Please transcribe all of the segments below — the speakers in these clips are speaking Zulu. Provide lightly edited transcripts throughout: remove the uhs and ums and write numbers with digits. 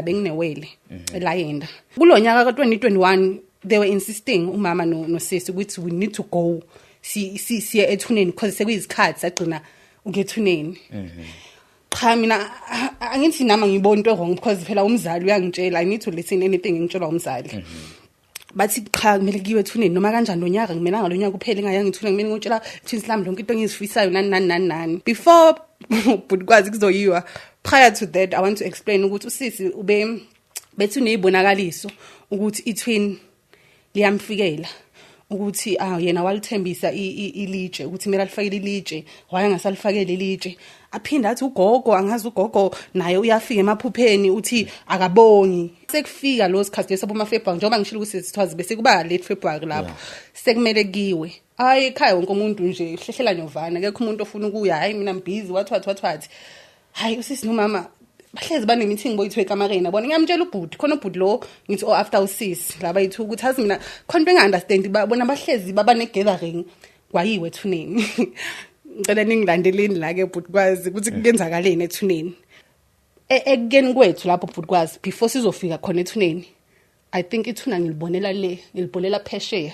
Benginewele elayenda kulo nyaka ka-2021. They were insisting, umama nosisi, ukuthi we need to go si si siye ethuneni because sekuyisikhathi sagcina ukethuneni. Cha, mina angithi nami ngibona into wrong because phela umzali uyangitshela, I need to listen anything ngitshelwa umzali. Bathi cha, kumele kuyiwe ethuneni noma kanjani lo nyaka, kumele ngalo nyaka kuphela ingayanga ethuneni, kumele ngiyotshela twins lami lonke into engizifisayo, nani nani nani nani. Before but kwazi kuzoyiwa, prior to that, I want to explain ukuthi usisi ube bethi unezibonakaliso ukuthi i-twin liyamfikela, ukuthi ah, yena walithembisa ilitshe ukuthi kumele alifakele ilitshe, waye angasalifakele ilitshe. Aphinda athi ugogo, angazi, ugogo naye uyafika emaphupheni, uthi akabongi. Sekufika lo sikhathi leso boma February, njengoba ngishilo ukuthi sithwazi bese kuba late February lapho sekumele kiwe. Hayi, ekhaya wonke umuntu nje hlehlela nyovana, akekho umuntu ofuna ukuya. Hayi, mina ngibhizi, wathi wathi wathi wathi. Hayi, usisi nomama bahlezi bane-meeting boyithiwe ekamareni, yabona. Ngiyamtshela ubhuti khona, ubhuti lo ngithi, oh, after usisi laba yithu, ukuthi azi mina khona into enga-understand, bona bahlezi baba ne-gathering, kwayiwe ethuneni. Ngicela ningilandeleni la-ke bhuti kwazi ukuthi kuyenzakaleni ethuneni. Ekukeni kwethu lapho, bhuti kwazi, before sizofika khona ethuneni, I think ithuna ngilibonela le, ngilibonela phesheya,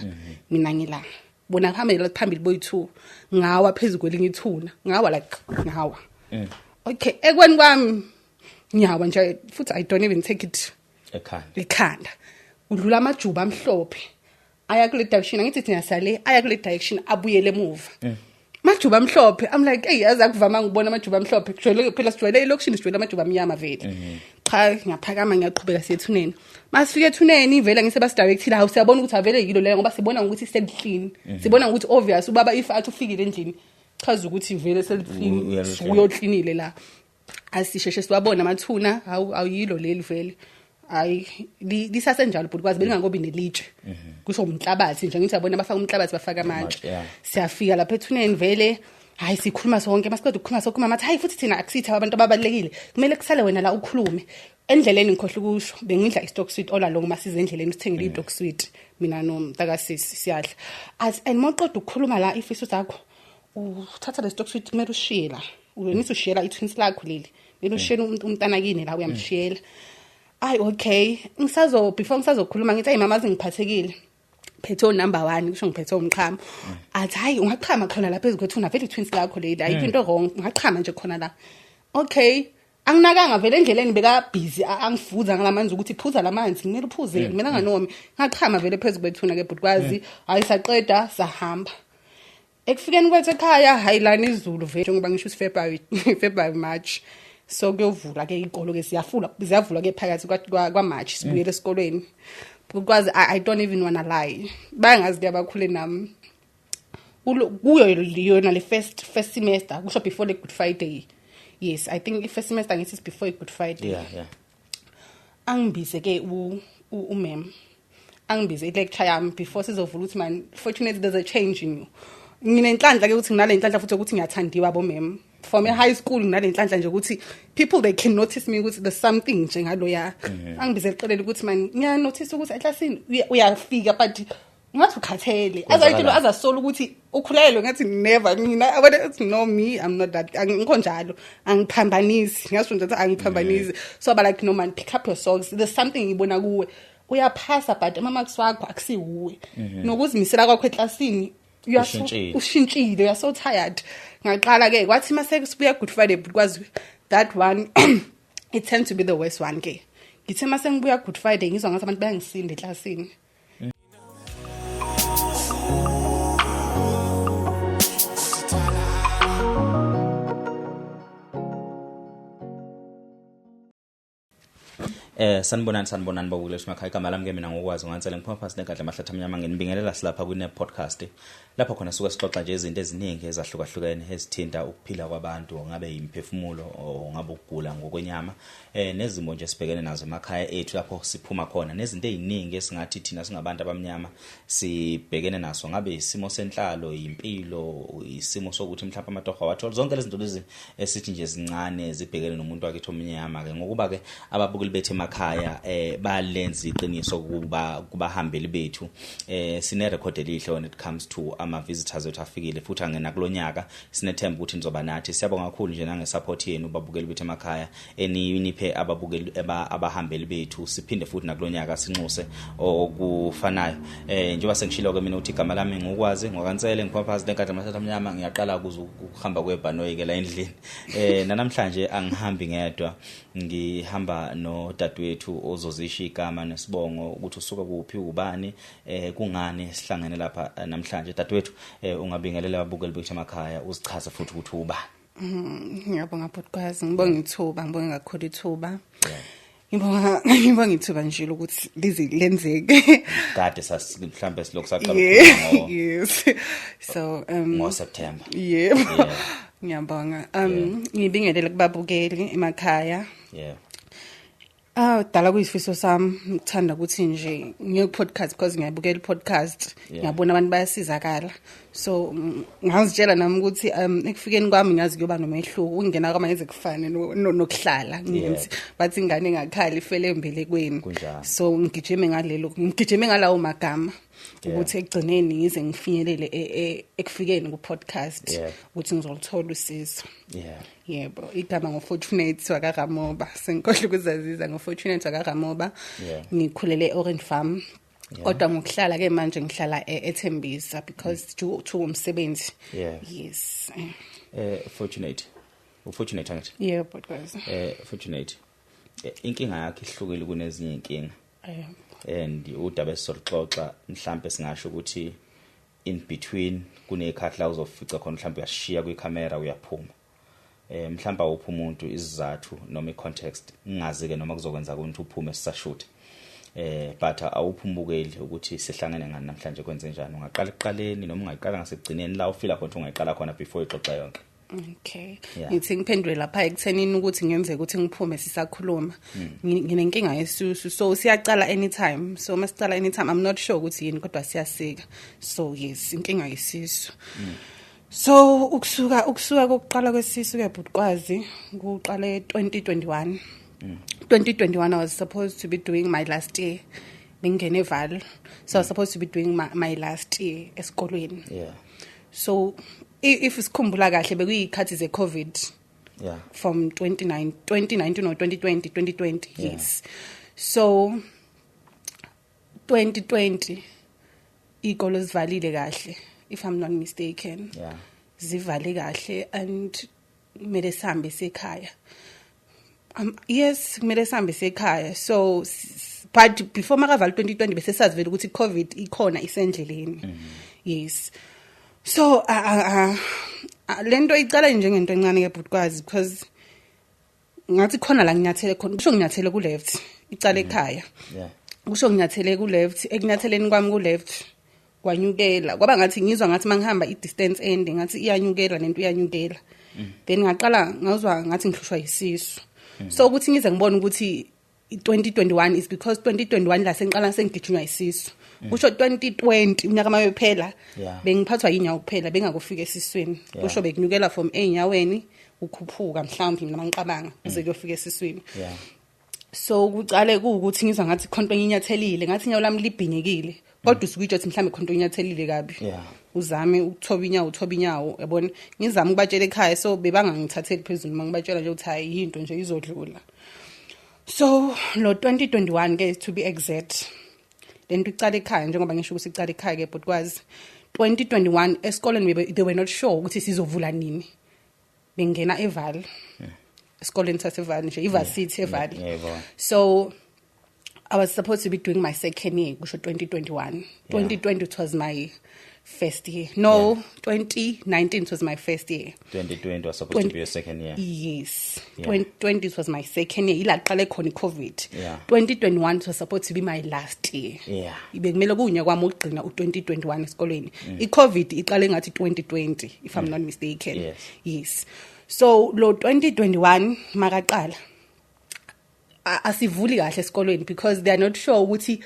mina ngila bona kuhambela phambili boyi-two, ngawa phezu kwelinye ithuna, ngawa like ngawa. Okay, ekweni kwami ngiyawa nje futhi, I don't even take it ekhanda. Ekhanda udlula amajuba amhlophe aya kule direction, angithi thina sale, aya kule direction, abuyele emuva majuba amhlophe. I'm like, hey, yazi akuvama ngibona amajuba amhlophe, kujwayele phela, sijwayele elokishini, sijwayele amajuba amnyama vele. Cha, ngiyaphakama, ngiyaqhubeka, siye ethuneni. Masifika ethuneni vele ngise basidirectile, hawu, siyabona ukuthi avele yilo leyo, ngoba sibona ngokuthi seli-clean, sibona ngokuthi obvious ubaba if athi ufikile endlini, chaza ukuthi vele seli-clean. Uyoklinile la, asisheshe siwabona amathuna. Hawu, awuyilo leli vele, hayi, lisasenjalo bhuti kwazi, belingakobi nelitshe, kusho umhlabathi nje, ngithi yabona bafaka umhlabathi, bafaka amatshe. Siyafika lapha ethuneni vele, hayi, sikhuluma sonke. Masiqeda ukukhuluma sonke, umama athi, hayi, futhi thina akusithi abantu ababalulekile, kumele kusale wena la ukhulume. Endleleni, ngikhohlwa ukusho, bengidla i-stock sweet all along. Masize endleleni, sithengele i-stock sweet, mina nomntakasisi siyadla. Athi, and mawuqeda ukukhuluma la ifiso zakho, uthatha le stock sweet, kumele ushiye la, unithi ushiyela i-twins lakho leli, kumele ushiyele umntana kini la, uyamshiyela. Ayi, okay, ngisazo before ngisazokhuluma ngithi, ayi mama, azingiphathekile, phethe number 1, kusho ngiphethe umchamo. Athi, hayi, ungachama khona lapha ezikwethuna vele, i-twins lakho leli, ayikho into wrong, ungachama nje khona la. Okay, anginakanga vele, endleleni beka busy angifuza ngalamanzi ukuthi phuza lamanzi, kumele uphuze, kumele anganomi. Ngachama vele phezu kwethuna ke bhuti kwazi. Hayi, saqeda, sahamba. Ekufikeni kwethu ekhaya, hayi, lana izulu vele, njengoba ngisho ukuthi February, March, so kuyovula ke ikolo ke, siyafula, ziyavulwa ke phakathi kwa March, sibuyele esikolweni because I don't even wanna lie, bayangazi ke abakhule nami. Kuyo yona le first semester, kusho before the Good Friday, yes, I think i first semester ngithi is before i Good Friday. Angibize ke umem, angibize i-lecture yami before sizovula, ukuthi man, fortunately there's a change in you. Nginenhlanhla ke ukuthi nginale nhlanhla futhi ukuthi ngiyathandiwa bomem from e-high school, nginale nhlanhla nje ukuthi people, they can notice me ukuthi there's something nje ngaloya. Angibize eqelele ukuthi man, ngiyanotice ukuthi eklasini uyafika but ngathi ukhathele, azayitshela azasola ukuthi ukhulelwe. Ngathi never, mina abona uthi no, me, I'm not that, angikho njalo, angiphambanisi, ngasho nje ukuthi angiphambanisi. So aba like, no man, pick up your socks, there's something ngibona kuwe, uyaphasa but ama marks wakho akusiwuwe, nokuzimisela kwakho eklasini Ushintshile. Ushintshile, you are so tired. Ngaqala ke, kwathi mase sibuya Good Friday because that one, it tends to be the worst one ke. Ngithe mase ngibuya Good Friday, ngizwa ngathi abantu bayangisinda eklasini. Sanibonani, sanibonani babukeli emakhaya. Igama lami ke mina ngokwazi ngansele, ngiphuma phansi negadla amahlathi amnyama. Nginibingelela silapha kune podcast lapho khona suke sixoxa nje izinto eziningi ezahlukahlukene ezithinta ukuphila kwabantu, ngabe imphefumulo o ngabe ukugula ngokwenyama, nezimo nje sibhekene nazo emakhaya ethu lapho siphuma khona, nezinto eziningi esingathi thina singabantu abamnyama sibhekene naso, ngabe isimo senhlalo, impilo, isimo sokuthi mhlawumbe amatoho awathola, zonke lezi zinto lezi esithi nje zincane zibhekene nomuntu wakithi omnyama ke. Ngokuba ke ababukeli bethu emakhaya emakhaya balenza iqiniso kuba kubahambeli bethu. Sine record elihle when it comes to ama visitors ethu afikile futhi angena kulonyaka. Sinethemba ukuthi nizoba nathi. Siyabonga kakhulu nje nange support yenu babukeli bethu emakhaya eniniphe ababukeli abahambeli bethu. Siphinde futhi nakulonyaka sinxuse okufanayo. Njengoba sengishilo ke mina ukuthi igama lami ngukwazi ngokaNsele, ngiphuma phansi lenkadla amasatha amnyama. Ngiyaqala ukuze ukuhamba kwebhanoyi ke la endlini. Namhlanje angihambi ngedwa, ngihamba nodadewethu ozozisho igama nesibongo ukuthi usuka kuphi, ubani, kungani sihlangene lapha namhlanje. Dadewethu, ungabingelela ababukeli bethu emakhaya, uzichaze futhi ukuthi ubani. Ngiyabonga podcast, ngibonga ithuba, ngibonga kakhulu ithuba. Ngibonga ithuba nje lokuthi lize lenzeke. Kade sas mhlambe silokhu saqala ukukhuluma ngo Yes. So ngo September. Yebo. Ngiyabonga. Ngibingelele kubabukeli emakhaya. Ah, dala kuyisifiso sami ngithanda ukuthi nje ngiye ku podcast because ngiyabukela i podcast, ngiyabona abantu bayasizakala. So ngazitshela nami ukuthi ekufikeni kwami ngiyazi kuyoba nomehluko, ukungena kwami ngeze kufane nokuhlala ngithi bathi ingane engakhali ifele embelekweni. Kunjalo. So ngigijime ngalelo, ngigijime ngalawo magama ukuthi ekugcineni ngize ngifinyelele ekufikeni ku podcast ukuthi ngizoluthola usizo. Yebo, igama ngoFortunate wakaRamoba. Sengikhohle ukuzaziza, ngoFortunate wakaRamoba. Ngikhulele eOrange Farm. Kodwa ngokuhlala ke manje ngihlala eThembisa because due to umsebenzi. Yes. Fortunate. Ufortunate angithi? Yebo, guys. Fortunate. Inkinga yakhe ihlukile kunezinye inkinga. And udaba esizolixoxa mhlambe singasho ukuthi in between kunekhathi la uzofica khona mhlambe uyashiya kwicamera uyaphuma. Mhlambe awuphi umuntu isizathu noma icontext, ngingazi ke noma kuzokwenza ukuthi uphume sisashoot. But awuphi umbukeli ukuthi sihlangene ngani namhlanje, kwenze njani? Ungaqala ekuqaleni noma ungayiqala ngasekugcineni la ufila khona ukuthi ungayiqala khona before ixoxa yonke. Okay. Yeah. Ngithi ngiphendule lapha ekuthenini ukuthi ngenzeka ukuthi ngiphume sisakhuluma. Nginenkinga yesusu, so siyaqala anytime. So masicala anytime, I'm not sure ukuthi yini, kodwa siyasika. So yes, inkinga yesisu. So ukusuka kokuqala kwesisu ke bhutkwazi kuqale 2021. 2021 I was supposed to be doing my last year. Bengene eVaal. So I was supposed to be doing my last year esikolweni. So if sikhumbula kahle bekuyikhathi ze COVID from 29 2019 or 2020, 2020. Yes. So 2020 ikolo zivalile kahle, if I'm not mistaken. Zivale kahle and kumele sihambe sekhaya. Yes, kumele sihambe sekhaya. So but before makavala 2020 bese sazi vele ukuthi COVID ikhona, isendleleni. Yes. So lento icala njengento encane ke bhutkwazi because ngathi khona la nginyathele khona, kusho nginyathele ku left, icala ekhaya. Kusho nginyathele ku left, ekunyatheleni kwami ku left kwanyukela, kwaba ngathi ngizwa ngathi mangihamba i distance ende ngathi iyanyukela lento, iyanyukela. Then ngaqala ngazwa ngathi ngihlushwa yisisu. So ukuthi ngize ngibone ukuthi 2021 is because 2021 la sengiqala sengigijinywa isisu, kusho 2020 unyaka mayophela bengiphathwa inyawo kuphela, bengakufika esiswini. Kusho bekunyukela from enyaweni ukhuphuka, mhlawumbe mina mangicabanga kuze kuyofika esiswini. So kucale kuukuthi ngizwa ngathi khonto enginyathelile, ngathi inyawo lami libhinyekile, kodwa usuke utsho ukuthi mhlawumbe khonto enyathelile kabi. Uzame ukuthoba inyawo, uthoba inyawo, yabona. Ngizama ukubatshela ekhaya, so bebangangithatheli phezulu mangibatshela nje ukuthi hayi, into nje izodlula. So lo 2021 ke, to be exact, lento icala ekhaya, njengoba ngisho ukuthi icala ekhaya ke but kwazi 2021 esikoleni they were not sure ukuthi sizovula nini. Bengena eVaal, esikoleni saseVaal nje, ivarsity eVaal. Yebo. So I was supposed to be doing my second year, kusho 2021. 2020 it was my first year. No, 2019 it was my first year. 2020 was supposed to be your second year. Yes. 2020 it was my second year. Ila qale khona iCovid. 2021 it was supposed to be my last year. Bekumele kuwunyaka kwami ukugcina u2021 esikolweni. iCovid iqale ngathi 2020, if I'm not mistaken. Yes. Yes. So lo 2021 makaqala asivuli kahle esikolweni because they are not sure ukuthi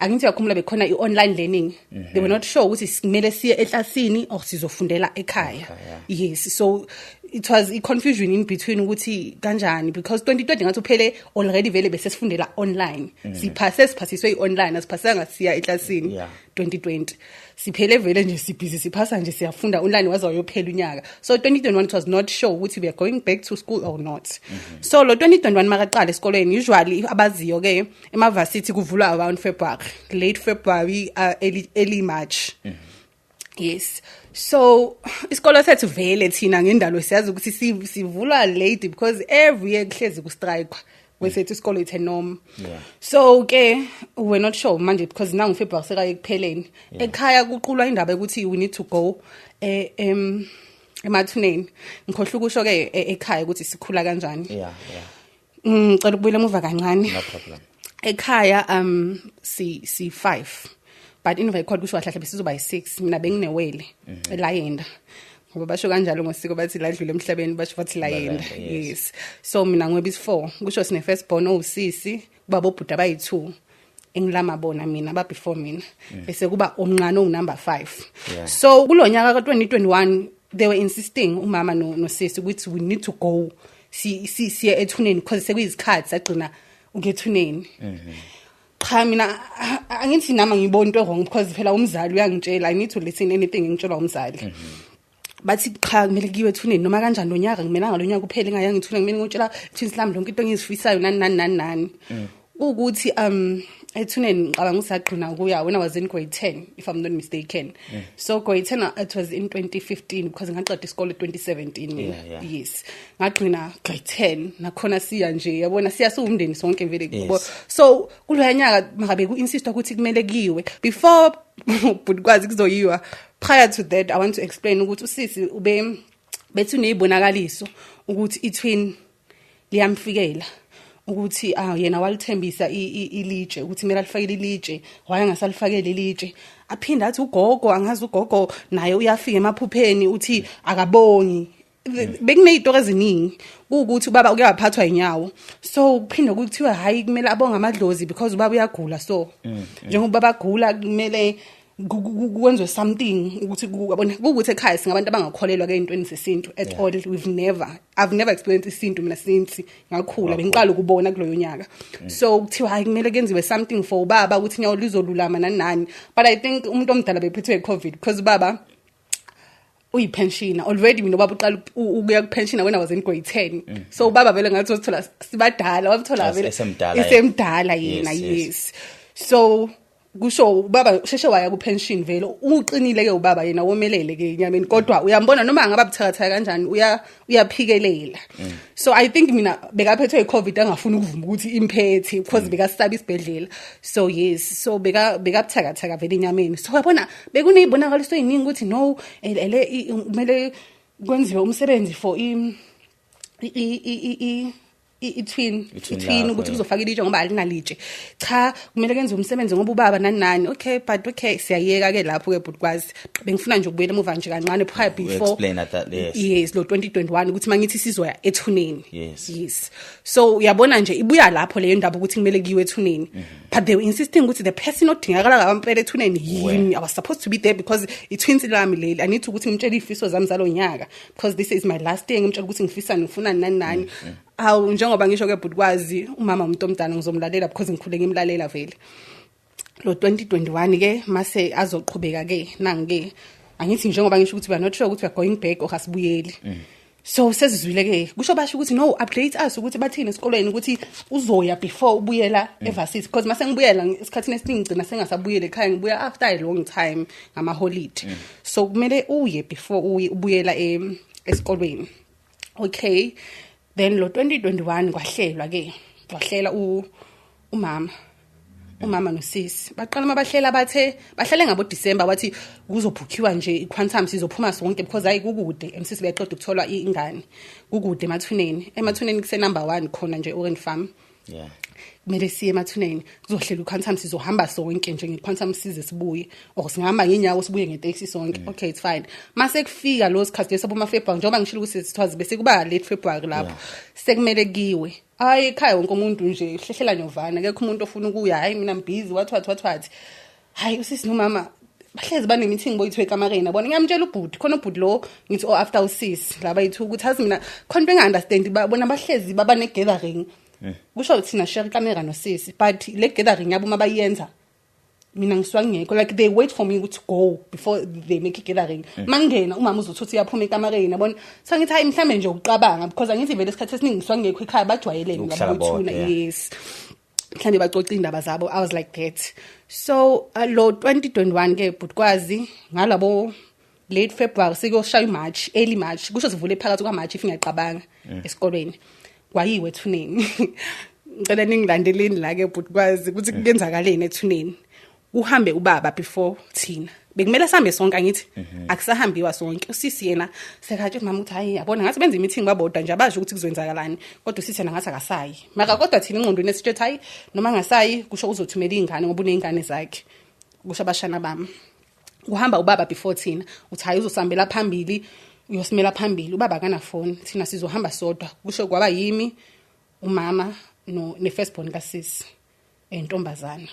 Angithi uyakhumula, bekhona i-online learning. They were not sure ukuthi kumele siye eklasini or sizofundela ekhaya. Ekhaya. Yes, so it was i confusion in between ukuthi kanjani, because 2020 ngathi uphele already vele bese sifundela online. Siphase, siphasiswe i-online, asiphasanga siya eklasini. 2020 siphele vele nje sibhizi siphasa nje, siyafunda online, waze wayophela unyaka. So 2021 it was not sure ukuthi we are going back to school or not. So lo 2021 makaqala esikolweni, usually abaziyo ke emavarsity kuvulwa around February, late February, early March. Yes. So isikolo sethu vele thina ngendalo siyazi ukuthi sivulwa late because every year kuhlezi ku strike kwesethu isikolo, it's a norm. So ke we're not sure manje because now February sekaye kupheleni. Ekhaya kuqulwa indaba ukuthi we need to go emathuneni. Ngikhohlwa ukusho ke ekhaya ukuthi sikhula kanjani. Yeah. Ngicela ukubuyela emuva kancane. No problem. Ekhaya si 5, but in record kusho kahle besizoba yi6. Mina benginewele elayenda, ngoba basho kanjalo ngosiko, bathi ladlula emhlabeni, basho bathi layenda. Balayenda, yes. Yes, so mina ngwebe is4, kusho sine first born owusisi, kuba bobhuda bayi2 engilama bona mina ba before mina, bese kuba omncane ongunumber 5. So kulonyaka ka2021 they were insisting, umama no nosisi, ukuthi we need to go si si siye ethuneni because sekuyizikhathi sagcina ukethuneni. Cha, mina angithi nami ngibona into wrong because phela umzali uyangitshela, I need to listen anything ngitshelwa umzali. Bathi cha, kumele kuyiwe ethuneni noma kanjani lo nyaka, kumele ngalo nyaka kuphela ingayanga ethuneni, kumele ngiyotshela twins lami lonke into engizifisayo, nani nani nani nani. Ukuthi ethuneni ngicabanga ukuthi sagcina ukuya when I was in grade 10, if I'm not mistaken. So grade 10, it was in 2015 because ngaqeda isikole 2017 mina. Yes, ngagcina grade 10 nakhona siya nje, yabona, siya siwumndeni sonke vele. So kuloya nyaka makabe ku-insist ukuthi kumele kuyiwe before, but kwazi kuzoyiwa. Prior to that, I want to explain ukuthi usisi ube bethi unezibonakaliso ukuthi i-twin liyamfikela, ukuthi ah, yena walithembisa ilitshe ukuthi kumele alifakele ilitshe, waya ngasalifakele ilitshe. Aphinda athi ugogo, angazi ugogo naye uyafika emaphupheni uthi akabongi. Bekuneyitori eziningi kuwukuthi ubaba uke waphathwa inyawo, so kuphinde kuthiwe hayi, kumele abonge amadlozi because ubaba uyagula, so njengoba ubaba agula kumele kwenziwe something ukuthi yabona, kuwukuthi ekhaya singabantu abangakholelwa ke entweni zesintu at all. We've never I've never experienced isintu mina since ngakhula, bengiqala ukubona kuloyo nyaka. So kuthiwa hayi, kumele kenziwe something for ubaba ukuthi inyawo lizolulama nani nani, but I think umuntu omdala bephethwe i-COVID because ubaba uyipensioner already. Mina ubaba uqala ukuya kupensioner when I was in grade 10, so ubaba vele ngathi wasithola sibadala, wamthola vele Esemdala yena. Esemdala yena. Yes, so kusho ubaba sheshe waya ku-pension vele, uqinile ke ubaba yena, womelele ke enyameni, kodwa uyambona noma angaba buthakathaka kanjani, uyaphikelela. So I think mina bekaphethwe i-COVID angafuni ukuvuma ukuthi imphethe because bekasaba isibhedlela. So yes, so bekabuthakathaka vele enyameni. So yabona, bekuney'bonakaliso ey'ningi ukuthi no, ele kumele kwenziwe umsebenzi for i-twin. I-twin I-twin lakho, ukuthi kuzofaka ilitshe ngoba alinalitshe. Cha, kumele kenziwe umsebenzi ngoba ubaba nani nani. Okay, but okay, siyayeka ke lapho ke, but kwazi bengifuna nje ukubuyela emuva nje kancane prior before Explain at that, yes. Yes, lo 2021 ukuthi mangithi sizoya ethuneni. Yes, so uyabona nje ibuya lapho leyo ndaba ukuthi kumele kuyiwe ethuneni, but they were insisting ukuthi the person odingakala ngampela ethuneni yimi. I was supposed to be there because i-twins lami leli, I need ukuthi ngimtshele izifiso zami zalo nyaka because this is my last day, ngimtshela ukuthi ngifisa, ngifuna nani nani. Hawu, njengoba ngisho ke but kwazi umama umuntu omdala, ngizomlalela because ngikhule ngimlalela vele. Lo 2021 ke mase azoqhubeka ke nangi ke, angithi njengoba ngisho ukuthi we are not sure ukuthi we are going back or asibuyeli. So sezizwile ke kusho basho ukuthi no, update us ukuthi bathini esikolweni ukuthi uzoya before ubuyela evarsity, because mase ngibuyela esikhathini esiningi ngicina sengasabuyele ekhaya, ngibuya after a long time ngama holiday. So kumele uye before uye ubuyela esikolweni. Okay, then lo 2021 kwahlelwa ke, kwahlela umama nosisi, baqala mabahlela, bathe bahlale ngabo December, wathi kuzobhukhiwa nje iQuantum, sizophuma sonke because hayi, kukude, emsisi beqeda ukutholwa ingane, kukude emathuneni kuse number 1 khona nje Orange Farm. Kumele siye emathuneni, kuzohlela uQuantum, sizohamba sonke nje ngeQuantum size sibuye, or singahamba ngenyawo sibuye ngeteksi sonke. Okay, it's fine. Mase kufika lo sikhathi leso boma February, njengoba ngishilo ukuthi sithwazi bese kuba late February lapho, sekumele kiwe. Hayi, ekhaya wonke umuntu nje uhlehlela nyovana, akekho umuntu ofuna ukuya. Hayi, mina ngibhizi, wathi wathi wathi wathi. Hayi, usisi nomama bahlezi bane-meeting boyithiwe ekamareni, yabona. Ngiyamtshela ubhuti khona, ubhuti lo, ngithi, oh, after usisi laba yithu, ukuthi azi mina khona into enga-understand, bona bahlezi baba ne-gathering, kusho thina share ikamera nosisi, but le gathering yabo uma bayenza mina ngisuka ngekho. Like, they wait for me ukuthi go before they make i-gathering. Mangena umama uzothi uthi uyaphuma ekamareni, yabona. So ngithi, hayi, mhlambe nje ukucabanga, because angithi vele isikhathi esiningi ngisuka ngekho ekhaya, bajwayelene Ukuhlala labo bodwa, bothuna. Yeah. Yes, mhlambe bacoca iy'ndaba zabo. I was like that. So lo 2021 ke, bhutkwazi, ngalabo late February sekuyoshaya uMarch, early March, kusho sivule phakathi kwaMarch if ngiyaqabanga, esikolweni kwayiwe ethuneni. Ngicela ningilandeleni la ke, bhutkwazi, ukuthi kuyenzakaleni ethuneni. Kuhambe ubaba before thina. Bekumele sihambe sonke, angithi akusahambiwa sonke. Usisi yena sekatshe mama ukuthi, hayi, yabona, ngathi benza i-meeting babodwa nje, abasho ukuthi kuzoyenzakalani, kodwa usisi yena ngathi akasayi. Maka kodwa thina ingqondweni esitshe hayi, noma angasayi, kusho uzothumela iy'ngane ngoba uney'ngane zakhe, kusho abashana bami. Kuhamba ubaba before thina, uthi hayi, uzosihambela phambili, uyosimela phambili. Ubaba akanafoni, thina sizohamba sodwa. Kusho kwaba yimi, umama, no ne-firstborn kasisi entombazana.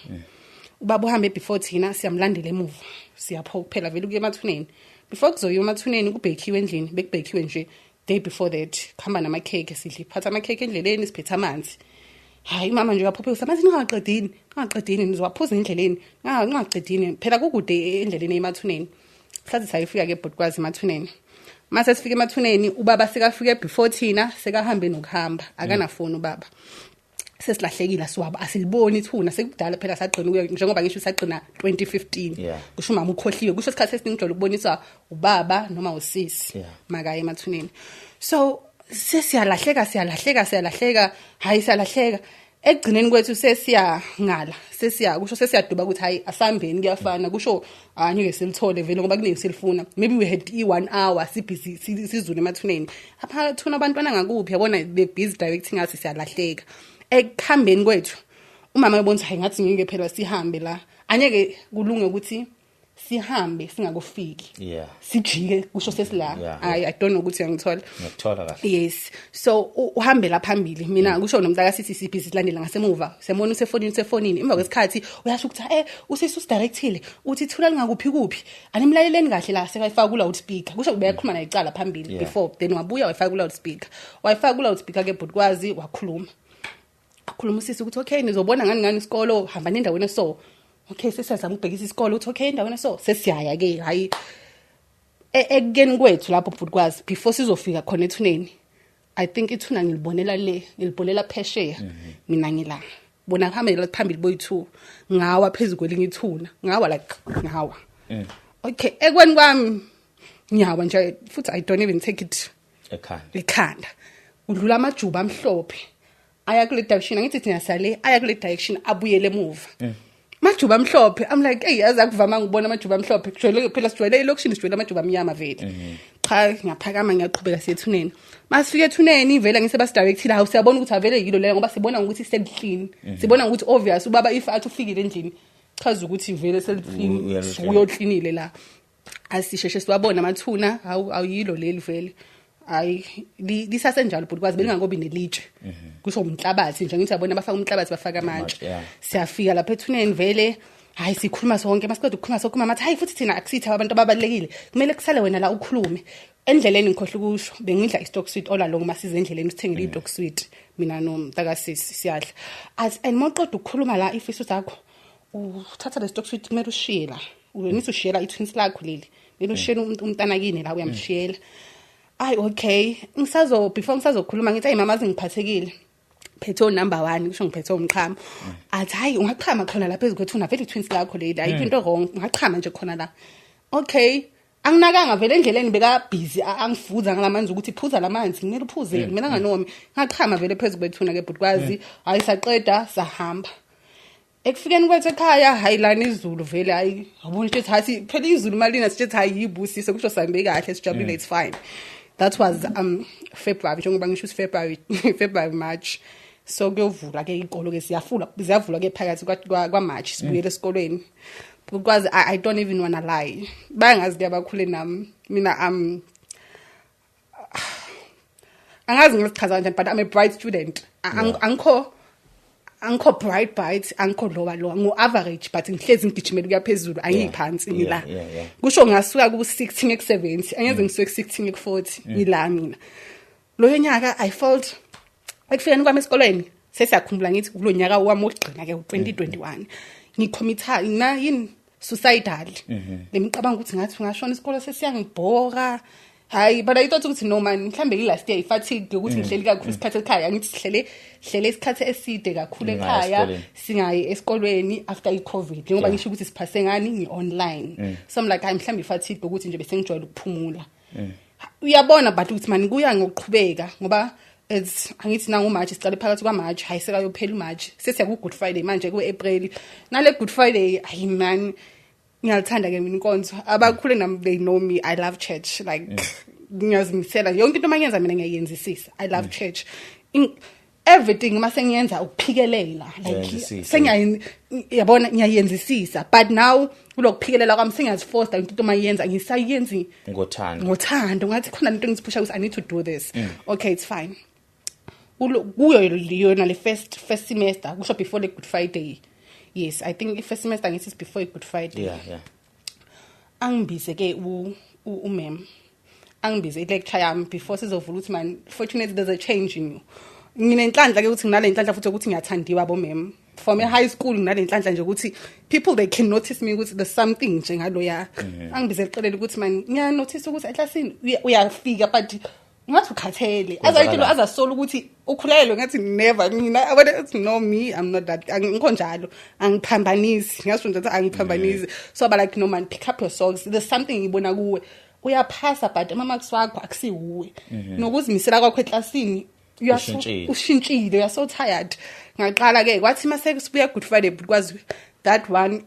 Ubaba uhambe before thina, siyamlandela emuva, siyapho kuphela vele ukuya emathuneni. Before kuzoyiwa emathuneni, kubhekhiwe endlini, bekubhekhiwe nje day before that, kuhamba namakhekhe, sidle, phatha amakhekhe endleleni, siphethe amanzi. Hayi, umama nje uyaphophekisa amanzi, ningaqedini, ningaqedini, nizowaphuza endleleni, ningaqedini, phela kukude endleleni emathuneni. Sathi sayifika ke, bhutikwazi, emathuneni. Mase sifika emathuneni, ubaba sekafike before thina, sekahambe nokuhamba, akanafoni ubaba. Sesilahlekile, siwaba asiliboni ithuna, sekudala phela sagcina ukuya, njengoba ngisho sagcina 2015. Kusho umama ukhohliwe, kusho isikhathi esiningi ujwayele ukuboniswa ubaba noma usisi makaye emathuneni. So sesiyalahleka, siyalahleka, siyalahleka, hayi, siyalahleka. Ekugcineni kwethu sesiyangala, sesiya, kusho sesiyaduba ukuthi hayi, asambeni, kuyafana, kusho angeke silithole vele ngoba kuningi silifuna. Maybe we had i-1 hour sibhizi sizule emathuneni, aphakathuna abantwana ngakuphi, yabona, they busy directing us, siyalahleka. Ekuhambeni kwethu umama uyabona ukuthi hayi, ngathi ngeke phela sihambe la, angeke kulunge ukuthi sihambe singakufiki, sijike, kusho sesila. I don't know ukuthi uyangithola. Ngiyakuthola kahle. Yes, so uhambela phambili, mina kusho nomntaka sithi siphi, silandela ngasemuva, siyambona usefonini, usefonini. Emva kwesikhathi uyasho ukuthi usisi usidirectile, uthi thula lingakuphi kuphi, animlaleleni kahle la. Sekayifaka ku loudspeaker, kusho beyakhuluma naye icala phambili. Before then wabuya wayifaka ku loudspeaker, wayifaka ku loudspeaker ke, bhutikwazi, wakhuluma, akhuluma usisi ukuthi okay, nizobona ngani ngani isikolo, hamba endaweni eso. Okay, sesiyazama ukubhekisa isikolo, ukuthi okay, endaweni eso sesiyaya ke. Hayi, ekuyeni kwethu lapho, bhutikwazi, before sizofika khona ethuneni, I think ithuna ngilibonela le, ngilibonela phesheya, mina ngila bona kuhambela phambili boyi-two, ngawa phezu kwelinye ithuna, ngawa like ngawa. Okay, ekweni kwami ngiyawa nje futhi, I don't even take it ekhanda. Ekhanda. Udlula amajuba amhlophe aya kule direction, angithi thina sale, aya kule direction abuyele emuva, majuba amhlophe. I'm like, hey, yazi akuvama ngibona amajuba amhlophe, kujwayele phela sijwayele elokishini, sijwayele amajuba amnyama vele. Cha, ngiyaphakama, ngiyaqhubeka, siye ethuneni. Masifika ethuneni vele ngise basidirectile, hawu, siyabona ukuthi avele yilo leyo, ngoba sibona ngokuthi selihlini, sibona ngokuthi obvious ubaba if athi ufikile endlini, chaza ukuthi vele selihlini. Uyalihlina. Uyoklinile la, asisheshe siwabona amathuna. Hawu, awuyilo leli vele, hayi, lisasenjalo, bhuti kwazi, belingakobi nelitshe, kusho umhlabathi nje, ngithi yabona bafaka umhlabathi, bafaka amatshe. Amatshe, yeah. Siyafika lapha ethuneni vele, hayi, sikhuluma sonke. Masiqeda ukukhuluma sonke, umama athi, hayi, futhi thina akusithi abantu ababalulekile, kumele kusale wena la ukhulume. Endleleni, ngikhohlwa ukusho, bengidla i-stock sweet all along. Masize endleleni, sithengele i-stock sweet, mina nomntakasisi siyadla. Athi, and mawuqeda ukukhuluma la ifiso zakho, uthatha le stock sweet, kumele ushiye la, unithi ushiyela i-twins lakho leli, kumele ushiyele umntana kini la, uyamshiyela. Ayi, okay, ngisazo before ngisazokhuluma ngithi, ayi mama, azingiphathekile, phethe number 1, kusho ngiphethe umchamo. Athi, hayi, ungachama khona lapha ezikwethuna vele, i-twins lakho leli, ayikho into wrong, ungachama nje khona la. Okay, anginakanga vele, endleleni beka busy angifuza ngalamanzi ukuthi phuza lamanzi, kumele uphuze, kumele anganomi. Ngachama vele phezu kwethuna ke, bhutikwazi. Hayi, saqeda, sahamba. Ekufikeni kwethu ekhaya, hayi, lana izulu vele, hayi, yabona ukuthi hayi, phela izulu malina, sithi hayi, yibusiso, kusho sihambe kahle, sijabulile, it's fine. That was February, njengoba ngisho ukuthi February, February, March. So kuyovula ke ikolo ke, siyafula, ziyavulwa ke phakathi kwa March, sibuyele esikolweni because I don't even wanna lie, bayangazi ke abakhule nami mina, angazi ngizichaza kanjani, but I'm a bright student. Angikho bright bright, angikho lower lower, ngu average, but ngihlezi ngigijimela kuya phezulu, angiyiphansi ngila. Kusho ngasuka ku 60 ngiye ku 70, angeze ngisuke ku 60 ngiye ku 40, ngila mina. Loyo nyaka I felt ekufikeni kwami esikolweni, sesiyakhumbula ngithi kulo nyaka wami wokugcina ke, u2021, ngicommitha na yini, suicidal lemicabango ukuthi ngathi ungashona, isikolo sesiyangibhora. Hayi, but I thought ukuthi no man, mhlambe i-last year i-fatigue ukuthi ngihleli kakhulu isikhathi ekhaya. Angithi sihlele hlele isikhathi eside kakhulu Ningayi ekhaya, esikolweni. Singayi esikolweni after i-COVID, njengoba ngisho ukuthi siphase ngani, ngi-online. So I'm like, hayi, mhlambe i-fatigue ukuthi nje bese ngijwayele ukuphumula, uyabona. But ukuthi mani kuya ngokuqhubeka, ngoba it's, angithi nangu March, sicale phakathi kwaMarch, hayi, sekayophela uMarch, sesiya ku Good Friday manje ku April. Nale Good Friday, hayi man, ngiyalithanda ke mina inkonzo. Abakhule nami, they know me, I love church, like ngiyazimisela yonke into mangiyenza mina ngiyayenzisisa. I love church in everything, mase ngiyenza ukuphikelela, like Uyayenzisisa. Sengiyayi, yabona, ngiyayenzisisa, but now kulokuphikelela kwami sengiyaziforce yonke into mayenza ngisayenzi ngothando. Ngothando. Ngathi khona lento ngiziphusha ukuthi I need to do this. Okay, it's fine. Kuyo yona le first semester, kusho before the Good Friday, yes, I think i first semester ngithi is before i Good Friday. Angibize ke umem, angibize i-lecture yami before sizovula ukuthi, man, fortunately there's a change in you. Nginenhlanhla ke ukuthi nginale nhlanhla futhi ukuthi ngiyathandiwa bomem from e-high school. Nginale nhlanhla nje ukuthi people, they can notice me ukuthi there's something nje ngaloya. Angibize exelela ukuthi, man, ngiyanotice ukuthi eklasini uyafika but ngathi ukhathele. Azayitshela azasola ukuthi ukhulelwe. Ngathi never mina, abona ukuthi no, me, I'm not that, angikho njalo, angiphambanisi. Ngasho nje ukuthi angiphambanisi. So ba like, no man, pick up your socks, there's something ngibona kuwe. Uyaphasa but ama marks wakho akusiwuwe, nokuzimisela kwakho eklasini Ushintshile. Ushintshile, you are so tired. Ngaqala ke, kwathi mase sibuya Good Friday, because that one,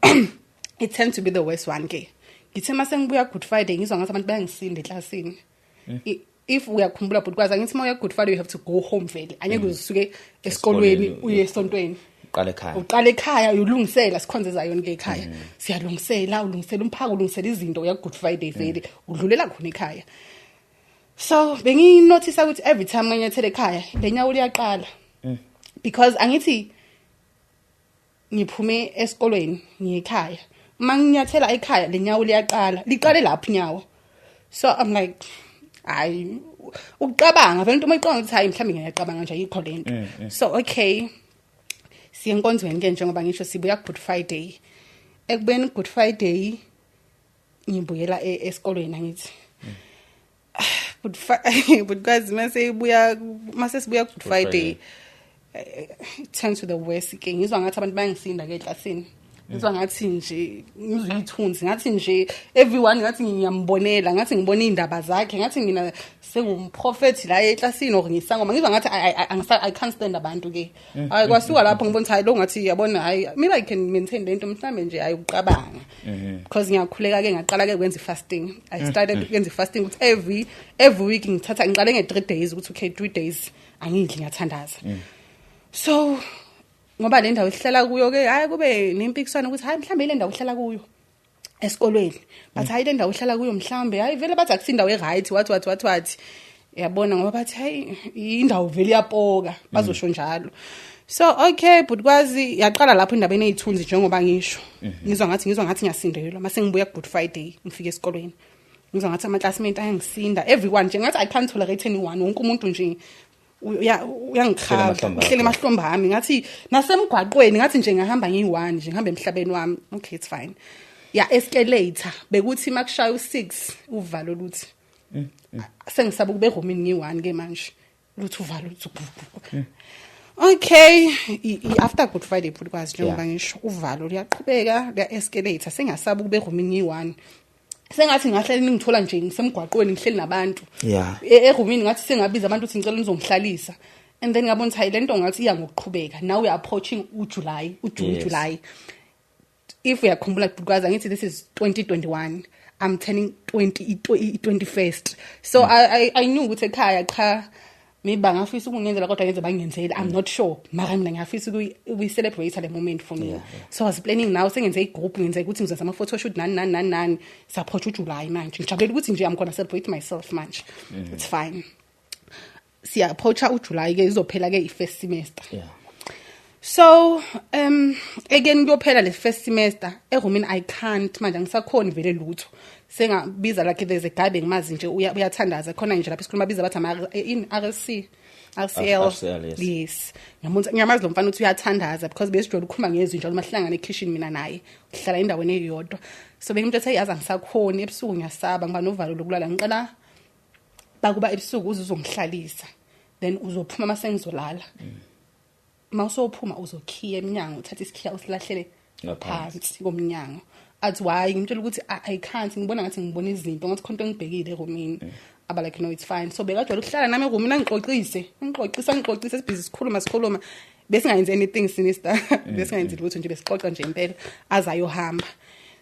it tends to be the worst one ke. Ngithe mase ngibuya Good Friday, ngizwa ngathi abantu bayangisinda eklasini. If uyakhumbula, but kwazi angithi uma uya Good Friday you have to go home vele, angeke usuke esikolweni Esikolweni, uye esontweni. Uqala ekhaya. Uqala ekhaya, uyulungisela, sikhonze zayona ke ekhaya, siyalungisela, ulungisela umphako, ulungisela izinto, uya Good Friday vele, udlulela khona ekhaya. So benginotice ukuthi every time nginyathela ekhaya le nyawo liyaqala, because angithi ngiphume esikolweni ngiye ekhaya, uma nginyathela ekhaya le nyawo liyaqala, liqale lapho inyawo. So I'm like, hayi, ukucabanga vele into uma iqonda ukuthi hayi, mhlawumbe ngiyacabanga nje, ayikho lento. So okay, siye enkonzweni ke, njengoba ngisho sibuya Good Friday. Ekubeni Good Friday ngibuyela esikolweni, angithi but guys, mase sibuya Good Friday, it turns to the worst ke. Ngizwa ngathi abantu bayangisinda ke eklasini, ngizwa ngathi nje ngizwa ithunzi, ngathi nje everyone ngathi ngiyambonela, ngathi ngibona indaba zakhe, ngathi mina sengumprofeti la eklasini or ngisangoma. Ngizwa ngathi I can't stand abantu ke. Hayi, kwasuka lapho ngibona ukuthi hayi, lo ngathi yabona, hayi, maybe I can maintain lento, mhlambe nje hayi, uqabanga, because ngiyakhuleka ke. Ngaqala ke kwenza i-fasting. I started ukwenza i-fasting ukuthi every week ngithatha, ngiqale nge-3 days, ukuthi okay, 3 days angidli, ngiyathandaza. So ngoba le ndawo esihlala kuyo ke, hayi, kube nempikiswano ukuthi hayi, mhlambe ile ndawo ohlala kuyo esikolweni, bathi hayi, le ndawo ohlala kuyo mhlambe, hayi, vele bathi akusindawo e-right, wathi wathi wathi wathi, yabona, ngoba bathi hayi, indawo vele iyapoka, bazosho njalo. So okay, but kwazi yaqala lapho indaba eneyithunzi, njengoba ngisho ngizwa ngathi ngiyasindelwa. Mase ngibuya Good Friday, ngifike esikolweni, ngizwa ngathi ama-classmate ayangisinda, everyone nje, ngathi I can't tolerate anyone, wonke umuntu nje uyangikhaba. Emahlombe uhlele akho. Emahlombe ami. Ngathi nasemgwaqweni ngathi nje ngahamba ngiyi-one nje, ngihamba emhlabeni wami. Okay, it's fine. Ya escalator, bekuthi makushaya u6 uvalo luthi, sengisaba ukube erumini ngiyi-one ke manje, luthi uvalo luthi. Okay, after Good Friday futhi kwazi, njengoba ngisho uvalo luyaqhubeka, luya escalator, sengasaba ukube erumini ngiyi-one, sengathi ngahleli ngithola nje ngisemgwaqweni ngihleli nabantu. Erumini ngathi sengabiza abantu ukuthi ngicela nizongihlalisa. And then ngabona ukuthi hayi, lento ngathi iya ngokuqhubeka. Now we are approaching uJuly, uJune, July. If uyakhumbula because angithi this is 2021, I'm turning 20 21st, so I knew ukuthi ekhaya cha. Maybe bangafisa ukungenzela kodwa ngenze bangenzela, I'm not sure, mara mina ngiyafisa ukuyi-celebrate le moment for me. So I was planning now, sengenze i-group, ngenze ukuthi ngizenza ama-photoshoot nani nani nani nani. Support uJuly manje, ngijabulela ukuthi nje I'm gonna celebrate myself manje. It's fine, siya-approacha uJuly ke, izophela ke i-first semester. So again kuyophela le first semester erumini, I can't manje, angisakhoni vele lutho. Sengabiza, like there's a guy bengimazi nje, uyathandaza khona nje lapha esikhuluma, biza bathi ama in RC RCL. RCL, yes. Yes, ngiyambona, ngiyamazi lo mfana ukuthi uyathandaza because besijwayele ukukhuluma ngezwi njalo mahlangana ekitchen, mina naye uhlala endaweni eyodwa. So bengimthethe, yazi angisakhoni ebusuku, ngiyasaba, ngiba novalo lokulala, ngicela bakuba ebusuku uze uzongihlalisa, then uzophuma mase ngizolala. Mawusophuma uzokhiya eminyango, uthathe isikhiya usilahlele Ngaphansi. phansi komnyango. Athi why? Ngimtshela ukuthi I can't, ngibona ngathi ngibona izinto, ngathi khona into engibhekile erumini. Aba like, "No, it's fine." So bekajwayele ukuhlala nami erumini, angixoxise, angixoxise, angixoxise, sibhizi sikhuluma sikhuluma, besingayenzi anything sinister, besingayenzi lutho nje, besixoxa nje impela azayohamba.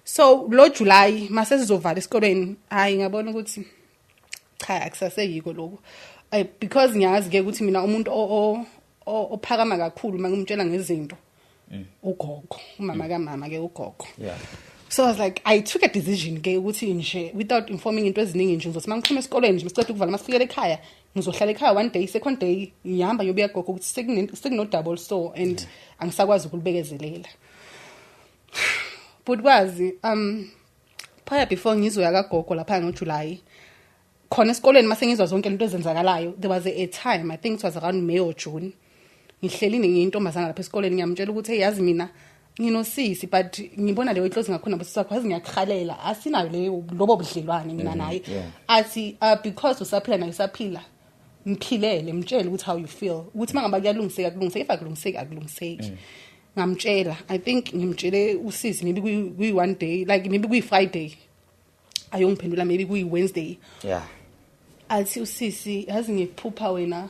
So lo July mase sizovala esikolweni, hayi, ngabona ukuthi cha, akusaseyiko lokho. Because ngiyazi ke ukuthi mina umuntu ophakama kakhulu uma ngimtshela ngezinto ugogo, umama kamama ke ugogo. So I was like, I took a decision ke ukuthi nje without informing into eziningi nje, ngizothi mangiphuma esikolweni nje, masiceda ukuvala, masifikele ekhaya, ngizohlala ekhaya one day, second day ngihamba ngiyobuya gogo ukuthi sekuno double so and angisakwazi ukulibekezelela. But kwazi prior before ngizoya kagogo lapha ngoJuly khona esikoleni, mase ngizwa zonke into ezenzakalayo, there was a time, I think it was around May or June, ngihleli nengiyintombazana lapha esikoleni, ngiyamtshela ukuthi, "Hey, yazi mina nginosisi, but ngibona leyo close ngakhona bosisi wakho, yazi ngiyakuhalela, asinayo leyo lobo budlelwane mina naye." Athi, "Because usaphila naye, usaphila, mphilele, mtshele ukuthi how you feel, ukuthi mangaba kuyalungiseka kulungiseka, if akulungiseki akulungiseki." Ngamtshela, I think ngimtshele usisi maybe kuyi one day, like maybe kuyi Friday, ayongiphendula maybe kuyi Wednesday. Athi usisi, "Yazi ngikuphupha wena,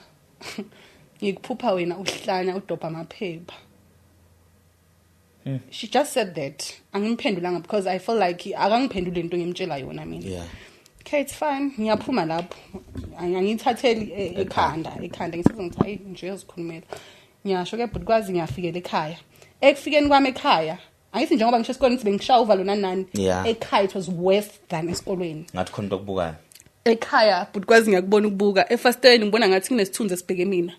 ngikuphupha wena uhlanya udobha amaphepha." She just said that. Angimphendulanga because I feel like akangiphenduli into engimtshela yona mina. Okay, it's fine, ngiyaphuma lapho. Angiyithatheli ekhanda ekhanda, ngisize ngithi hayi nje uyozikhulumela. Ngiyasho ke, but kwazi ngiyafikela ekhaya, ekufikeni kwami ekhaya, angithi njengoba ngisho esikoleni ukuthi bengishaya uvalo nani nani, ekhaya it was worse than esikolweni. Ngathi khona into okubukayo. Ekhaya, but kwazi ngiyakubona ukubuka efasteleni, ngibona ngathi kunesithunzi esibheke mina,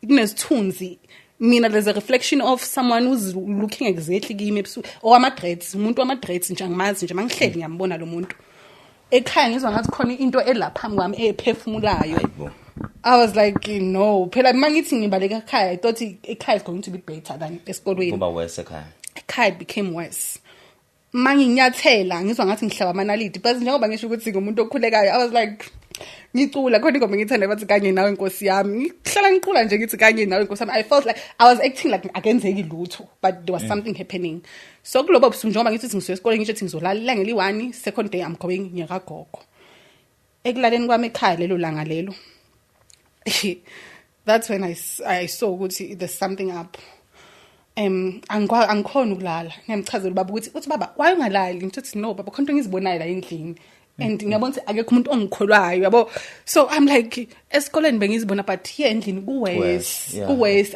kunesithunzi mina, there's a reflection of someone who's looking exactly kimi ebusuku, owama-dreads, umuntu wama-dreads nje, angimazi nje, mangihleli ngiyambona lo muntu. Ekhaya ngizwa ngathi khona into elapha phambi kwami ephefumulayo. Hayibo. I was like, no phela, mangithi ngibaleka ekhaya, I thought ekhaya is going to be better than esikolweni. Kuba worse ekhaya. Ekhaya it became worse. Manginyathela ngizwa ngathi ngihlaba amanaliti, but njengoba ngisho ukuthi ngumuntu okhulekayo, I was like ngicula khona ingoma engithanda, bathi "Kanye nawe Nkosi yami", ngihlala ngicula nje ngithi "Kanye nawe Nkosi yami". I felt like I was acting like akenzeki lutho, but there was something happening. So kulobo busuku, njengoba ngithi ngisuke esikoleni, ngisho ukuthi ngizolala ilanga eli-1, second day I'm going ngiyakagogo. Ekulaleni kwami ekhaya lelo langa lelo, that's when I saw ukuthi there's something up. Angikhona ukulala. Ngiyamchazela ubaba ukuthi, uthi baba, "Why ungalali?" Ngithi, "No baba, khona into engizibonayo la endlini and ngiyabona ukuthi akekho umuntu ongikholwayo, yabo." So I'm like, esikoleni bengizibona, but here endlini kuworse. Worse, yeah. Kuworse.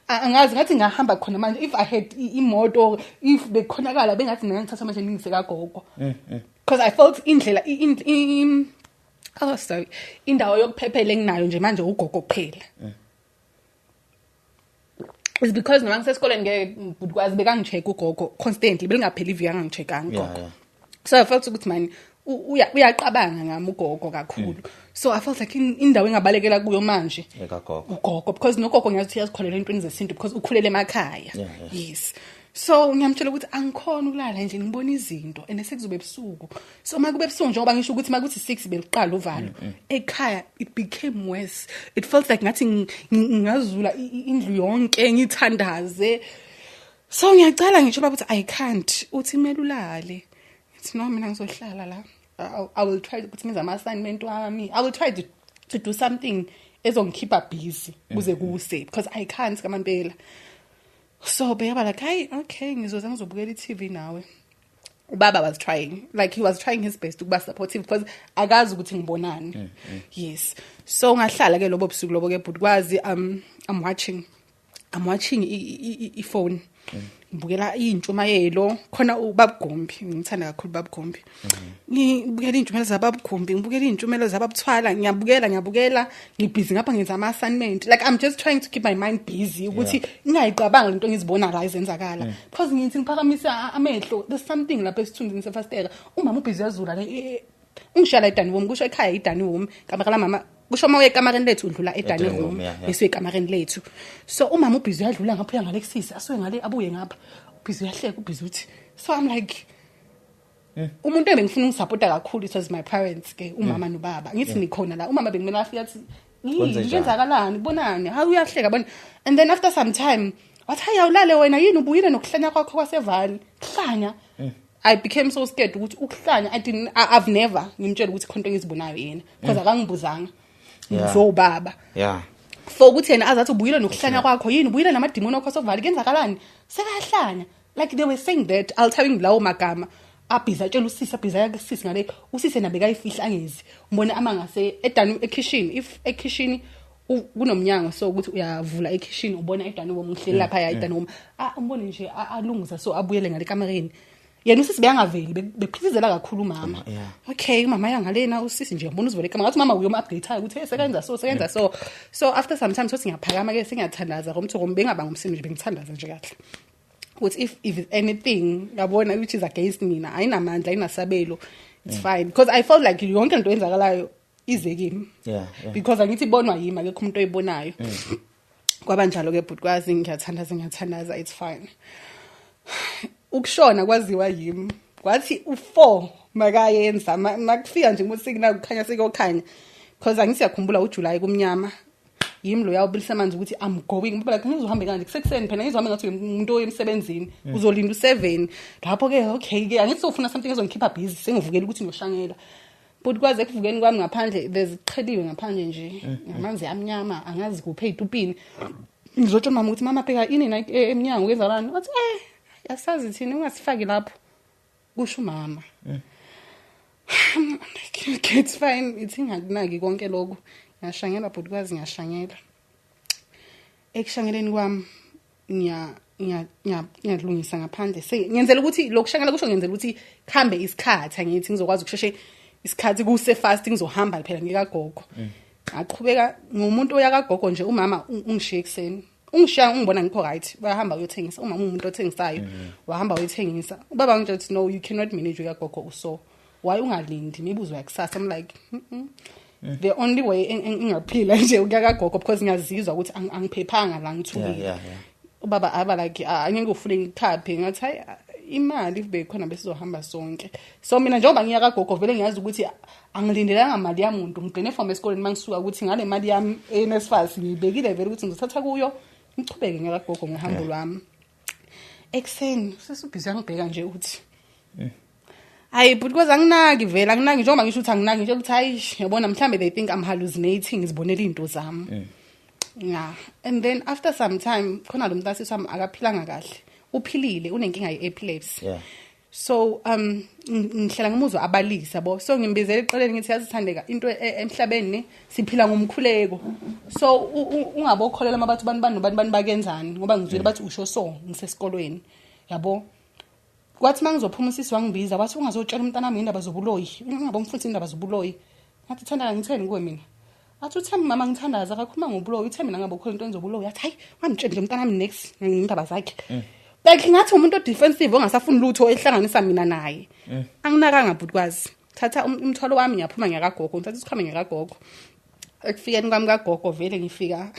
Angazi, ngathi ngahamba khona manje, if I had imoto, if bekhonakala, bengathi ngangithatha manje ngisekagogo, because I felt indlela oh sorry, indawo yokuphephela enginayo nje manje ugogo kuphela. Is because noma ngisesikoleni ngeke kwazi, bekangi-check ugogo constantly, belingapheli iviki angangi-checkanga ugogo. So I felt ukuthi man uyaqabanga ngami ugogo kakhulu, so I felt like indawo engabalekela kuyo manje Ekagogo. ugogo, because nogogo ngiyazi ukuthi uyazikholela entweni zesintu because ukhulele emakhaya. Yes, so ngiyamtshela ukuthi angikhona ukulala nje, ngibona izinto and sekuzobe ebusuku. So uma kube ebusuku, njengoba ngisho ukuthi uma kuthi 6 beliqala uvalo ekhaya, it became worse. It felt like ngathi ngingazula indlu yonke ngithandaze. So ngiyacala ngisho baba ukuthi I can't. Uthi kumele ulale. Ngithi no, mina ngizohlala la. I will try ukuthi ngenze ama-assignment wami, I will try to do something ezongikhipha busy kuze kuse because I can't kamampela. So beyaba like, "Hayi, okay, ngizoza ngizobukela i-TV nawe." Ubaba was trying, like he was trying his best ukuba supportive because akazi ukuthi ngibonani. Yes, so ngahlala ke lobo busuku lobo ke, but kwazi I'm watching i-phone, ngibukela iy'ntshumayelo khona ubabugombi. Ngithanda kakhulu ubabugombi. Ngibukela iy'ntshumayelo zababugombi, ngibukela iy'ntshumayelo zababuthwala, ngiyabukela, ngiyabukela, ngibhizi ngapha ngenza ama-assignment. Like, I'm just trying to keep my mind busy ukuthi ngingayicabangi lento engizibona la izenzakala, because ngithi ngiphakamisa amehlo, there's something lapha esithunzini sefastela. Umama ubhizi uyazula le, ungishiya la e-dining room. Kusho ekhaya i-dining room, kamera lamama. Kusho uma uya ekamareni lethu udlula e-dining E-dining room. room, yeah. Bese ekamareni lethu. So umama ubhizi uyadlula ngapha, uya ngale kusisi, asuke ngale abuye ngapha, ubhizi uyahleka, ubhizi uthi. So I'm like, umuntu ebengifuna ungisupporta kakhulu, it was my parents ke, umama nobaba. Ngithi nikhona la, umama bekumele afike athi yini? Kwenzenjani? Kwenzakalani? Kubonani? Hayi, uyahleka bona. And then after some time wathi, hayi, awulale wena, yini ubuyile nokuhlanya kwakho kwasevani kuhlanya. I became so scared ukuthi ukuhlanya. I didn't I've never ngimtshela ukuthi khona into engizibonayo yena, because akangibuzanga. Ngizobaba for ukuthi yena azathi ubuyile nokuhlanya kwakho, yini ubuyile namadimoni akho asovali, kuyenzakalani, sekayahlanya. Like, they were saying that, I'll tell you lawo magama. Abhiza atshela usisi, abhiza aya kusisi ngale, usisi yena bekayifihla angezi umbone ama ngase edani ekhishini. If ekhishini kunomnyango, so ukuthi uyavula ekhishini ubona e-dining room, ngihleli lapha ya e-dining room. Ah, umbone nje alunguza, so abuyele ngale kamereni. Yena usisi beyangaveli, bephithizela kakhulu umama. Okay, umama yangalena, usisi nje ngibona uzivele igama, ngathi umama uyom-update ukuthi hey, sekenza so, sekenza so. So after some time sothi ngiyaphakama ke, sengiyathandaza ngomthuko, bengaba ngumsindo nje, bengithandaza nje kahle ukuthi if anything yabona which is against mina, ayinamandla, ayinasabelo, it's fine, because I felt like yonke into eyenzakalayo ize kimi because angithi ibonwa yimi, akekho umuntu oyibonayo. Kwaba njalo ke, but kwazi ngiyathandaza, ngiyathandaza, it's fine. Ukushona kwaziwa yimi, kwathi u4 makayenza makufika nje ukuthi kukhanya, sekuyokhanya, because angithi siyakhumbula uJuly kumnyama, yimi lo yawubilisa amanzi ukuthi I'm going. Ngoba like ngizohambe kanje kusekuseni phela, ngizohambe ngathi umuntu oya emsebenzini, uzolinda u7 lapho ke. Okay ke, angithi sofuna something ezongikhipha busy, sengivukela ukuthi ngiyoshangela, but kwaze ekuvukeni kwami ngaphandle there's qheliwe ngaphandle nje ngamanzi amnyama, angazi kuphi ey'tupini. Ngizotshela mama ukuthi, mama, bheka ini na emnyango, kwenzakalani? Wathi, asazi thina, ungasifaki lapho, kusho umama. I'm like, okay, it's fine, ithi ngingakunaki konke lokhu. Ngiyashangela, but kwazi ngiyashangela, ekushangeleni kwami ngiyalungisa ngaphandle. Ngenzela ukuthi lokushangela, kusho ngenzela ukuthi kuhambe isikhathi, angithi ngizokwazi ukusheshe isikhathi kuse fast, ngizohamba phela ngikagogo. Ngaqhubeka ngumuntu oya kagogo nje. Umama ungishiye ekuseni, ungishiya ungibona ngikho right, bayahamba uyothengisa. Umama umuntu othengisayo, wahamba uyothengisa. Ubaba ngitshela ukuthi, no, you cannot manage uyagogo uso, why ungalindi, maybe uzoya kusasa. I'm like, The only way engaphila nje ukuya kagogo, because ngiyazizwa ukuthi angiphephanga la, ngithukile. Ubaba aba like, ah, angeke ufune ngikhaphe. Ngathi, hayi, imali if bekhona besizohamba sonke. So mina njengoba ngiya kagogo vele ngiyazi ukuthi angilindelanga mali yamuntu, ngigcine from esikoleni mangisuka ukuthi ngale mali yami eNSFAS ngiyibekile vele ukuthi ngizothatha kuyo, ngichubeke ngakagogo ngohambo lwami. Ekuseni sesubhizi yangibheka nje ukuthi hayi, but because anginaki vele, anginaki, njengoba ngisho ukuthi anginaki nje ukuthi hayi, yabona, mhlambe they think I'm hallucinating, ngizibonela izinto zami. Yeah, and then after some time khona lo mntasisi wami akaphilanga kahle, uphilile, unenkinga ye-epilepsy. So ngihlala ngimuzwa abalisa yabo, so ngimbizela eqeleni, ngithi, yazi Thandeka, into emhlabeni ne siphila ngomkhuleko, so ungabokholela uma bathi bani bani nobani bani bakenzani, ngoba ngizwile bathi usho so ngisesikolweni yabo. Kwathi mangizophuma usisi wangibiza, wathi, ungazotshela umntana wami indaba zobuloyi, ungabomfundisa indaba zobuloyi. Ngathi, Thandeka, ngitheni kuwe mina? Athi, uthe mama ngithandaza akakhuluma ngobuloyi, uthe mina ngabe ukhona into enzobuloyi. Athi, hayi, ungamtsheli nje umntana wami next ngendaba zakhe. Like ngathi umuntu o-defensive ongasafuni lutho ehlanganisa mina naye. Anginakanga, but kwazi thatha umthwalo wami, ngiyaphuma ngiyakagogo, ngithatha isikhwama ngiyakagogo. Ekufikeni kwami kagogo vele ngifika,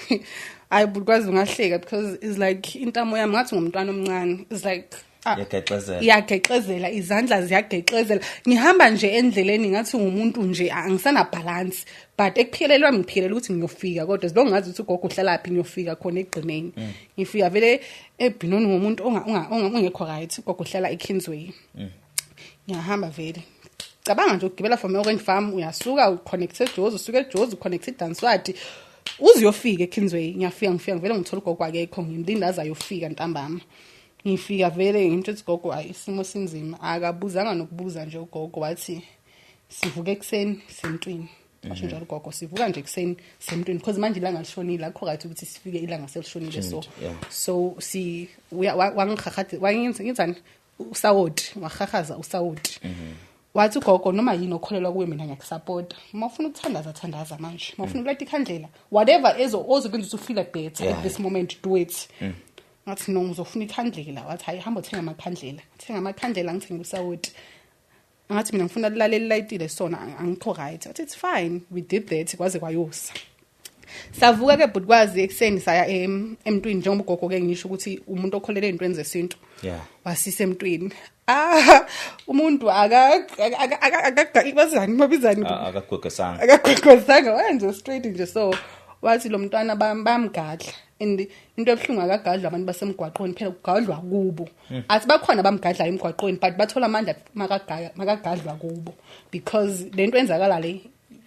hayi, but kwazi ungahleka because it's like intamo yami ngathi ngumntwana omncane, it's like, ah, Iyagexezela. Iyagexezela, izandla ziyagexezela, ngihamba nje endleleni ngathi ngumuntu nje angisana balance, but ekuphikeleni kwami ngiphikelele ukuthi ngiyofika, kodwa as long ngazi ukuthi ugogo uhlala phi, ngiyofika khona. Ekugcineni ngifika vele eBenoni ngomuntu ongekho right. Ugogo uhlala eKingsway. Ngiyahamba vele, cabanga nje ukugibela from Orange Farm, uyasuka uconnect eJozi, usuka eJozi uconnect eDanswati, uze uyofika eKingsway. Ngiyafika, ngifika ngivele ngithola ugogo akekho, ngimlinda aze ayofika ntambama. Ngifika vele ngimtshela ukuthi, "Gogo, hayi, isimo sinzima." Akabuzanga nokubuza nje ugogo, wathi sivuke ekuseni semntwini. Washo njalo ugogo, sivuka nje ekuseni semntwini, because manje ilanga lishonile, akho right ukuthi sifike ilanga selishonile, so so si wangihahade, wangenza ngenzani usawoti, wahahaza usawoti. Wathi ugogo, "Noma yini okholelwa kuwe, mina ngiyakusapota. Uma ufuna ukuthandaza, thandaza manje. Uma ufuna ukulayita ikhandlela, whatever ezo ozokwenza ukuthi ufeel better at this moment, do it." Ngathi, "No, ngizofuna ikhandlela." Wathi, "Hayi, hamba uthenga amakhandlela." Thenga amakhandlela, ngithengela usawoti. Ngathi, "Mina ngifuna lilalela lilayitile sona, angikho right." Wathi, "It's fine." We did that kwaze kwayosa. Savuka ke, bhuti Kwazi, ekuseni, saya emntwini, njengoba ugogo ke ngisho ukuthi umuntu okholele ey'ntweni zesintu. Wasisa emntwini. Ah, umuntu aka aka bazani, babizani? Akagwegesanga. Akagwegwesanga, wayenze straight nje. So wathi lo mntwana bayamgadla, and into ebuhlungu, akagadlwa abantu basemgwaqweni phela, kugadlwa kubo. Athi bakhona abamgadlayo emgwaqweni, but bathola amandla makagadlwa kubo, because lento enzakala le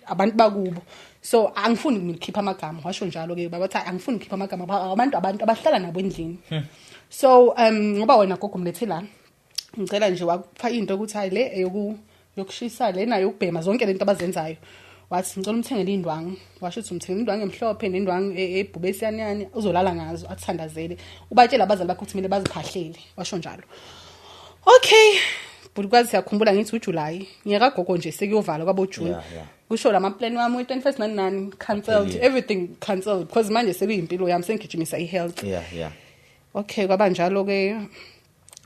abantu bakubo. So angifuni ngikhipha amagama, washo njalo ke baba, bathi angifuni ukukhipha amagama abantu abahlala nabo endlini. So ngoba wena gogo mlethe la, ngicela nje, wakupha into ukuthi hayi, le eyoku yokushisa, lena yokubhema, zonke lento abazenzayo. Wathi, "Ngicela umthengele indwangu." Washo ukuthi umthengele indwangu emhlophe nendwangu ebhubesi yani yani, uzolala ngazo, athandazele, ubatshela abazali bakho ukuthi kumele baziphahlele, washo njalo. Okay bhuti Kwazi, siyakhumbula ngithi uJuly ngiyakagogo nje, sekuyovala kwabo June. Kusho lama plan wami we-21st nani nani cancelled. Aphelile. Everything cancelled, because manje sekuyimpilo yami, sengigijimisa i-health. Okay, kwabanjalo ke,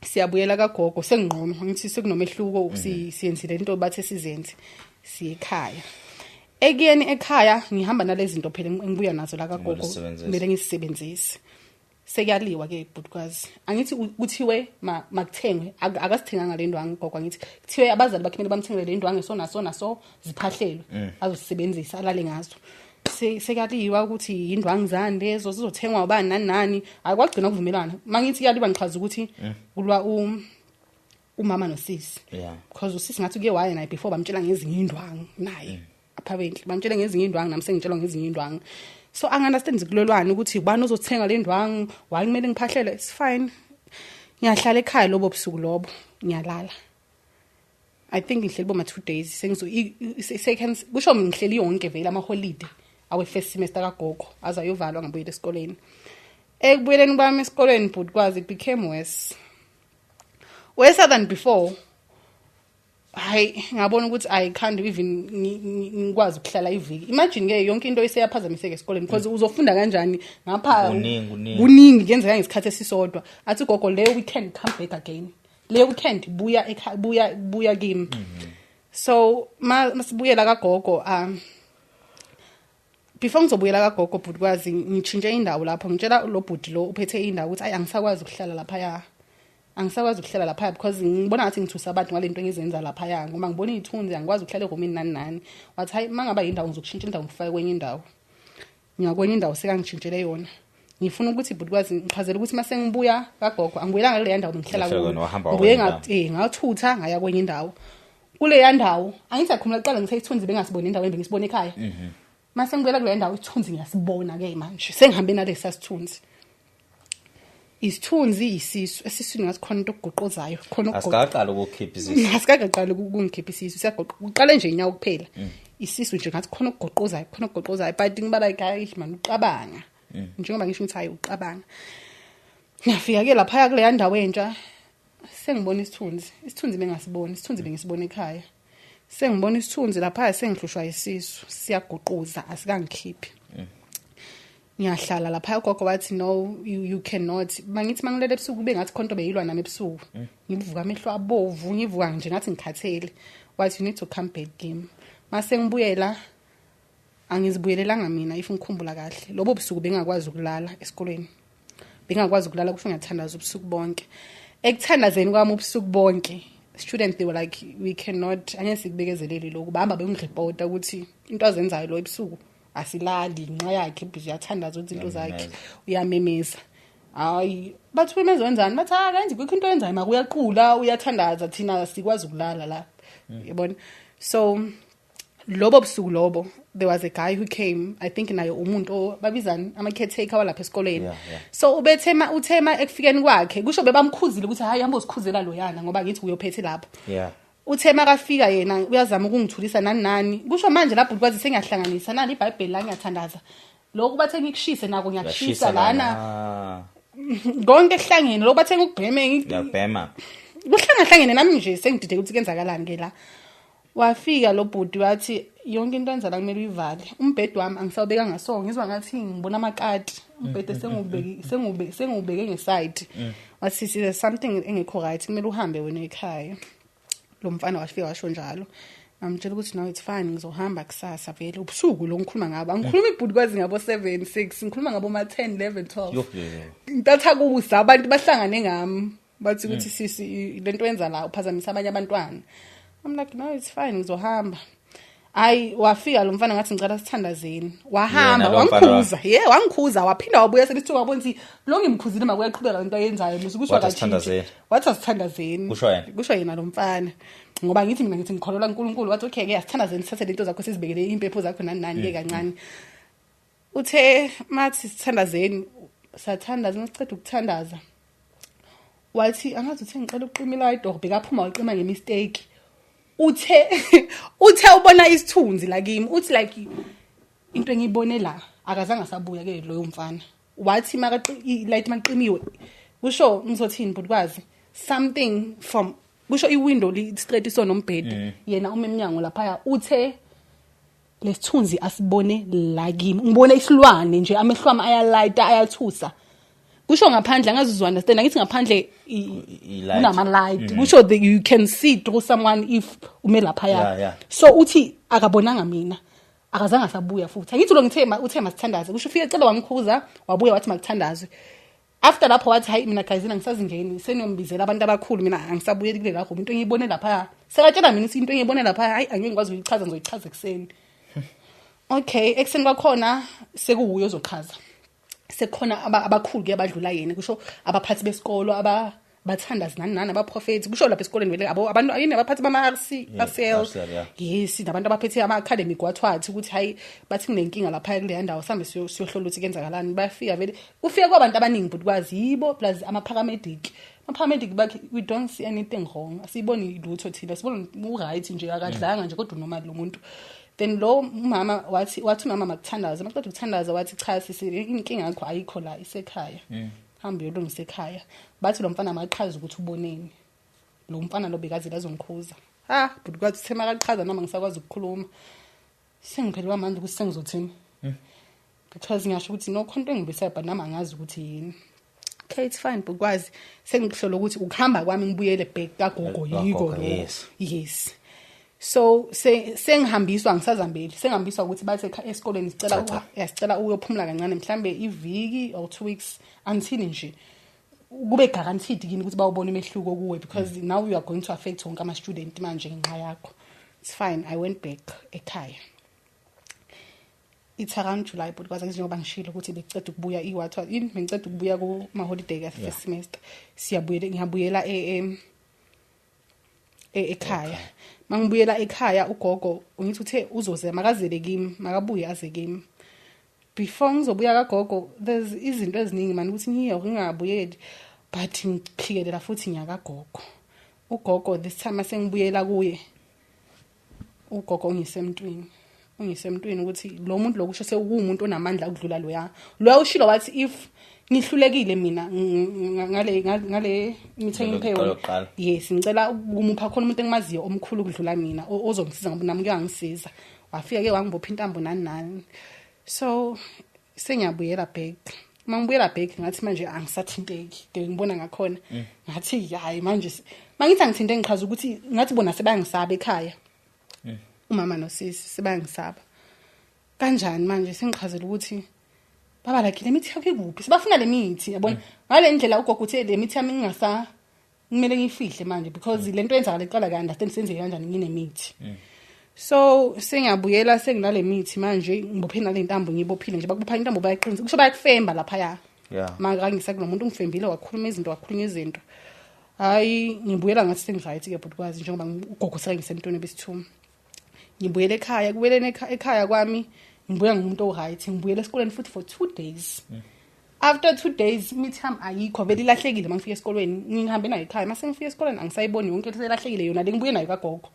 siyabuyela kagogo, sengingqono ngithi sekunomehluko, siyenzile into bathe sizenze, siye ekhaya. Ekuyeni ekhaya ngihamba nalezi zinto phela engibuya nazo la kagogo. Kumele usisebenzise. Kumele ngisisebenzise. Sekuyaliwa ke, bhuti, angithi kuthiwe makuthengwe, akasithenganga le ndwangu gogo. Angithi kuthiwe abazali bakhe kumele bamthengele le ndwangu, so naso naso ziphahlelwe, azosebenzisa, alale ngazo. Sekuyaliwa ukuthi indwangu zani lezo, zizothengwa ubani, nani nani, akwagcina kuvumelana. Mangithi kuyaliwa, ngichaza ukuthi kulwa umama nosisi, because usisi ngathi uke waya naye before, bamtshela ngezinye indwangu naye, apparently bamtshela ngezinye indwangu, nami sengitshelwa ngezinye indwangu. So angi-understand kulolwane ukuthi ubani ozothenga le ndwangu, why kumele ngiphahlele. It's fine, ngiyahlala ekhaya lobo busuku lobo, ngiyalala. I think ngihleli boma 2 days, sengizo second, kusho ngihleli yonke vele ama-holiday awe first semester kagogo aze ayovalwa, ngabuyela esikoleni. Ekubuyeleni kwami esikoleni, bhuti Kwazi, it became worse, worse than before. Hayi, ngabona ukuthi I can't even ngikwazi ukuhlala iviki. Imagine ke, yonke into iseyaphazamiseka esikoleni, because uzofunda kanjani ngapha? Kuningi, kuningi. Kuningi kuyenzeka ngesikhathi esisodwa. Athi gogo, "Le weekend, come back again, le weekend buya ekhaya, buya, buya kimi." So masibuyela kagogo, before ngizobuyela kagogo, bhuti Kwazi, ngitshintshe indawo lapho. Ngitshela lo bhuti lo uphethe indawo ukuthi ayi, angisakwazi ukuhlala laphaya, angisakwazi ukuhlala laphaya, because ngibona ngathi ngithusa abantu ngale nto engizenza laphaya, ngoba ngibona iy'thunzi, angikwazi ukuhlala erumini, nani nani. Wathi, "Hayi, uma ngaba yindawo, ngizokushintsha indawo, ngifake kwenye indawo." Ngiyakwenye indawo, sekangishintshele yona. Ngifuna ukuthi, bhuti Kwazi, ngichazele ukuthi uma sengibuya kagogo, angibuyelanga kuleya ndawo bengihlala Wahlala kuyo. kuyona, wahamba Ngibuye wakwenye ngathutha ngaya kwenye indawo. Kuleya ndawo, angithi akhumula kuqala ngithe isithunzi bengasiboni endaweni bengisibona ekhaya. Mase ngibuyela kuleya ndawo, isithunzi ngiyasibona-ke manje, sengihambe nalesa sithunzi. Isithunzi, isisu, esiswini ngathi khona into okugoqozayo khona Asikaqali ukukhipha isisu. Asikaqali ukungikhipha isisu, siyagoqa uqale nje inyawo kuphela. Isisu nje ngathi khona okugoqozayo, khona okugoqozayo, but ngiba like, hayi man, ucabanga njengoba ngisho ngithi hayi, ucabanga. Ngiyafika ke laphaya kuleya ndawo entsha, sengibona isithunzi, isithunzi bengasiboni, isithunzi bengisibona ekhaya, sengibona isithunzi laphaya, sengihlushwa isisu, siyaguquza, asikangikhiphi. Ngiyahlala lapha, ugogo wathi, "No, you cannot." Mangithi mangilele ebusuku, kube ngathi khonto beyilwa nami ebusuku, ngivuka amehlo abovu, ngivuka nje ngathi ngikhathele. Wathi, "You need to come back kimi." Mase ngibuyela, angizibuyelelanga mina. If ngikhumbula kahle, lobo busuku bengakwazi ukulala esikolweni, bengakwazi ukulala, kusho ngiyathandaza ubusuku bonke. Ekuthandazeni kwami ubusuku bonke, student, they were like, "We cannot, angeke sikubekezelele lokhu." Bahamba bengiripota ukuthi into azenzayo lo ebusuku, asilali ngenxa yakhe, busy uyathandaza ukuthi into zakhe, uyamemeza. Hayi, bathi umemeza wenzani? Bathi, "Ah, kanzi kukho into yenzayo, makuyaqula, uyathandaza, thina sikwazi ukulala la." Yabona, so lobo busuku lobo There was a guy who came, I think naye umuntu babizani, ama caretaker walapha esikoleni. So ubethema uthema ekufikeni kwakhe, kusho bebamkhuzile ukuthi hayi, hamba usikhuzela loyana, ngoba ngithi uyophethe lapho. Uthe makafika yena uyazama ukungithulisa nani nani. Kusho manje lapho kwazi sengiyahlanganisa nali iBhayibheli la, ngiyathandaza, lokhu bathe ngikushise nako ngiyakushisa. Uyashisa. Lana. Ah, konke kuhlangene, lokhu bathe ngikubheme uyabhema. Kuhlangahlangene, nami nje sengidideka ukuthi kuyenzakalani ke la. Wafika lo bhuti wathi yonke into enzala kumele uyivale. Umbhede wami angisawubeka ngaso, ngizwa ngathi ngibona amakati. Umbhede sengubeke ngeside. Wathi, "There's something engekho right, kumele uhambe wena ekhaya." Lo mfana wafika washo njalo. Ngamtshela ukuthi no, it's fine, ngizohamba kusasa. Vele ubusuku lo ngikhuluma ngabo, angikhuluma ibhuti kwazi ngabo 7 6, ngikhuluma ngabo ma 10 11 12. Yo, yo, yo. Ntatha kusa abantu bahlangane ngami, bathi ukuthi sisi, lento wenza la uphazamisa abanye abantwana. I'm like, "No, it's fine, ngizohamba." Hayi, wafika lo mfana, ngathi ngicela sithandazeni, wahamba. Yena lo mfana? Wangikhuza, yeah, wangikhuza, waphinda wabuya selithuka, wabona ukuthi lo ngimkhuzile, makuyaqhubeka lento ayenzayo musu kusho Wathi akatshintshi. asithandazeni. Wathi asithandazeni. Kusho yena? Kusho yena lo mfana, ngoba ngithi mina ngithi ngikholelwa kuNkulunkulu. Wathi okay ke, asithandazeni, sithathe lento zakho sizibekele impepho zakho nani nani ke kancane. Uthe mathi sithandazeni, sathandaza. Masiceda ukuthandaza wathi angazi, uthe ngicela ukuqima ilight or bekaphuma waqima ngemistake. Uthe ubona isithunzi la kimi, uthi like into engiyibone la. Akazange asabuya ke loyo mfana. Wathi maka light maqimiwe, kusho ngizothini bhutikwazi, something from, kusho iwindow li straight iso nombhede, yena uma eminyango lapha, uthe lesithunzi asibone la kimi, ngibone isilwane nje, amehlo ami ayalayita, ayathusa. Kusho ngaphandle angazuzwa understand, angithi ngaphandle I-light. Kunama light, kusho that you can see through someone if ume lapha. Yeah. So uthi akabonanga mina, akazange asabuya futhi. Angithi lo ngithe uthe masithandaze, kusho ufike cela wangikhuza, wabuya wathi makuthandazwe. After lapho wathi hayi, mina guys angisazingeni, seniyombizela abantu abakhulu, mina angisabuyeli kule lapho. Into engiyibone lapha, sekatshela mina ukuthi into engiyibone lapha, hayi, angeke ngikwazi ukuyichaza, ngizoyichaza ekuseni. Okay, ekuseni kwakhona sekuwuye ozochaza, sekukhona abakhulu ke abadlula yena, kusho abaphathi besikolo, aba bathandazi nani nani, abaprofethi, kusho lapha esikoleni vele abo abantu yini, abaphathi bama-RC. RCL. RCL, yeah. Yes, nabantu abaphethe ama-academic wathwathi ukuthi hayi, bathi kunenkinga lapha kuleya ndawo, sihambe siyohlola ukuthi kuyenzakalani. Bayafika vele, kufika kwabantu abaningi but kwazi yibo plus ama-paramedic. Ama-paramedic bakhe, "We don't see anything wrong, asiyiboni lutho thina, sibona u-right nje, akadlanga nje, kodwa normal lo muntu." Then lo umama wathi umama makuthandaze. Maqeda ukuthandaza wathi cha sisi, inkinga yakho ayikho la, isekhaya, hambe uyolungisa ekhaya. Bathi lo mfana maqhaza ukuthi uboneni. Lo mfana lo bekazile azongikhuza, ha, but kwathi uthe makaqhaza noma ngisakwazi ukukhuluma, sengiphelelwa amandla ukuthi sengizothini, because ngiyasho ukuthi nokho into engibisayo, but nami angazi ukuthi yini. Okay, it's fine, but kwazi sengikuhlola ukuthi ukuhamba kwami ngibuyele back kagogo yiko Kagogo, lokho. Yes. Yes, so sengihambiswa, angisazambeli, sengihambiswa ukuthi bathi esikoleni sicela Cha, cha. Yeah, sicela uyophumula kancane, mhlambe iviki or 2 weeks, until nje kube guaranteed kini ukuthi bawubona umehluko kuwe, because now you are going to affect wonke ama-student manje ngenxa yakho. It's fine, I went back ekhaya. It's around July, but kwaze njengoba ngishilo ukuthi bengiceda ukubuya iwatha yini, bengiceda ukubuya kuma-holiday ka-first semester. Siyabuyela, ngiyabuyela ekhaya. Mangibuyela ekhaya, ugogo ngithi uthe uzoze makazele kimi, makabuye aze kimi before ngizobuya kagogo. There's izinto eziningi mani ukuthi ngiye or ngingabuyeli, but ngiphikelela futhi ngiyakagogo. Ugogo this time asengibuyela kuye, ugogo ungisemntwini ukuthi lo muntu lokusho sewumuntu onamandla ukudlula loya. Loya ushilo wathi if ngihlulekile mina ngale mithi engiphe yona, Lokuqala. yes, ngicela ukumupha khona umuntu engimaziyo omkhulu ukudlula mina ozongisiza, ngoba nami kuyangisiza. Wafika ke wangibopha intambo nani nani. So sengiyabuyela back. Uma ngibuyela back, ngathi manje angisathinteki ke, ngibona ngakhona ngathi hayi manje mangithi angithinte, ngichaza ukuthi ngathi bona sebayangisaba ekhaya, umama nosisi sebayangisaba kanjani. Manje sengichazela ukuthi baba like le mithi yakho ikuphi, sibafuna le mithi, yabona ngale ndlela ugogo uthe le mithi yami ngingasa kumele ngiyifihle manje, because lento yenzakala iqala ka understand senzeke kanjani nginemithi. So sengiyabuyela, senginale mithi manje, ngibophe nale ntambo, ngiyibophile nje. Bakubopha intambo, bayaqinisa, kusho bayakufemba laphaya. Makangisa kulo muntu ungifembile, wakhuluma izinto, wakhulunywa izinto. Hayi, ngibuyela ngathi sengiright ke, but kwazi njengoba ugogo sekangisemntwini besithu. Ngibuyele ekhaya, kubuyeleni ekhaya kwami ngibuya ngumuntu o-right. Ngibuyele esikoleni futhi for 2 days. After 2 days imithi yami ayikho, vele ilahlekile. Uma ngifika esikolweni ngihambe nayo ekhaya, mase ngifika esikolweni angisayiboni yonke, selahlekile yona le ngibuye nayo kagogo.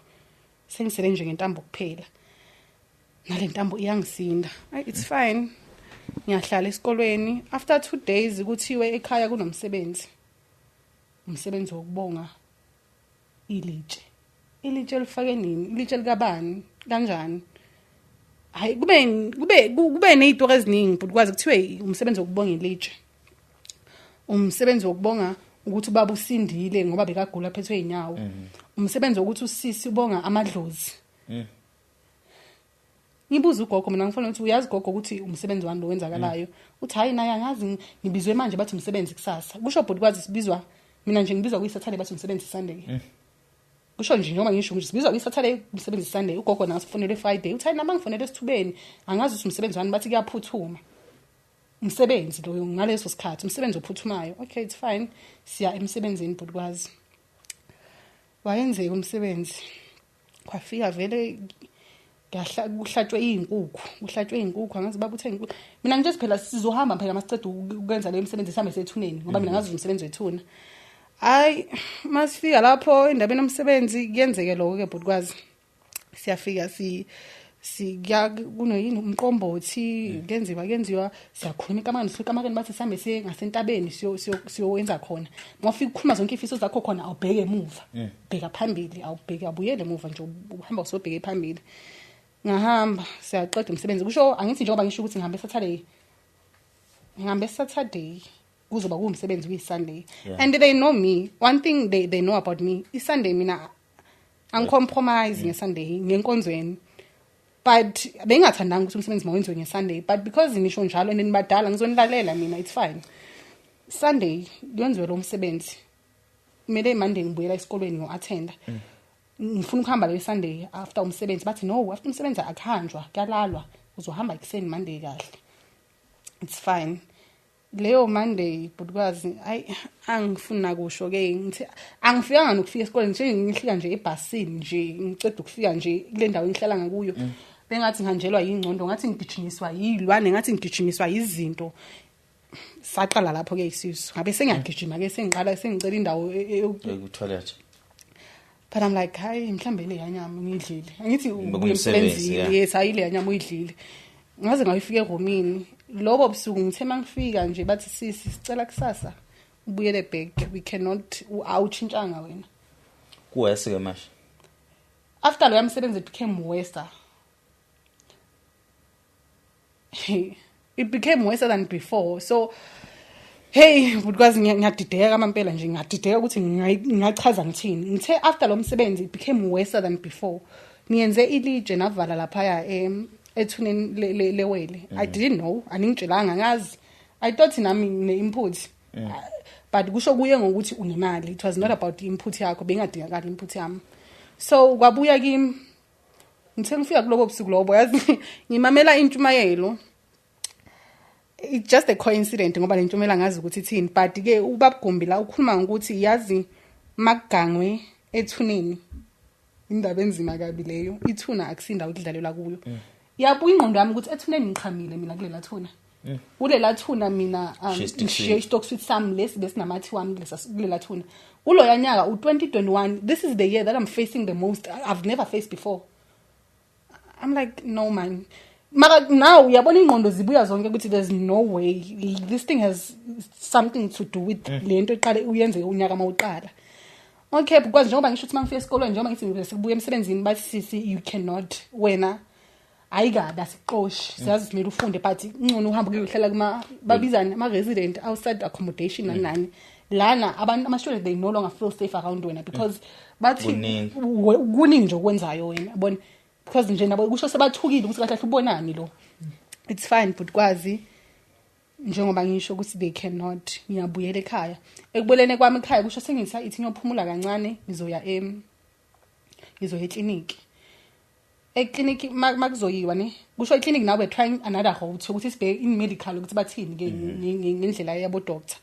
Sengisele nje ngentambo kuphela, nale ntambo iyangisinda. Ay, it's fine, ngiyahlala esikolweni. After 2 days kuthiwe ekhaya kunomsebenzi, umsebenzi wokubonga ilitshe. Ilitshe lifake nini? Ilitshe likabani? Kanjani? Hayi, kube nezitori eziningi, but kwazi kuthiwe umsebenzi wokubonga ilitshe, umsebenzi wokubonga ukuthi ubaba usindile ngoba bekagula phethwe inyawo, umsebenzi wokuthi usisi ubonga amadlozi. Ngibuza ugogo mina, ngifuna ukuthi uyazi gogo ukuthi umsebenzi wami lo wenzakalayo. Uthi hayi, naye angazi, ngibizwe manje bathi umsebenzi kusasa. Kusho bhuti kwazi sibizwa, mina nje ngibizwa kuyiSaturday, bathi umsebenzi Sunday. Kusho nje njengoba ngisho nje sibizwa kuyiSaturday, umsebenzi Sunday. Ugogo naye ufonele Friday, uthi hayi, nami ngifonele esithubeni, angazi ukuthi umsebenzi wami, bathi kuyaphuthuma umsebenzi loyo ngaleso sikhathi, umsebenzi ophuthumayo. Okay, it's fine, siya emsebenzini bhuti kwazi. Wayenzeka umsebenzi, kwafika vele kuhlatshwe izinkukhu, angazi baba uthe izinkukhu. Mina nje phela sizohamba phela masiceda ukwenza leyo misebenzi, sihambe sethuneni ngoba mina ngazi umsebenzi wethuna. Hayi, masifika lapho endabeni yomsebenzi kuyenzeke lokho ke bhuti kwazi. Siyafika si siya kunoyini umqombothi, kuyenziwa siyakhuluma ekamareni, sifika ekamareni bathi sihambe siye ngasentabeni siyowenza khona. Mawufika ukhuluma zonke ifiso zakho khona, awubheke emuva, bheka phambili, awubheke abuyele emuva nje, uhamba usobheke phambili. Ngahamba siyaqeda umsebenzi. Kusho angithi njengoba ngisho ukuthi ngihambe Saturday, ngihambe Saturday kuzoba kuwumsebenzi kuyi-Sunday. And they know me, one thing they know about me, i-Sunday mina angicompromise nge-Sunday ngenkonzweni. But bengingathandanga ukuthi umsebenzi mawenziwe nge-Sunday, but because nisho njalo and nibadala ngizonilalela mina, it's fine. Sunday kuyenziwe lo msebenzi, kumele Monday ngibuyela esikolweni ngo-attenda. Ngifuna ukuhamba le Sunday after umsebenzi, bathi no, after umsebenzi akuhanjwa, kuyalalwa, uzohamba ekuseni Monday kahle. It's fine. Leyo Monday bhutikwazi, ayi, angifuna kusho ke ngithi angifikanga nokufika esikoleni nje, ngihlika nje ebhasini nje, ngiceda ukufika nje kule ndawo engihlala ngakuyo, bengathi ngihanjelwa yingcondo, ngathi ngigijimiswa yilwane, ngathi ngigijimiswa izinto. Saqala lapho ke isisu, ngabe sengiyagijima ke, sengiqala sengicela indawo toilet. But I'm like, hayi, mhlambe le yanyama ngiyidlile, angithi ubuye Bekumsebenzi, emsebenzini. Yes, hayi, le yanyama uyidlile. Ngaze ngayifika erumini lobo busuku, ngithe mangifika nje bathi sisi sicela kusasa ubuyele back, we cannot, awutshintshanga wena. Kuwese ke manje. After loya msebenzi it became worse, it became worse than before. So hey because ngiyadideka amampela nje, ngiyadideka ukuthi ngingachaza ngithini. Ngithe after lo msebenzi it became worse than before. Niyenze ilitshe navala laphaya ethuneni lewele. I didn't know, aningitshelanga, ngazi, I thought nami ngine-input. But kusho kuye ngokuthi unemali, it was not about the input yakho, bengadingakali input yami. So kwabuya kimi, ngithe ngifika kulobo busuku lobo, yazi ngimamela intshumayelo. It's just a coincidence ngoba le ntshumayelo angazi ukuthi ithini, but ke ubabugumbi la ukhuluma ngokuthi yazi makugangwe ethuneni, indaba enzima kabi leyo, ithuna akusindawo ukudlalelwa kuyo. Yabuya ingqondo yami ukuthi ethuneni ngiqhamile mina kulela thuna, kulela thuna mina Shiye isitoki. Ngishiye isitoki sweet sami lesi besinamathi wami kulela thuna kuloya nyaka u-2021. This is the year that I'm facing the most I've never faced before. I'm like, no man, mara now uyabona ingqondo zibuya zonke ukuthi there's no way this thing has something to do with le nto eqale uyenze unyaka mawuqala. Okay, because njengoba ngisho ukuthi mangifika esikolweni, njengoba ngithi sekubuya emsebenzini, bathi sisi you cannot wena, ayikabi asixoshi, siyazi simele ufunde, but ngcono uhambe kuyohlala kuma babizana ama resident outside accommodation nani nani lana, abantu ama students they no longer feel safe around wena because bathi Kuningi. Kuningi nje okwenzayo wena yabona, because nje nabo kusho sebathukile ukuthi kahle kahle ubonani lo. It's fine, but kwazi njengoba ngisho ukuthi they cannot, ngiyabuyela ekhaya. Ekubuyeleni kwami ekhaya kusho sengitha ithi ngiyophumula kancane, ngizoya ekliniki. Ekliniki makuzoyiwa ne kusho ekliniki, now we're trying another route ukuthi sibheke in medical ukuthi bathini ke ngendlela yabo doctor.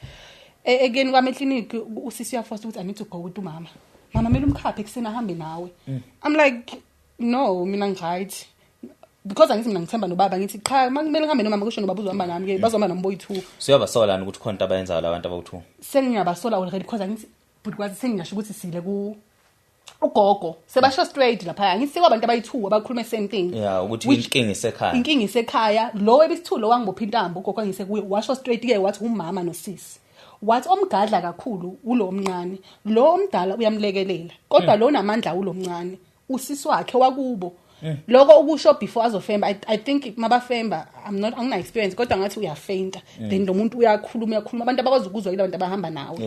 Ekuyeni kwami ekliniki usisi uyaforce ukuthi I need to go with umama, mama kumele umkhaphe ekuseni ahambe nawe. I'm like, No, mina ngi-right, because angithi mina ngithemba nobaba. Ngithi cha, makumele ngihambe nomama, kusho nobaba uzohamba nami ke, bazohamba nami boyi-two. Siyabasolani ukuthi khona into abayenzayo labantu abawu-two? Sengiyabasola already, because angithi but kwazi sengingasho ukuthi sile ku ugogo, sebasho straight lapha, angithi sekwabantu abayi-two abakhuluma same thing. Ya, ukuthi inkinga isekhaya. Inkinga isekhaya. Lo ebisithu lo wangibopha intambo, ugogo angise kuye, washo straight ke, wathi umama nosisi, wathi omgadla kakhulu ulo omncane, lo omdala uyamlekelela, kodwa lo namandla ulo omncane, usisi wakhe wakubo. Lokho ukusho before azofemba. I think mabafemba, I'm not, angina experience, kodwa ngathi uyafainta, then lo muntu uyakhuluma, uyakhuluma, abantu abakwazi ukuzwa yila bantu abahamba nawe.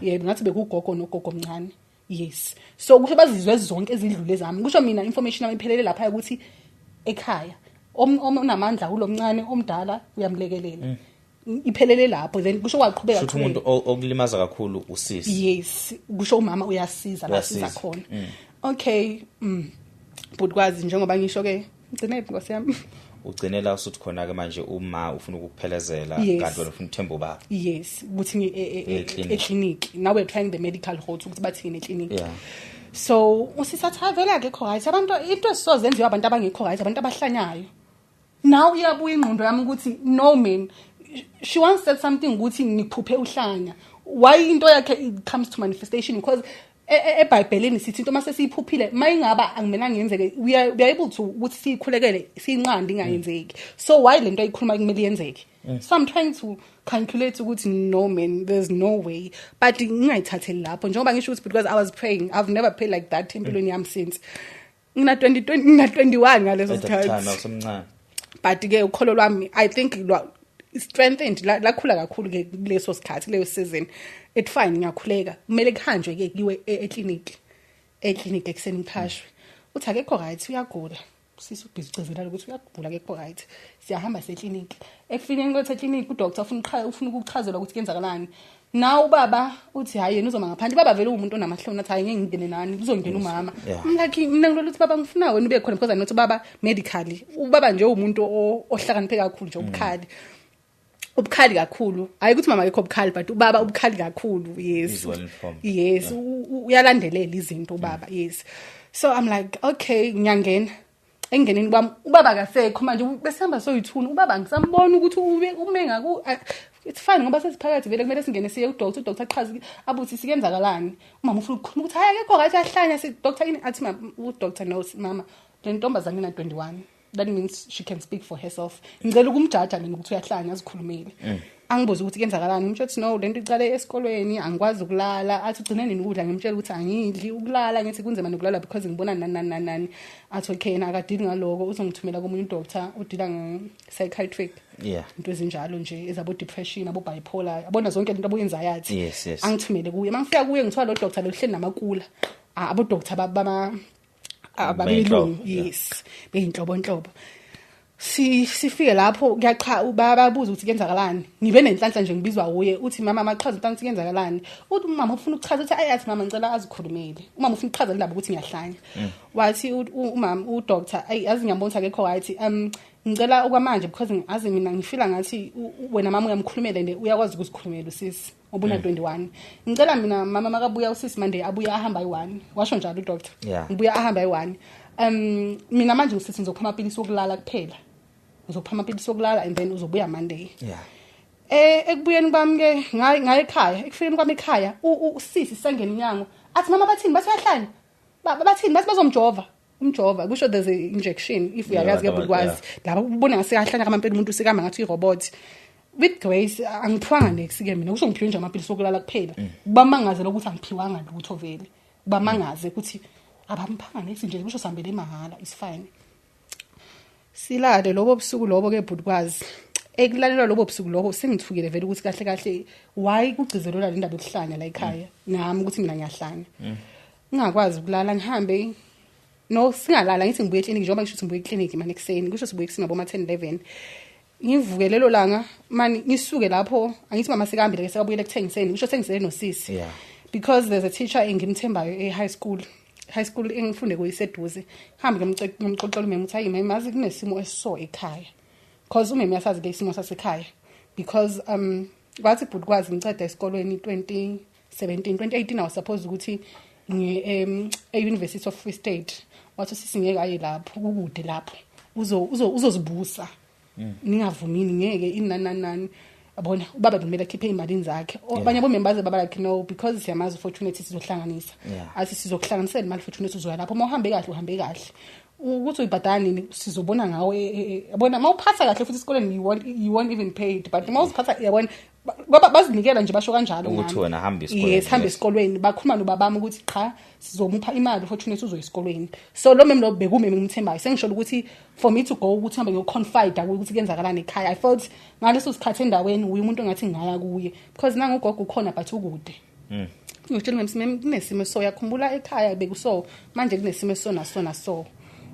Yebo, ngathi bekugogo nogogo omncane, yes. So kusho bazizwe zonke ezidlule zami, kusho mina information yami iphelele lapha ukuthi ekhaya onamandla ulomncane, omdala uyamlekelela. Iphelele lapho, then kusho kwaqhubeka. Shuthi umuntu okulimaza kakhulu usisi. Yes, kusho umama uyasiza la siza Uyasiza. khona. Okay, but kwazi njengoba ngisho ke, ngcine nkosi yami. Ugcine la usuthi khona ke manje uma ufuna ukukuphelezela, kanti wena ufuna ukuthemba ubaba. Yes, ukuthi Eklinikhi. Eklinikhi. Now we're trying the medical route ukuthi bathini eklinikhi. So usisathi hayi, vele akekho right, abantu into esizozenziwa abantu abangekho right, abantu abahlanyayo. Now iyabuya ingqondo yami ukuthi no man, she once said something ukuthi ngiphuphe uhlanya. Why into yakhe it comes to manifestation? Because eBhayibhelini sithi into mase siyiphuphile, mayingaba akumelanga yenzeke, we are able to ukuthi siyikhulekele, siyinqande ingayenzeki. So why lento ayikhuluma kumele yenzeke? So I'm trying to calculate ukuthi no man, there's no way. But ngingayithatheli lapho, njengoba ngisho ukuthi because I was praying, I've never prayed like that empilweni yami since ngina 20, ngina 21 ngaleso At that time sikhathi. awusemncane. But ke ukholo lwami, I think strengthened, lakhula kakhulu ke kuleso sikhathi, kuleyo season. It fine, ngiyakhuleka, kumele kuhanjwe ke kuyiwe eklinikhi, eklinikhi ekuseni ngiphashwe, uthi akekho right, uyagula sisi, ubhizi ucezela ukuthi uyagula, akekho right. Siyahamba seklinikhi. Ekufikeni kwethu eklinikhi, udoctor ufuna ukuchazela ukuthi kuyenzakalani. Naw ubaba uthi hayi, yena uzoma ngaphandle. Ubaba vele uwumuntu onamahloni, athi hayi, ngeke ngingene nani, kuzongena umama. I'm like, mina ngilolo ukuthi baba ngifuna wena ube khona, because I know ukuthi ubaba medically, ubaba nje uwumuntu ohlakaniphe kakhulu nje, ubukhali, ubukhali kakhulu. Hayi ukuthi mama akekho obukhali, but ubaba ubukhali kakhulu, yes. He's well informed. Yes, uyalandelela izinto ubaba, yes. So I'm like, okay, ngiyangena. Engeneni kwami ubaba akasekho manje, besihamba soyithuna, ubaba ngisambona ukuthi ube ume ngaku. It's fine, ngoba sesiphakathi vele, kumele singene siye udoctor, udoctor achaze abuthi sikenzakalani. Umama ufuna ukukhuluma ukuthi hayi, akekho right, ahlanya. Si doctor ini athi udoctor, no mama, le ntombazane ina 21, that means she can speak for herself. Ngicela ukumjaja mina ukuthi uyahlanya, azikhulumele. Angibuze ukuthi kuyenzakalani, ngimtshela ukuthi no, lento icale esikolweni, angikwazi ukulala. Athi ugcine nini ukudla? Ngimtshela ukuthi angidli, ukulala ngithi kunzima nokulala because ngibona nani nani nani nani. Athi okay, yena akadili ngaloko, uzongithumela komunye udoctor odila nge-psychiatric, into ezinjalo nje, ezabo depression, abo bipolar, yabona zonke lento abo-anxiety. Yes. Angithumele kuye. Mangifika kuye, ngithola lo doctor lo hleli namakula. Ah, abo doctor bama ababelungu. Beyinhlobo. Yes, beyinhlobonhlobo. Si sifike lapho, kuyacha, bayabuza ukuthi kuyenzakalani. Ngibe nenhlanhla nje, ngibizwa uye, uthi mama machaza umntana ukuthi kuyenzakalani. Uthi umama ufuna ukuchaza, uthi ayi, athi mama ngicela azikhulumele. Umama ufuna ukuchaza indaba ukuthi ngiyahlanya. Wathi umama udoctor, ayi, yazi ngiyambona ukuthi akekho right, ngicela okwamanje because azi mina ngifila ngathi wena mama uyamkhulumela nje, uyakwazi ukuzikhulumela usisi obuna 21. Ngicela mina mama makabuya usisi Monday, abuye ahamba ayi-1. Washo njalo udoctor. Ngibuya ahamba ayi-1. Mina manje ngisithi ngizopha amapilisi okulala kuphela, ngizopha amapilisi okulala and then uzobuya Monday. Ekubuyeni kwami ke ngaye ekhaya, ekufikeni kwami ekhaya, usisi sangena inyango, athi mama bathini, bathi uyahlanya. Bathini, bathi bazomjova. Umjova kusho there's a injection, if uyakazi ke bukwazi laba ubona ngasekahlanya kamampela, umuntu usekama ngathi uyirobot. With grace angiphiwanga nex ke mina, kusho ngiphiwe nje amapilisi okulala kuphela. Bamangaze lokuthi angiphiwanga lutho vele, bamangaze ukuthi abamphanga nex nje, kusho sihambele mahala. Is fine, silale lobo busuku lobo ke bhutikwazi. Ekulalelwa lobo busuku lobo, sengithukile vele ukuthi kahle kahle why kugcizelelwa le ndaba yokuhlanya la ekhaya nami, ukuthi mina ngiyahlanya, ngingakwazi ukulala. Ngihambe, no, singalala, ngithi ngibuye eklinikhi, njengoba ngisho ukuthi ngibuye eklinikhi manje ekuseni, kusho sibuye ekuseni ngabo ma-10 11. Ngivuke lelo langa mani, ngisuke lapho, angithi mama sekahambile ke, sekabuyele ekuthengiseni, kusho thengisele nosisi. Because there's a teacher engimthembayo e-high school, high school engifunde kuyiseduze. Hambe ngimxoxela umeme ukuthi hayi meme, mazi kunesimo esiso ekhaya, because umeme uyasazi ke isimo sasekhaya, because kwathi bhuti kwazi ngiceda esikolweni 2017, 2018, I was supposed ukuthi Nge e-University of Free State. Wathi usisi ngeke aye lapho, kukude lapho. Uzozibusa. Ningavumini ngeke inananani. Yabona ubaba kumele akhiphe imalini zakhe. Abanye bomembaze baba like no, because siyamazi Fortunate, sizohlanganisa. Athi sizokuhlanganisela imali Fortunate, uzoya lapho. Uma uhambe kahle, uhambe kahle. Ukuthi uyibhadala nini sizobona ngawe. Yabona mawuphatha kahle futhi esikoleni, you won't even pay it, but mawuziphatha, yabona, bazinikela nje, basho kanjalo Ukuthi ngami. wena hamba esikolweni, Yes, hamba esikolweni. Bakhuluma nobabami ukuthi cha, sizomupha imali Fortunate, uzoya esikolweni. So lo mem lo bekumeme ngimthembayo, sengisho ukuthi for me to go ukuthi ngihambe ngiyoconfide ukuthi kuyenzakalani ekhaya, I felt ngaleso sikhathi endaweni uye umuntu engathi ngingaya kuye, because nangugogo ukhona but ukude. Ngitshela mem, kunesimo, so yakhumbula ekhaya bekuso, manje kunesimo so naso naso.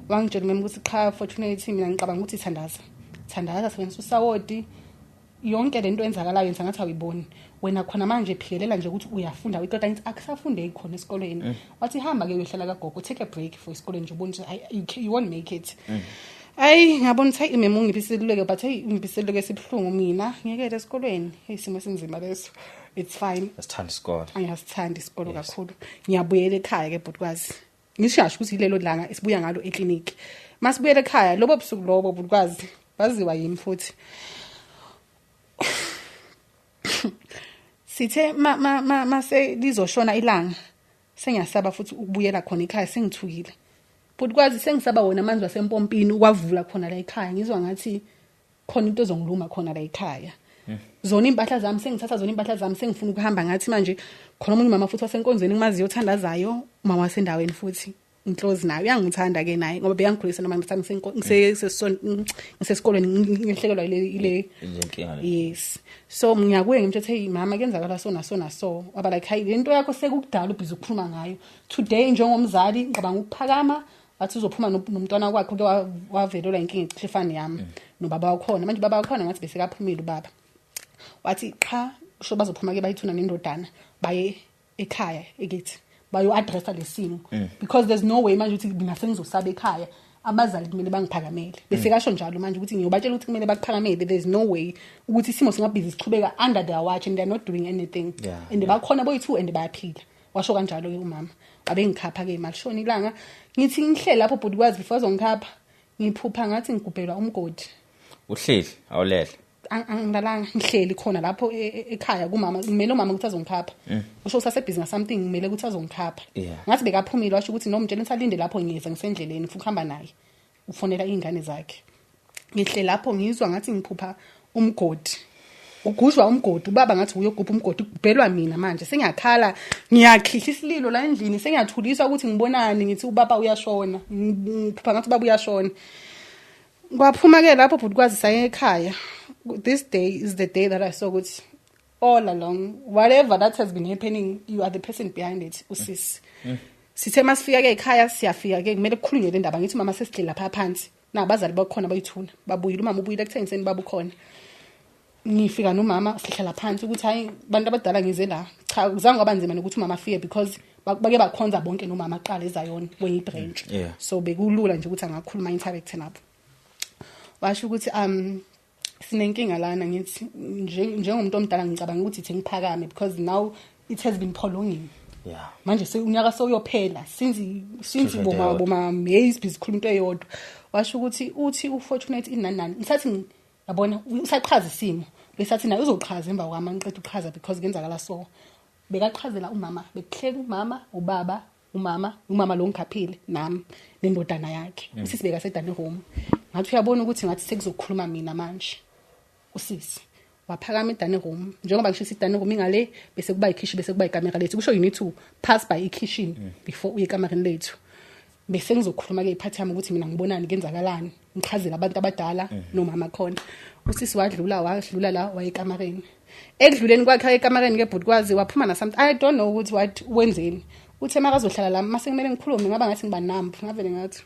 Wangitshela mem ukuthi cha Fortunate, mina ngicabanga ukuthi thandaza, thandaza, sebenzisa usawoti, yonke lento enzakalayo yenza ngathi awuyiboni wena khona manje, phikelela nje ukuthi uyafunda. Uyiqeda. Ngithi akusafundeki khona esikoleni. Wathi hamba ke uyohlala kagogo, take a break for esikoleni nje, ubone ukuthi you won't make it. Ayi, ngabona ukuthi hayi, imeme ungiphi iseluleko, but hey, ungiphi iseluleko esibuhlungu, mina ngiyekele esikolweni. Hey, isimo esinzima leso. It's fine. Asithanda isikole. Angiyasithanda isikolo kakhulu. Ngiyabuyela ekhaya ke bhutikwazi, ngishasho ukuthi ilelo langa esibuya ngalo ekliniki. Masibuyela ekhaya lobo busuku lobo, bhutikwazi, baziwa yimi futhi. Sithe ma ma ma mase lizoshona ilanga, sengiyasaba futhi ukubuyela khona ekhaya, sengithukile bhutikwazi, sengisaba wona amanzi wasempompini ukwavula khona la ekhaya. Ngizwa ngathi khona into ezongiluma khona la ekhaya. Zona impahla zami sengithatha, zona impahla zami sengifuna ukuhamba. Ngathi manje khona omunye umama futhi wasenkonzweni ngimaziyo, othandazayo, umama wasendaweni futhi ngiclose naye, uyangithanda ke naye ngoba beyangikhulisa noma ngisesikolweni ngihlekelwa ile Inkinga le. Yes, so ngiyakuye ngimthethe, hey mama, kenzakala so naso naso. Waba like, hayi, lento yakho sekukudala ubhizi ukukhuluma ngayo. Today njengomzali ngicabanga ukuphakama. Wathi uzophuma nomntwana wakhe ke wavelelwa inkinga ecishe ifane yami, nobaba wakhona. Manje ubaba wakhona ngathi bese kaphumile ubaba. Wathi qha, kusho bazophuma ke bayithuna nendodana, baye ekhaya ekithi bayo addressa lesimo, because there's no way manje ukuthi mina sengizosaba ekhaya, abazali kumele bangiphakamele. Bese kasho njalo manje ukuthi ngiyobatshela ukuthi kumele bakuphakamele. There's no way ukuthi isimo singabhizi sichubeka under their watch and they're not doing anything. And bakhona boyi-two and bayaphila. Washo kanjalo-ke umama, wabengikhapha ke malishona ilanga. Ngithi ngihleli lapho bhuti kwazi, before azongikhapha, ngiphupha ngathi ngigubhelwa umgodi. Uhleli awulele? Angilalanga, ngihleli khona lapho ekhaya kumama. Ngimele umama ukuthi azongikhapha, usho usasebhizi nga-something, ngimele ukuthi azongikhapha. Ngathi bekaphumile, washo ukuthi nomtshela ukuthi alinde lapho, ngiyeza, ngisendleleni, ngifuna ukuhamba naye, ufonela iy'ngane zakhe. Ngihle lapho ngizwa ngathi ngiphupha umgodi, ugujwa umgodi, ubaba ngathi uyogubha umgodi, kubhelwa mina. Manje sengiyakhala, ngiyakhihla isililo la endlini, sengiyathuliswa ukuthi ngibonani. Ngithi ubaba uyashona, ngiphupha ngathi ubaba uyashona. Kwaphuma ke lapho bhuti kwazi, saye ekhaya. This day is the day that I saw ukuthi all along, whatever that has been happening, you are the person behind it, usisi. Sithe masifika ke ekhaya, siyafika ke, kumele kukhulunywe le ndaba. Ngithi mama, sesihleli lapha phansi nabazali bakhona bayithuna, babuyile, umama ubuyile ekuthengiseni, babukhona. Ngifika nomama, sihlala phansi ukuthi hayi, bantu abadala, ngize la. Cha, kuzange kwaba nzima nokuthi umama afike because bake bakhonza bonke nomama aqala eZion kwenye ibranch. So bekulula nje ukuthi angakhuluma, interact nabo. Washo ukuthi sinenkinga lana. Ngithi njengomuntu omdala ngicabanga ukuthi ithi ngiphakame because now it has been prolonging. Manje unyaka sewuyophela since Cishe boma into boma May busy khuluma into eyodwa. Washo ukuthi uthi uFortunate inani nani. Ngisathi yabona usachaza isimo, besathi naye uzochaza emva kwami ngiqeda ukuchaza, because kenzakala so. Bekachazela umama, bekuhleka umama, ubaba, umama, umama lo ngikhaphile nami nendodana yakhe. Usisi bekasedane home. Ngathi uyabona ukuthi ngathi sekuzokhuluma mina manje. Usisi waphakama edining room, njengoba ngisho isidining room ingale, bese kuba ikhishi, bese kuba ikamera lethu. Kusho you need to pass by ikitchen before uye ekamereni lethu. Bese ngizokhuluma ke iphathi yami ukuthi mina ngibonani, kenzakalani, ngichazele abantu abadala nomama khona. Usisi wadlula, wadlula la, waye ekamereni. Ekudluleni kwakhe ekamereni ke bhuti kwazi, waphuma na something, I don't know ukuthi what wenzeni. Uthe makazohlala la, mase kumele ngikhulume, ngaba ngathi ngiba numb, ngavele ngathi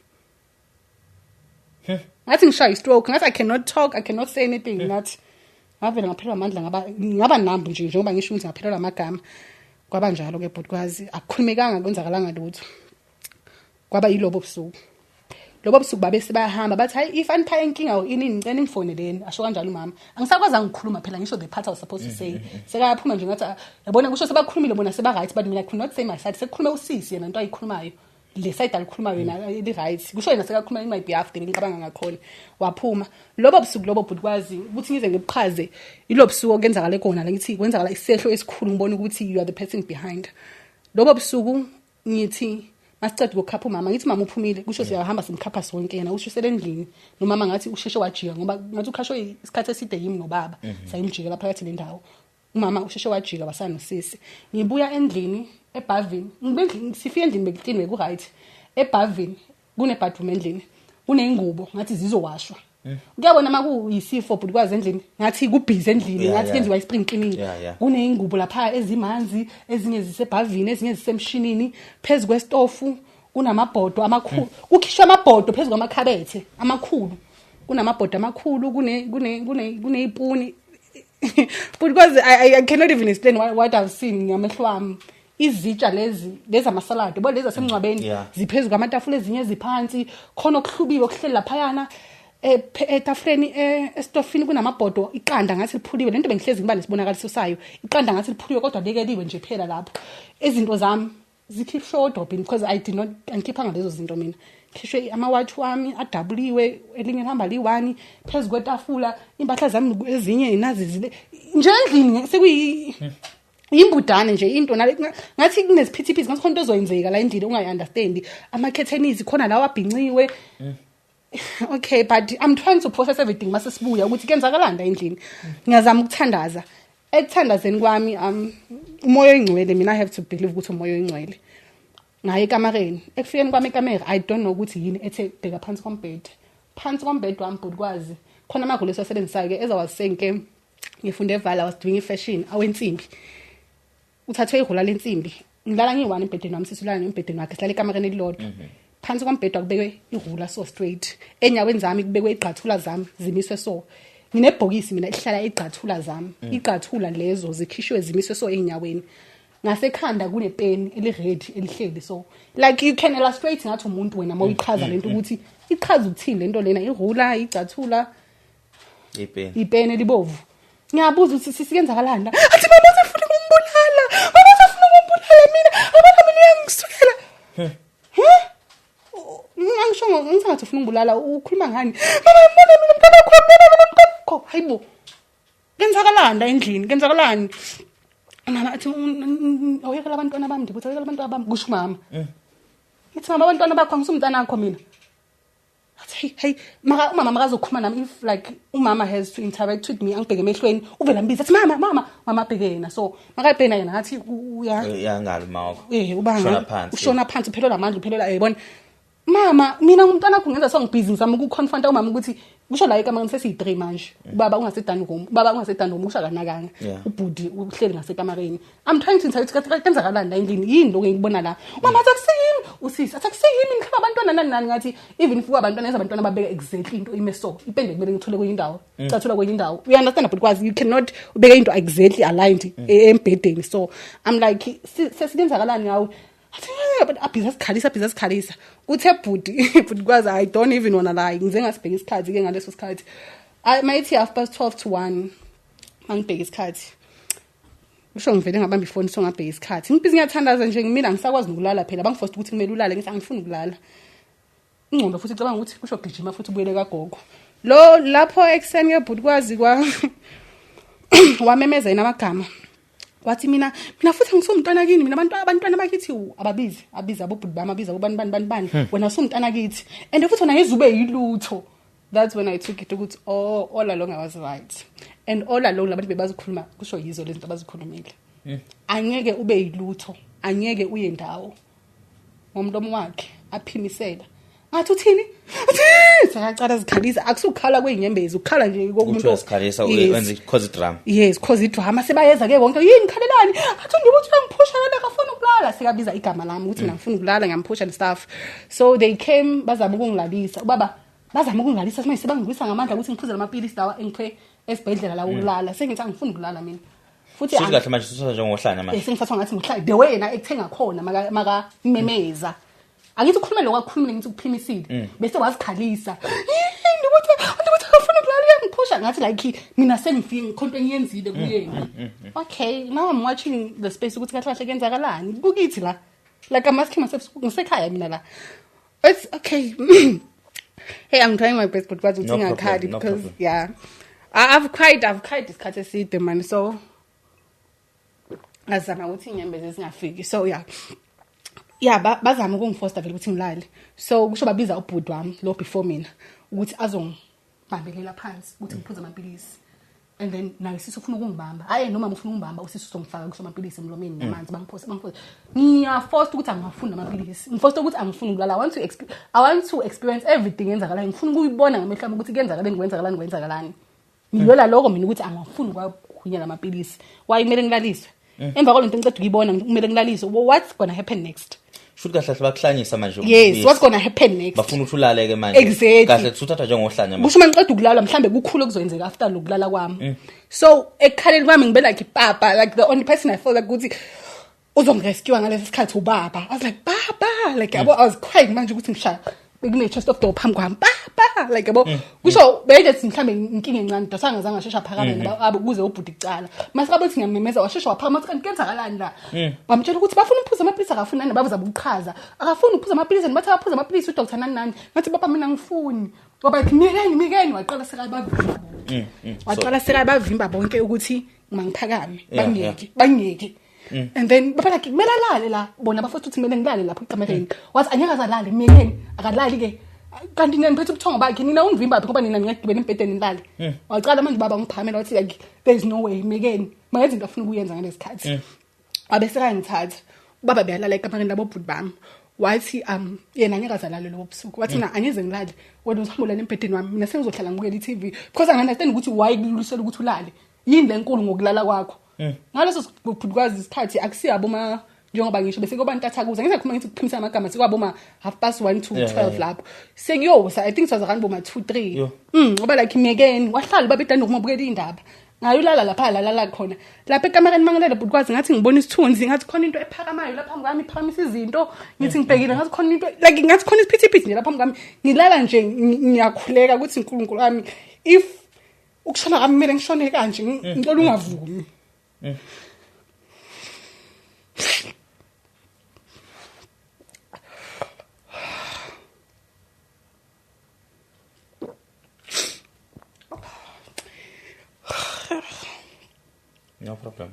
ngishaya i-stroke, ngathi I cannot talk, I cannot say anything. Ngathi ngavele ngaphelelwa amandla, ngaba numb nje, njengoba ngisho ukuthi ngaphelelwa amagama. Kwaba njalo ke bhuti kwazi, akukhulumekanga, kwenzakalanga lutho. Kwaba yilobo busuku. Lobo busuku babe sebayahamba, bathi hayi, if anipha inkinga or ini, ngicela ningifoneleni. Asho kanjalo umama. Angisakwazanga ukukhuluma phela, ngisho the part I was supposed to say. Sekayaphuma nje, ngathi, "Ah, yabona, kusho sebakhulumile bona, seba right, but mina I could not say my side. Sekukhulume usisi yena, into ayikhulumayo, le side alikhulumayo yena li right, kusho yena sekakhuluma in my behalf, then ngicabanga ngakhona." Waphuma lobo busuku lobo. Bhuti, kwazi ukuthi ngize ngibuchaze ilo busuku okenzakale khona la, ngithi kwenzakala isehlo esikhulu, ngibona ukuthi you are the person behind. Lobo busuku ngithi masiceda ukukhapha umama, ngithi mama uphumile, kusho siyahamba simkhapha sonke, yena usho selendlini nomama. Ngathi usheshe wajika, ngoba ngathi ukhashwe isikhathi eside yimi nobaba, sayimjikela phakathi nendawo. Umama usheshe wajika wasanosisi. Ngibuya endlini, ebhavini, ngibe endlini, sifike endlini bekucleanwe, ku-right. Ebhavini kune-bathroom, endlini kuneyingubo, ngathi zizowashwa. Kuyabona uma kuyisifo, bhuti, kwazi endlini ngathi kubhizi endlini, ngathi kwenziwa i-spring cleaning. Kuneyingubo lapha ezimanzi, ezinye zisebhavini, ezinye zisemshinini. Phezu kwesitofu kunamabhodo amakhulu, kukhishwa amabhodo phezu kwamakhabethe amakhulu, kunamabhodo amakhulu, kune kune kune kuneyipuni, because I cannot even explain what I've seen ngamehlo wami. Izitsha lezi lezi amasaladi yabo, lezi asemngcwabeni, ziphezu kwamatafula, ezinye ziphansi khona, okuhlubiwe okuhleli laphayana etafuleni. Esitofini kunamabhodo, iqanda ngathi liphuliwe. Lento bengihlezi ngiba nesibonakaliso sayo, iqanda ngathi liphuliwe kodwa lekeliwe nje phela lapho. Izinto zami zikhishwe odobhini, because I did not, angikhiphanga lezo zinto mina. Khishwe amawatch wami adabuliwe, elinye lihamba liyi-one phezu kwetafula. Impahla zami ezinye nazi zile nje endlini, sekuyi imbudane nje into nale. Ngathi kuneziphithiphithi, ngathi khona into ezoyenzeka la endlini ungayi-understandi. Amakhethenizi khona lawa abhinciwe. Okay, but I'm trying to process everything mase sibuya ukuthi kuyenzakalani la endlini. Ngiyazama ukuthandaza. Ekuthandazeni kwami, umoya oyingcwele, mina I have to believe ukuthi umoya oyingcwele. Ngaye ekamareni. Ekufikeni kwami ekamera, I don't know ukuthi yini ethe bheka phansi kombhede. Phansi kombhede wami, bhuti, kwazi khona amagulu esiwasebenzisayo-ke, as I was saying ke, ngifunde eVaal, I was doing i-fashion, awensimbi. Uthathwe ihhula lensimbi. Ngilala ngiyi-one embhedeni wami, sisi ulala embhedeni wakhe, silala ekamareni elilodwa. Phansi kombhede kubekwe ihhula so straight. Enyaweni zami kubekwe igqathula zami, zimiswe so. Nginebhokisi mina elihlala igqathula zami, igqathula lezo zikhishwe, zimiswe so ey'nyaweni. Ngasekhanda kunepeni eli-red elihleli so. Like, you can illustrate ngathi umuntu wena uma uyichaza lento ukuthi ichaza ukuthini lento lena, ihhula, igcathula, ipeni, ipeni elibovu. Ngiyabuza ukuthi sisikenzakalani la. Athi mama usefuna ukumbulala, mama usefuna ukumbulala mina, abana mina uyangisukela. Ngisho ngisathi ufuna ukubulala, ukhuluma ngani mama? Ngibona mina umntwana wakho, ngibona mina umntwana wakho. Hayibo, kenzakalani la endlini? Kenzakalani? Mama athi, "Awuyekela abantwana bami." Ndibuthi, "Awuyekela abantwana bami," kusho umama. Ngithi, "Mama, abantwana bakho, angisumntana wakho mina." Athi, "Hey, hey." Maka umama makazokhuluma nami, if like umama has to interact with me, angibheke emehlweni, uvela ambiza athi, "Mama, mama." Mama abheke yena, so makayibhena yena ngathi uya Yangalo uma wakho. Uba Ushona phansi. Ushona phansi, uphelelwa amandla, uphelelwa, yayibona. Mama, mina ngumntwana wakho, ngenza so ngibhizi ngizama ukuconfronta umama ukuthi kusho la ekamareni sesiyi-3 manje. Ubaba ungase-dining room, ubaba ungase-dining room, kusho akanakanga. Ubhudi uhleli ngasekamareni. I'm trying to interact ukuthi kenzakalani la endlini, yini lokhu engikubona la. Umama athi, "Akusiyimi." Usisi athi, "Akusiyimi, ngihlaba abantwana nani nani." Ngathi even if abantwana yenza abantwana babeke exactly into ime so, ipende kumele ngithole kwenye indawo, cathula kwenye indawo. You understand? But kwazi you cannot ubeke into exactly aligned embhedeni. So I'm like, "Sesikenzakalani ngawe?" Athi, "Eh," but abhiza sikhalisa, abhiza sikhalisa. Uthe bhuti, bhuti kwazi, I don't even wanna lie, ngize ngasibheka isikhathi ke ngaleso sikhathi. Mayithi 12:30 to 1, mangibheka isikhathi, kusho ngivele ngabamba ifoni, so ngabheka isikhathi. Ngibhizi ngiyathandaza nje ngimina, ngisakwazi nokulala phela. Bangiforce ukuthi kumele ulale, ngithi angifuni ukulala. Ingqondo futhi icabanga ukuthi kusho gijima futhi ubuyele kagogo lo. Lapho ekuseni ke, bhuti, kwazi kwa wamemeza yena amagama, wathi, Mina futhi angisumntwana kini mina, abantu abantwana bakithi ababizi, abiza abobhuti bami, abiza abobani bani bani bani. Wena usumntana kithi and futhi wena ngeze ube yilutho." That's when I took it ukuthi, oh, all along I was right and all along labantu bebazikhuluma, kusho yizo lezi zinto abazikhulumile, angeke ube yilutho, angeke uye ndawo. Ngomlomo wakhe aphimisela ngathi uthini, uthini, sekacala zikhalisa. Akusukhala kwezinyembezi, ukukhala nje kokumuntu. Uthi uyasikhalisa. Yes. Wenza cause drama. Yes, cause idrama. Sebayeza ke bonke, "Yini, khalelani?" Athi, "Ngibuthi uyamphusha lana, akafuna ukulala." Sekabiza igama lami ukuthi mina ngifuna ukulala, ngiyamphusha and stuff. So they came, bazama ukungilalisa ubaba, bazama ukungilalisa manje, sebangigwisa ngamandla ukuthi ngiphuze lamapilisi lawa engiphe esibhedlela la ukulala. Sengithi angifuni ukulala mina futhi. Shuthi kahle manje usuthatha njengohlanya manje. Sengithathwa ngathi ngihlala the way yena ekuthenga khona, maka memeza. Angithi ukhulume lokho akukhulumile, ngithi ukuphimisile bese wazikhalisa. Ndibuthi ndibuthi akafuna ukulala, uyangiphusha. Ngathi like mina sengifike ngikhonto engiyenzile kuyena. Okay, now I'm watching the space ukuthi kahle kahle kuyenzakalani kukithi la. Like I'm asking myself, ngisekhaya mina la? It's okay. Hey, I'm trying my best, but kwazi ukuthi No ngingakhali problem, no because problem. yeah, I've cried isikhathi eside man, so ngazama ukuthi inyembezi zingafiki. So yeah, bazama ukungifosta vele ukuthi ngilale. So kusho babiza ubhuti wami lo before mina ukuthi azongibambelela phansi ukuthi ngiphuze amapilisi, and then naye sisi ufuna ukungibamba. Hayi, noma ufuna ukungibamba, usisi uzongifaka kusho amapilisi emlomeni namanzi. Bangiphosa, bangiphosa, ngiyaforced ukuthi angingafuni amapilisi, ngiforced ukuthi angifuni ukulala. I want to experience everything yenzakalayo. Ngifuna ukuyibona ngamehlo ami ukuthi kuyenzakaleni, kwenzakalani, kwenzakalani. Ngilwela lokho mina ukuthi angifuni ukwahunyela amapilisi. Why kumele ngilaliswe emva kwalento ngiceda ukuyibona? Kumele ngilaliswe? Well, what's gonna happen next? Shuthi kahle kahle bakuhlanyisa manje. Yes, what's gonna happen next? Bafuna ukuthi ulale ke manje. Exactly. Kahle uthatha njengohlanya manje. Kusho uma ngiqeda ukulala, mhlambe kukhulu okuzoyenzeka after lokulala kwami. So ekukhaleni kwami ngibe like papa, like the only person I feel like ukuthi uzongirescue ngalesi sikhathi ubaba. I was like, "Baba," like yabo, I was crying manje ukuthi ngishaya bekune chest of door phambi kwami, "Baba," like yabo, kusho bejethi mhlambe inkinga encane dot angazange ashesha phakame ngoba abo kuze ubhuti kucala masikabe uthi ngiyamemeza, washesha waphakama, wathi, "Kanti kuyenzakalani la?" Bamtshela ukuthi bafuna ukuphuza amapilisi, akafuni nani, babuza ukuchaza, akafuni ukuphuza amapilisi, bathi akaphuza amapilisi udoctor nani nani. Ngathi, "Baba, mina ngifuni." Ngoba ethi, "Mikeni, mikeni." Waqala sekayabavimba bonke, waqala sekayabavimba bonke ukuthi mangiphakame. Bangiyeke, bangiyeke. And then baba like kumele alale la, bona bafuna ukuthi kumele ngilale lapho ekamereni. Wathi angeke azalale, miyekeni, akalali ke. Kanti nina niphethe ubuthongo bakhe, nina ungivimba phi? Ngoba nina ningagibela embhedeni nilale. Wacala manje baba ngiphakamela, wathi like there is no way, miyekeni, mayenze into afuna ukuyenza ngalesikhathi. Wabe sekangithatha ubaba, beyalala ekamereni labo bhuti bami. Wathi yena angeke azalale lobo busuku. Wathi mina angeze ngilale, wena uzohamba ulale embhedeni wami, mina sengizohlala ngibukela i-TV, because angi-understand ukuthi why kululisela ukuthi ulale, yini lenkulu ngokulala kwakho ngaleso bhuti. Isikhathi akusiyabo ma njengoba ngisho bese kuyoba ntathakuza, ngizakhuluma ngithi kuphimisa amagama, sekwabo ma 1:30 to 12 lapho sekuyosa. I think it was around boma 2 3. Yo. Ngoba like miyekeni, wahlala ubaba edanda ukumabukela indaba, ngayolala lapha, lalala khona lapha ekamereni. Mangilela bhuti kwazi, ngathi ngibona isithunzi, ngathi khona into ephakamayo lapha phambi kwami, iphakamisa izinto. Ngithi ngibhekile, ngathi khona into, like ngathi khona isiphithiphithi nje lapha phambi kwami. Ngilala nje, ngiyakhuleka ukuthi uNkulunkulu wami, if ukushona kwami kumele ngishone kanje, ngicela ungavumi. No problem.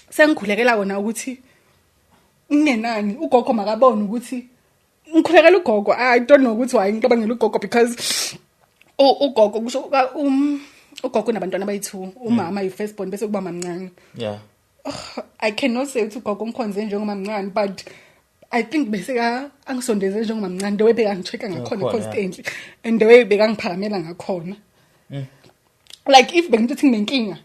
Sengikhulekela kona ukuthi ngingenani ugogo makabone ukuthi ngikhulekela ugogo. I don't know ukuthi why ngicabangela ugogo, because ugogo kusho ugogo unabantwana abayi-two, umama yi-first born, bese kuba mamncane. I cannot say ukuthi ugogo ngikhonze njengomamncane, but I think bese ka angisondeze njengomamncane, the way bekangi-check-a ngakhona Ngakhona, constantly and the way bekangiphakamela ngakhona. Like if bengithi nginenkinga,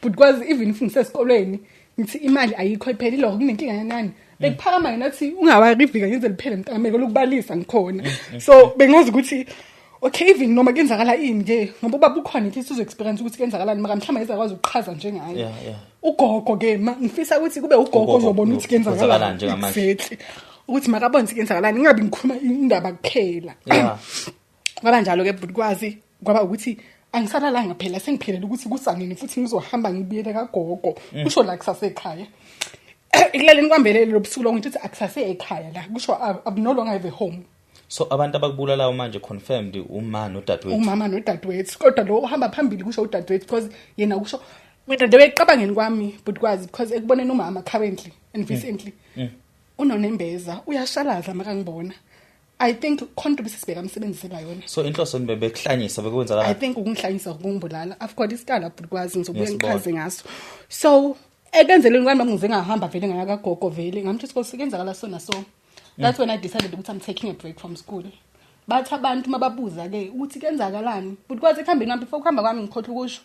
but kwazi even if ngisesikolweni ngithi imali ayikho iphela iloko kunenkinga yanani, bekuphakama yena athi, "Ungaworry, ivika ngize liphele mntameko lokubalisa ngikhona." So bengazi ukuthi okay, even noma kuyenzakala ini ke, ngoba ubaba ukhona, at least uzo experience ukuthi kuyenzakalani, maka mhlawumbe ezakwazi ukuchaza njengaye. Ugogo ke ma ngifisa ukuthi kube ugogo Ugogo, ozobona ukuthi kwenzakalani kuyenzakalani njengamanje. Exactly, ukuthi makabone ukuthi kuyenzakalani, ngingabi ngikhuluma indaba kuphela. Kwaba njalo ke bhuti kwazi, kwaba ukuthi angisalalanga phela, sengiphelele ukuthi kusanini futhi ngizohamba ngibuyele kagogo. Kusho la kusasekhaya ekulaleni kwambelele lobusuku lonke, ngithi akusase ekhaya la, kusho I'm no longer have a home. So abantu abakubulalayo manje, confirmed, uma nodadewethu? Umama nodadewethu, kodwa lo uhamba phambili kusho udadewethu, because yena kusho mina the way ekucabangeni kwami but kwazi, because ekuboneni umama currently and recently unonembeza uyashalaza makangibona. I think khona into bese sibheka amsebenzisela yona. So inhloso nibe bekuhlanyisa I bekuwenzakalani? think ukungihlanyisa, ukungibulala. I've got isikala but kwazi ngizobuye Ngiyasibona. ngichaze ngaso. So ekwenzeleni kwami ngize ngahamba vele ngaya kagogo vele, ngamthi isikole sekenzakala so na so. That's when I decided ukuthi I'm taking a break from school. Bathi abantu mababuza ke ukuthi kuyenzakalani, but kwazi ekuhambeni kwami, before ukuhamba kwami ngikhohlwa ukusho,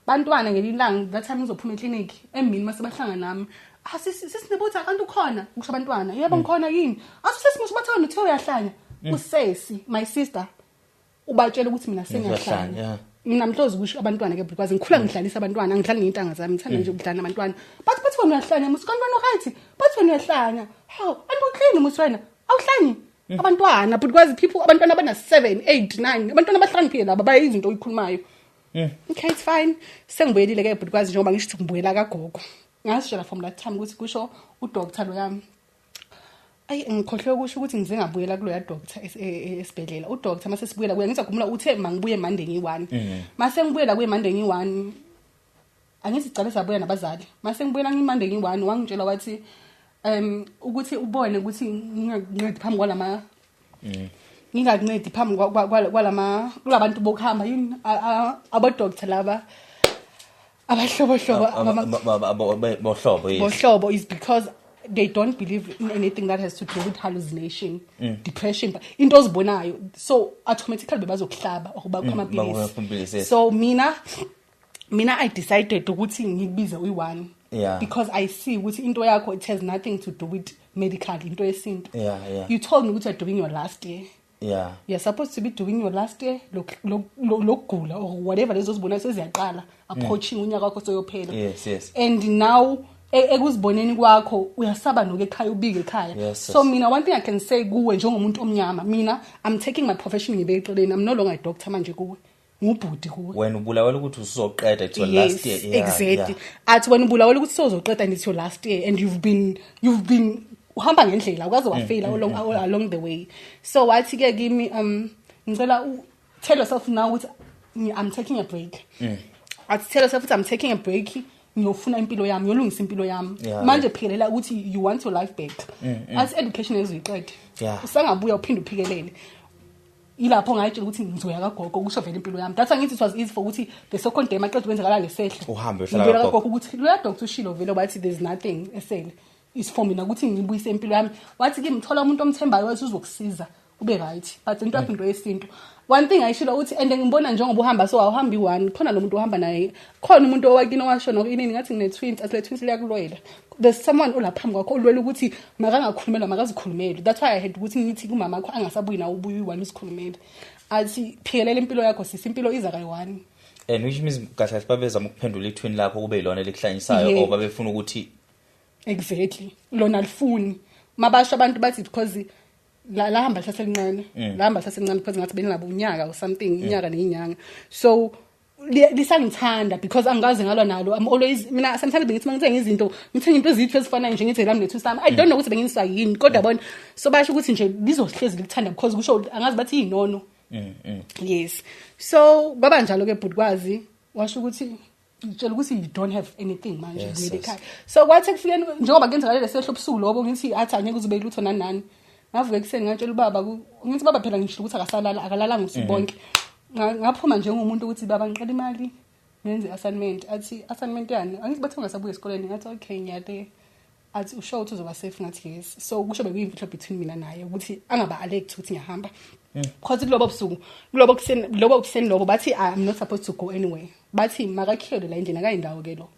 bantwana ngelinye ilanga that time ngizophuma eklinikhi emini, mase bahlangana nami, "Ah, sisi, sisi Nebutha, kanti ukhona?" Kusho abantwana, "Yebo, ngikhona. Yini?" "Asu sesimusho bathe wena uthiwe uyahlanya." Usesi, my sister, ubatshela ukuthi mina sengiyahlanya. Yeah. Mina mhlozi kusho abantwana ke because ngikhula ngidlalisa abantwana, angidlali ngey'ntanga zami, ngithanda nje ukudlala nabantwana. Bathi wena uyahlanya musi, kanti wena right, bathi wena uyahlanya. Hawu, anti uclean musi wena, awuhlanyi. Abantwana, but because people, abantwana abana 7, 8, 9, abantwana abahlakaniphile laba baye izinto oyikhulumayo. Okay, it's fine. Sengibuyelile ke but kwazi njengoba ngisho ukuthi ngibuyela kagogo. Ngasitshela from that time ukuthi kusho udoctor lo yami. Ayi, ngikhohlwe ukusho ukuthi ngize ngabuyela kuloya doctor esibhedlela. Udoctor mase sibuyela kuye, ngithi uthe mangibuye Monday ngiyi-1. Mase ngibuyela kuye Monday ngiyi-1, angithi sicale sabuya nabazali. Mase ngibuyela ngiMonday ngiyi-1, wangitshela wathi ukuthi ubone ukuthi ngingakuncedi phambi kwalama ngingakuncedi phambi kwalama kulabantu bokuhamba yini abo-doctor laba abahlobohlobo. Bohlobo, yes. Bohlobo is because they don't believe in anything that has to do with hallucination, depression, into ozibonayo, so automatically bebazokuhlaba or bakupha Bakupha amaphilisi, amaphilisi. Yes. So mina I decided ukuthi ngikubize uyi-one because I see ukuthi into yakho, it has nothing to do with medical, into yesintu. You told me ukuthi you're doing your last year. You're supposed to be doing your last year lokugula or whatever lezo zibonayo seziyaqala, approaching unyaka wakho soyophela. yes yes And now ekuziboneni kwakho uyasaba noke ekhaya ubike ekhaya. So mina, one thing I can say kuwe njengomuntu omnyama, mina I'm taking my profession, ngibeke eceleni. I'm no longer a doctor manje kuwe, ngubhudi kuwe. Wena ubulawela ukuthi usuzoqeda, it's your last year. Exactly. Athi wena ubulawela ukuthi sozoqeda and it's your last year and you've been uhamba ngendlela ukaze wafeyila all along the way. So wathi ke kimi ngicela tell yourself now ukuthi I'm taking a break. Athi tell yourself ukuthi I'm taking a break, ngiyofuna impilo yami, ngiyolungisa impilo yami. Manje phikelela ukuthi you want your life back. Athi education ezoyiqede usangabuya uphinde uphikelele. Ilapho ngayitshela ukuthi ngizoya kagogo, kusho vele impilo yami. That's why ngithi it was easy for ukuthi the second day maqeda kwenzakala lesehlo Uhambe uyohlala ngibuyela kagogo. Kagogo ukuthi loya doctor ushilo vele wathi there's nothing esele, is for mina ukuthi ngibuyise impilo yami. Wathi kimi thola umuntu omthembayo, wathi uzokusiza ube right, but into yakho into yesintu. One thing ayishilo uthi and ngibona njengoba uhamba, so awuhambi one, khona lo muntu ohamba naye, khona umuntu owakini owashona inini, ngathi ngine twins, athi le twins liyakulwela. There's someone olaphambi kwakho olwela ukuthi makangakhulumelwa, makazikhulumele. That's why I had ukuthi ngithi kumama akho angasabuyi nawe, ubuye uyi-one uzikhulumele. Athi phikelela impilo yakho sisi, impilo iza kayi-one. And which means kahle kahle babezama ukuphendula ithwini lakho kube yilona elikuhlanyisayo or babefuna ukuthi Exactly, lona alifuni mabasho abantu bathi because la lahamba lisaselincane, lahamba lisaselincane because ngathi benginabo unyaka or something, unyaka neyinyanga. So lisangithanda because angikaze ngalwa nalo. I'm always, mina sometimes bengithi mangithenga izinto, ngithenga into ezithu ezifanayo nje, ngithi lami nethu sami. I don't know ukuthi benginiswa yini, kodwa bona so basho ukuthi nje lizohlezi likuthanda because kusho angazi bathi yinono. Yes, so kwaba njalo ke bhuti kwazi washo ukuthi ngitshela ukuthi you don't have anything manje, buyele ekhaya. So kwathi ekufikeni njengoba kenzakale lesehlo busuku lobo, ngithi athi angeke uzube lutho nani nani, ngavuka ekuseni ngatshela ubaba ngithi baba phela ngisho ukuthi akasalala, akalalanga usuku bonke. Ngaphuma njengomuntu ukuthi baba ngicela imali ngenze assignment. Athi assignment yani? Angithi bathe ungasabuya esikoleni. Ngathi okay, ngiyale. Athi usho ukuthi uzoba safe? Ngathi yes. So kusho bekuyimfihlo between mina naye ukuthi angaba alert ukuthi ngiyahamba because kulobo busuku, kulobo kuseni lobo bathi I'm not supposed to go anywhere. Bathi makakhiyelwe la endlini, akayindawo ke lo.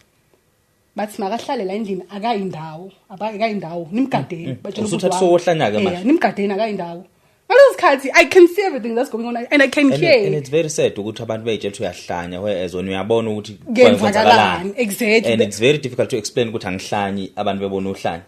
Bathi makahlale la endlini, akayindawo, akayindawo, nimgadeni. Batshela ubhuti Usuthatha wami. sowohlanya-ke manje. Nimgadeni, akayindawo. Ngaleso sikhathi I can see everything that's going on and I can hear. And it's very sad ukuthi abantu beyitshela ukuthi uyahlanya whereas wena uyabona ukuthi Kuyenzakalani, exactly. And it's very difficult to explain ukuthi angihlanyi, abantu bebona uhlanya.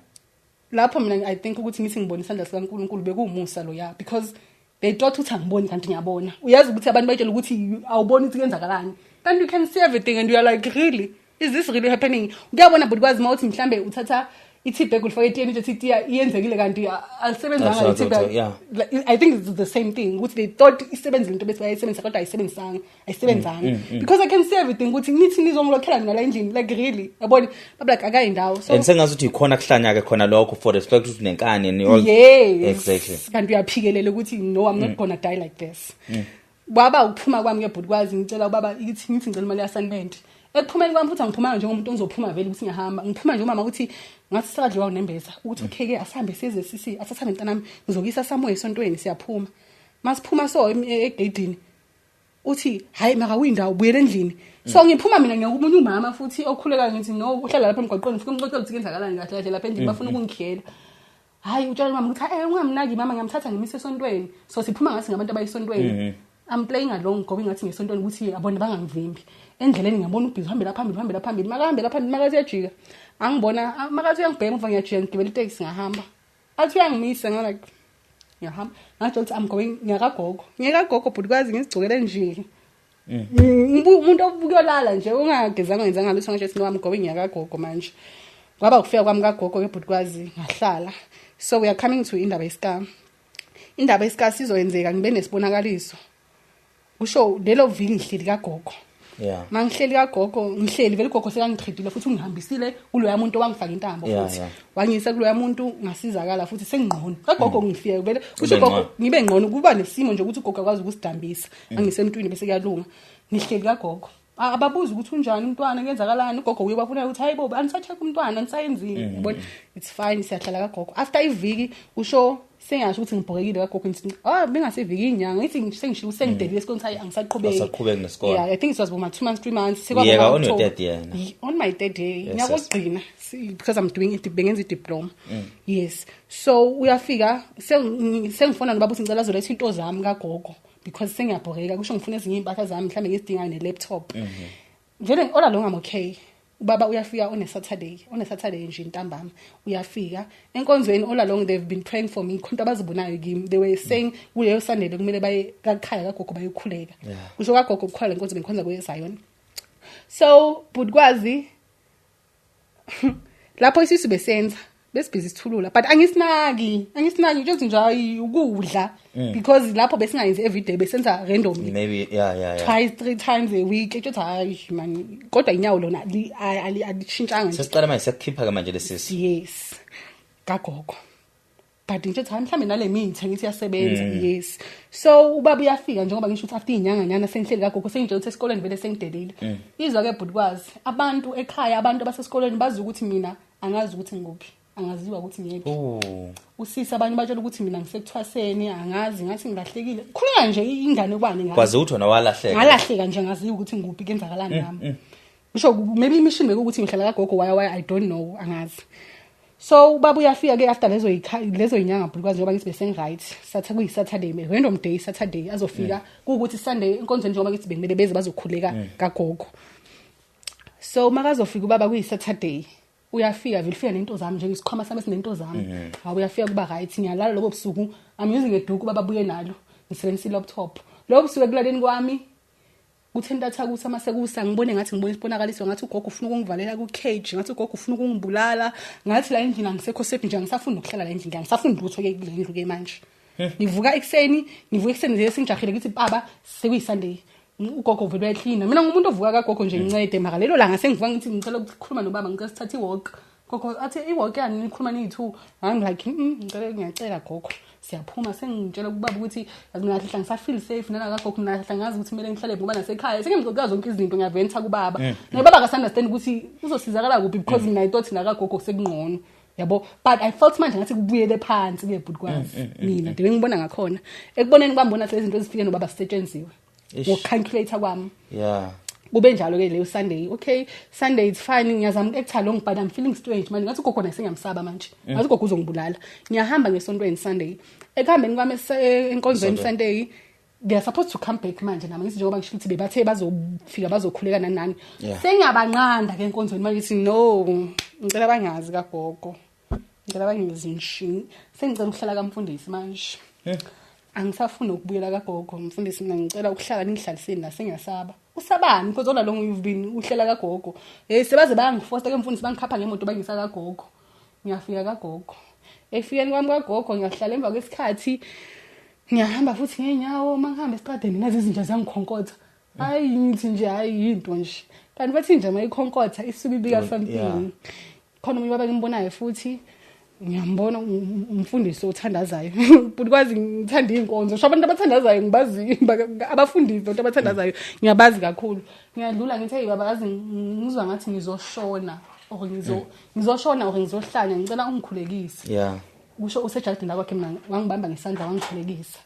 Lapho mina I think ukuthi ngithi ngibona isandla sikaNkuluNkulu, bekuwumusa lo ya, because they thought ukuthi angiboni kanti ngiyabona. Uyazi ukuthi abantu bayitshela ukuthi awuboni ukuthi kuyenzakalani, kanti you can see everything and you are like, really, is this really happening? Kuyabona but kwazi mawuthi mhlambe uthatha i-tea bag ulifake etiyeni, uthi itiya iyenzekile kanti alisebenzanga Alisebenzi, i-tea bag. Like, I think it's the same thing ukuthi they thought isebenzile into bethi bayayisebenzisa kodwa ayisebenzisanga, ayisebenzanga, because I can see everything ukuthi nithi nizongilokhela mina la endlini. Like really, yabona, babe like akayindawo, so And sengazuthi ikhona kuhlanya ke khona lokho for the fact ukuthi unenkani and all. Yes. Kanti uyaphikelela ukuthi no, I'm not gonna die like this. Kwaba ukuphuma kwami ke bhuti kwazi ngicela ubaba ithi ngithi ngicela imali ye-assignment. Ekuphumeni kwami futhi angiphumanga njengomuntu ongizophuma vele ukuthi ngiyahamba, ngiphuma nje umama ukuthi ngathi sakadliwa unembeza ukuthi okay ke asihambe size sisi, asathambe mntanami, ngizokuyisa somewhere esontweni. Siyaphuma, masiphuma so egeyidini uthi hayi makawindawo, buyela endlini. So ngiphuma mina ngiyokumunye umama futhi okhuleka, ngithi no, uhlala lapha emgwaqweni, ngifike ngixoxele ukuthi kuyenzakalani kahle kahle lapha endlini, bafuna ukungikhiyela. Hayi, utshela umama ukuthi eh ungamnaki mama, ngiyamthatha ngimise esontweni. So siphuma ngathi ngabantu abayisontweni. I'm playing along ngoba ingathi ngesontweni ukuthi abona bangangivimbi. Endleleni ngiyabona ubhizi uhambela phambili, uhambela phambili, makahambela phambili, makathi uyajika, angibona, makathi uyangibheka emva, ngiyajika, ngigibela iteksi, ngahamba. Athi uyangimisa, nga like ngiyahamba, ngathi ukuthi I'm going, ngiyakagogo, ngiyakagogo bhuti kwazi ngizigcokele nje. Umuntu obukuyolala nje ungagezanga, ngenzanga lutho, ngisho no, I'm going, ngiyakagogo manje. Kwaba ukufika kwami kagogo ke bhuti kwazi, ngahlala. So we are coming to indaba yesika, indaba yesika sizoyenzeka, ngibe nesibonakaliso. Kusho lelo viki ngihleli kagogo. Mangihleli kagogo, ngihleli vele, ugogo sekangiqhidile futhi ungihambisile kuloya muntu owangifaka intambo futhi. Wangisa kuloya muntu, ngasizakala futhi, sengingqono. Kagogo ngifike vele kusho Ube ugogo ngcono. Ngibe ngqono, kuba nesimo nje ukuthi ugogo akwazi ukusidambisa. Angisemntwini bese kuyalunga. Ngihleli kagogo. Ababuza ukuthi unjani umntwana, kuyenzakalani, ugogo uye bafuna ukuthi hayibo, anisacheck umntwana, anisayenzini, yabona, it's fine, siyahlala kagogo. After iviki, usho sengiyasho ukuthi ngibhokekile kagogo, ngithi ah, bengasiviki inyanga, ngithi sengishiya, sengidelile esikoleni, hayi, angisaqhubeki. Awusaqhubeki nesikole. Yeah, I think it was about 2 months, 3 months. Uyeka on your third year na? On my third year. Yes. Ngiyakugcina because I'm doing it, bengenza i-diploma. Yes, so uyafika, sengifona nobaba ukuthi ngicela azoletha into zami kagogo because sengiyabhoreka, kusho ngifuna ezinye iy'mpahla zami mhlawumbe ngizidingayo ne-laptop. Vele all along I'm okay. Ubaba uyafika on a Saturday, on a Saturday nje ntambama uyafika enkonzweni. All along they've been praying for me, khonto abazibonayo kimi. They were saying kuleyo Sunday kumele baye kakhaya kagogo bayokhuleka. Kusho kagogo kukhona le nkonzo bengikhonza kuye Zion. So but kwazi lapho isisu besenza, besibhizi sithulula, but angisinaki, angisinaki nje nje, hayi, ukudla, because lapho besingayenzi every day, besenza randomly. Maybe yeah. Twice, three times a week, ethi hayi man, kodwa inyawo lona alishintshanga nje. Sesiqala manje, siyakukhipha ke manje lesisi. Yes, kagogo, but nje hayi, mhlambe nale mithi ngithi iyasebenza. Yes, so ubaba uyafika, njengoba ngisho ukuthi after inyanga nyana sengihleli kagogo, sengitshela ukuthi esikoleni vele sengidelile. Izwa ke bhuti kwazi, abantu ekhaya, abantu abasesikoleni bazi ukuthi mina angazi ukuthi ngikuphi, angaziwa ukuthi ngiyephi. Oh. Usisi abanye batshela ukuthi mina ngisekuthwaseni, angazi, ngathi ngilahlekile, khuluma nje inganekwane ngami. Kwazi ukuthi wena walahleka. Ngalahleka nje, ngaziwa ukuthi ngikuphi, kuyenzakalani ngami. Kusho maybe imishini bekuthi ngihlala kagogo, waya waya, I don't know, angazi. So ubaba uyafika ke after lezo inyanga bhuti, njengoba ngithi bese-right, satha kuyi-Saturday, random day, Saturday azofika, kuwukuthi Sunday enkonzweni, njengoba ngithi bekumele beze bazokhuleka kagogo. So makazofika ubaba kuyi-Saturday, uyafika vele, ufika nento zami, njengesikhwama sami esinento zami. Hawu, uyafika, kuba right, ngiyalala lobo busuku. I'm using eduku ubaba abuye nalo, ngisebenzisa i-laptop lobo busuku. Ekulaleni kwami kuthe ntatha kusa, masekusa ngibone ngathi ngibona isibonakaliso, ngathi ugogo ufuna ukungivalela ku-cage, ngathi ugogo ufuna ukungibulala, ngathi la endlini angisekho safe nje, angisafuni nokuhlala la endlini, angisafuni lutho-ke kule ndlu-ke manje. Ngivuka ekuseni, ngivuka ekuseni nje sengijahile, ngithi baba, sekuyi-Sunday, ugogo vele uyaklina. Mina ngumuntu ovuka kagogo nje, ngincede, mara lelo langa sengivuka ngithi ngicela ukukhuluma nobaba, ngicela sithathe i-walk. Gogo athi, "I-walk yani? Nikhuluma niyi-two?" I'm like, ngicela, ngiyacela gogo." Siyaphuma, sengitshela kubaba ukuthi yazi mina kahle ngisafeel safe nana kagogo, mina kahle ngazi ukuthi kumele ngihlale ngoba nasekhaya sengimxoxa zonke izinto, ngiyaventha kubaba. Naye baba akasa-understand ukuthi uzosizakala kuphi because mina I thought nakagogo sekungcono, yabo, but I felt manje ngathi kubuyele phansi ke bhuti kwazi. Mina de ngibona ngakhona, ekuboneni kwami bona izinto ezifike nobaba sisetshenziwe Ish. ngokucalculate kwami. Kube njalo ke leyo Sunday. Okay, Sunday it's fine, ngiyazama uku-acta long, but I'm feeling strange manje, ngathi ugogo naye sengiyamsaba manje, ngathi ugogo uzongibulala. Ngiyahamba ngesontweni Sunday. Ekuhambeni kwami enkonzweni Sunday, they are supposed to come back manje nami ngithi njengoba ngisho ukuthi bebathe bazofika bazokhuleka nani nani. Sengiyabanqanda ke enkonzweni manje, ngithi no, ngicela bangazi kagogo, ngicela bangezi nje, sengicela ukuhlala kamfundisi manje, angisafuni ukubuyela kagogo. Mfundisi, mina ngicela ukuhlala, ningihlaliseni la, sengiyasaba. Usabani? Because all along you've been uhlela kagogo. Hey, sebaze bayangifosta ke mfundisi, bangikhapha ngemoto, bangisa kagogo. Ngiyafika kagogo. Efikeni kwami kagogo ngiyahlala. Emva kwesikhathi ngiyahamba futhi ngeenyawo. Uma ngihamba esitradeni, nazi izinja ziyangikhonkotha. Hayi, ngithi nje hayi, yinto nje, kanti bathi nje mayikhonkotha isuke ibika something. Khona omunye ubaba ngimbonayo futhi, ngiyambona umfundisi othandazayo. But kwazi ngithanda iy'nkonzo, sho abantu abathandazayo ngibazi, abafundisi, abantu abathandazayo ngiyabazi kakhulu. Ngiyadlula ngithi, "Hey baba, yazi ngizwa ngathi ngizoshona or ngizoshona or ngizohlanya, ngicela ungikhulekise." Kusho usejardini lakwakhe, mina wangibamba ngesandla, wangikhulekisa,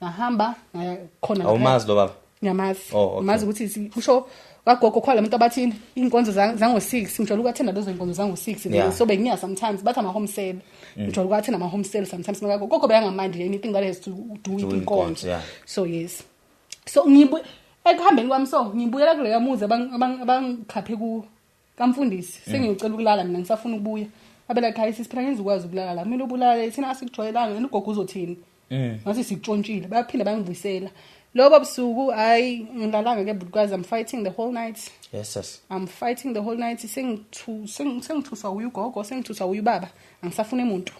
ngahamba ngaya khona lapha. Awumazi lo baba? Ngiyamazi. Oh, okay. Ngimazi ukuthi kusho kagogo khona labantu abathini iy'nkonzo zango-6, ngijwayele uku-attenda lezo y'nkonzo zango-6. So bengiya sometimes, bathi ama-home cell, ngijwayele uku-attenda ama-home cell sometimes. Gogo beyangamandi anything that has to do with Do inkonzo. inkonzo, yeah. So yes, So ekuhambeni kwami, so ngibuyela kuleya muzi abangikhaphe kuwo kamfundisi, sengiyocela ukulala mina, ngisafuna ukubuya. Abe like, "Hayi sisi, phela ngenza ukwazi ukulala la, kumele ubulale, thina asikujwayelanga, and ugogo uzothini?" Ngathi sikutshontshile. Bayaphinda bayangivusela lobo busuku. Hayi, ngilalanga ke because I'm fighting the whole night. Yes yes I'm fighting the whole night. Sengithuswa uyu ugogo, sengithuswa uyu baba, angisafuna umuntu.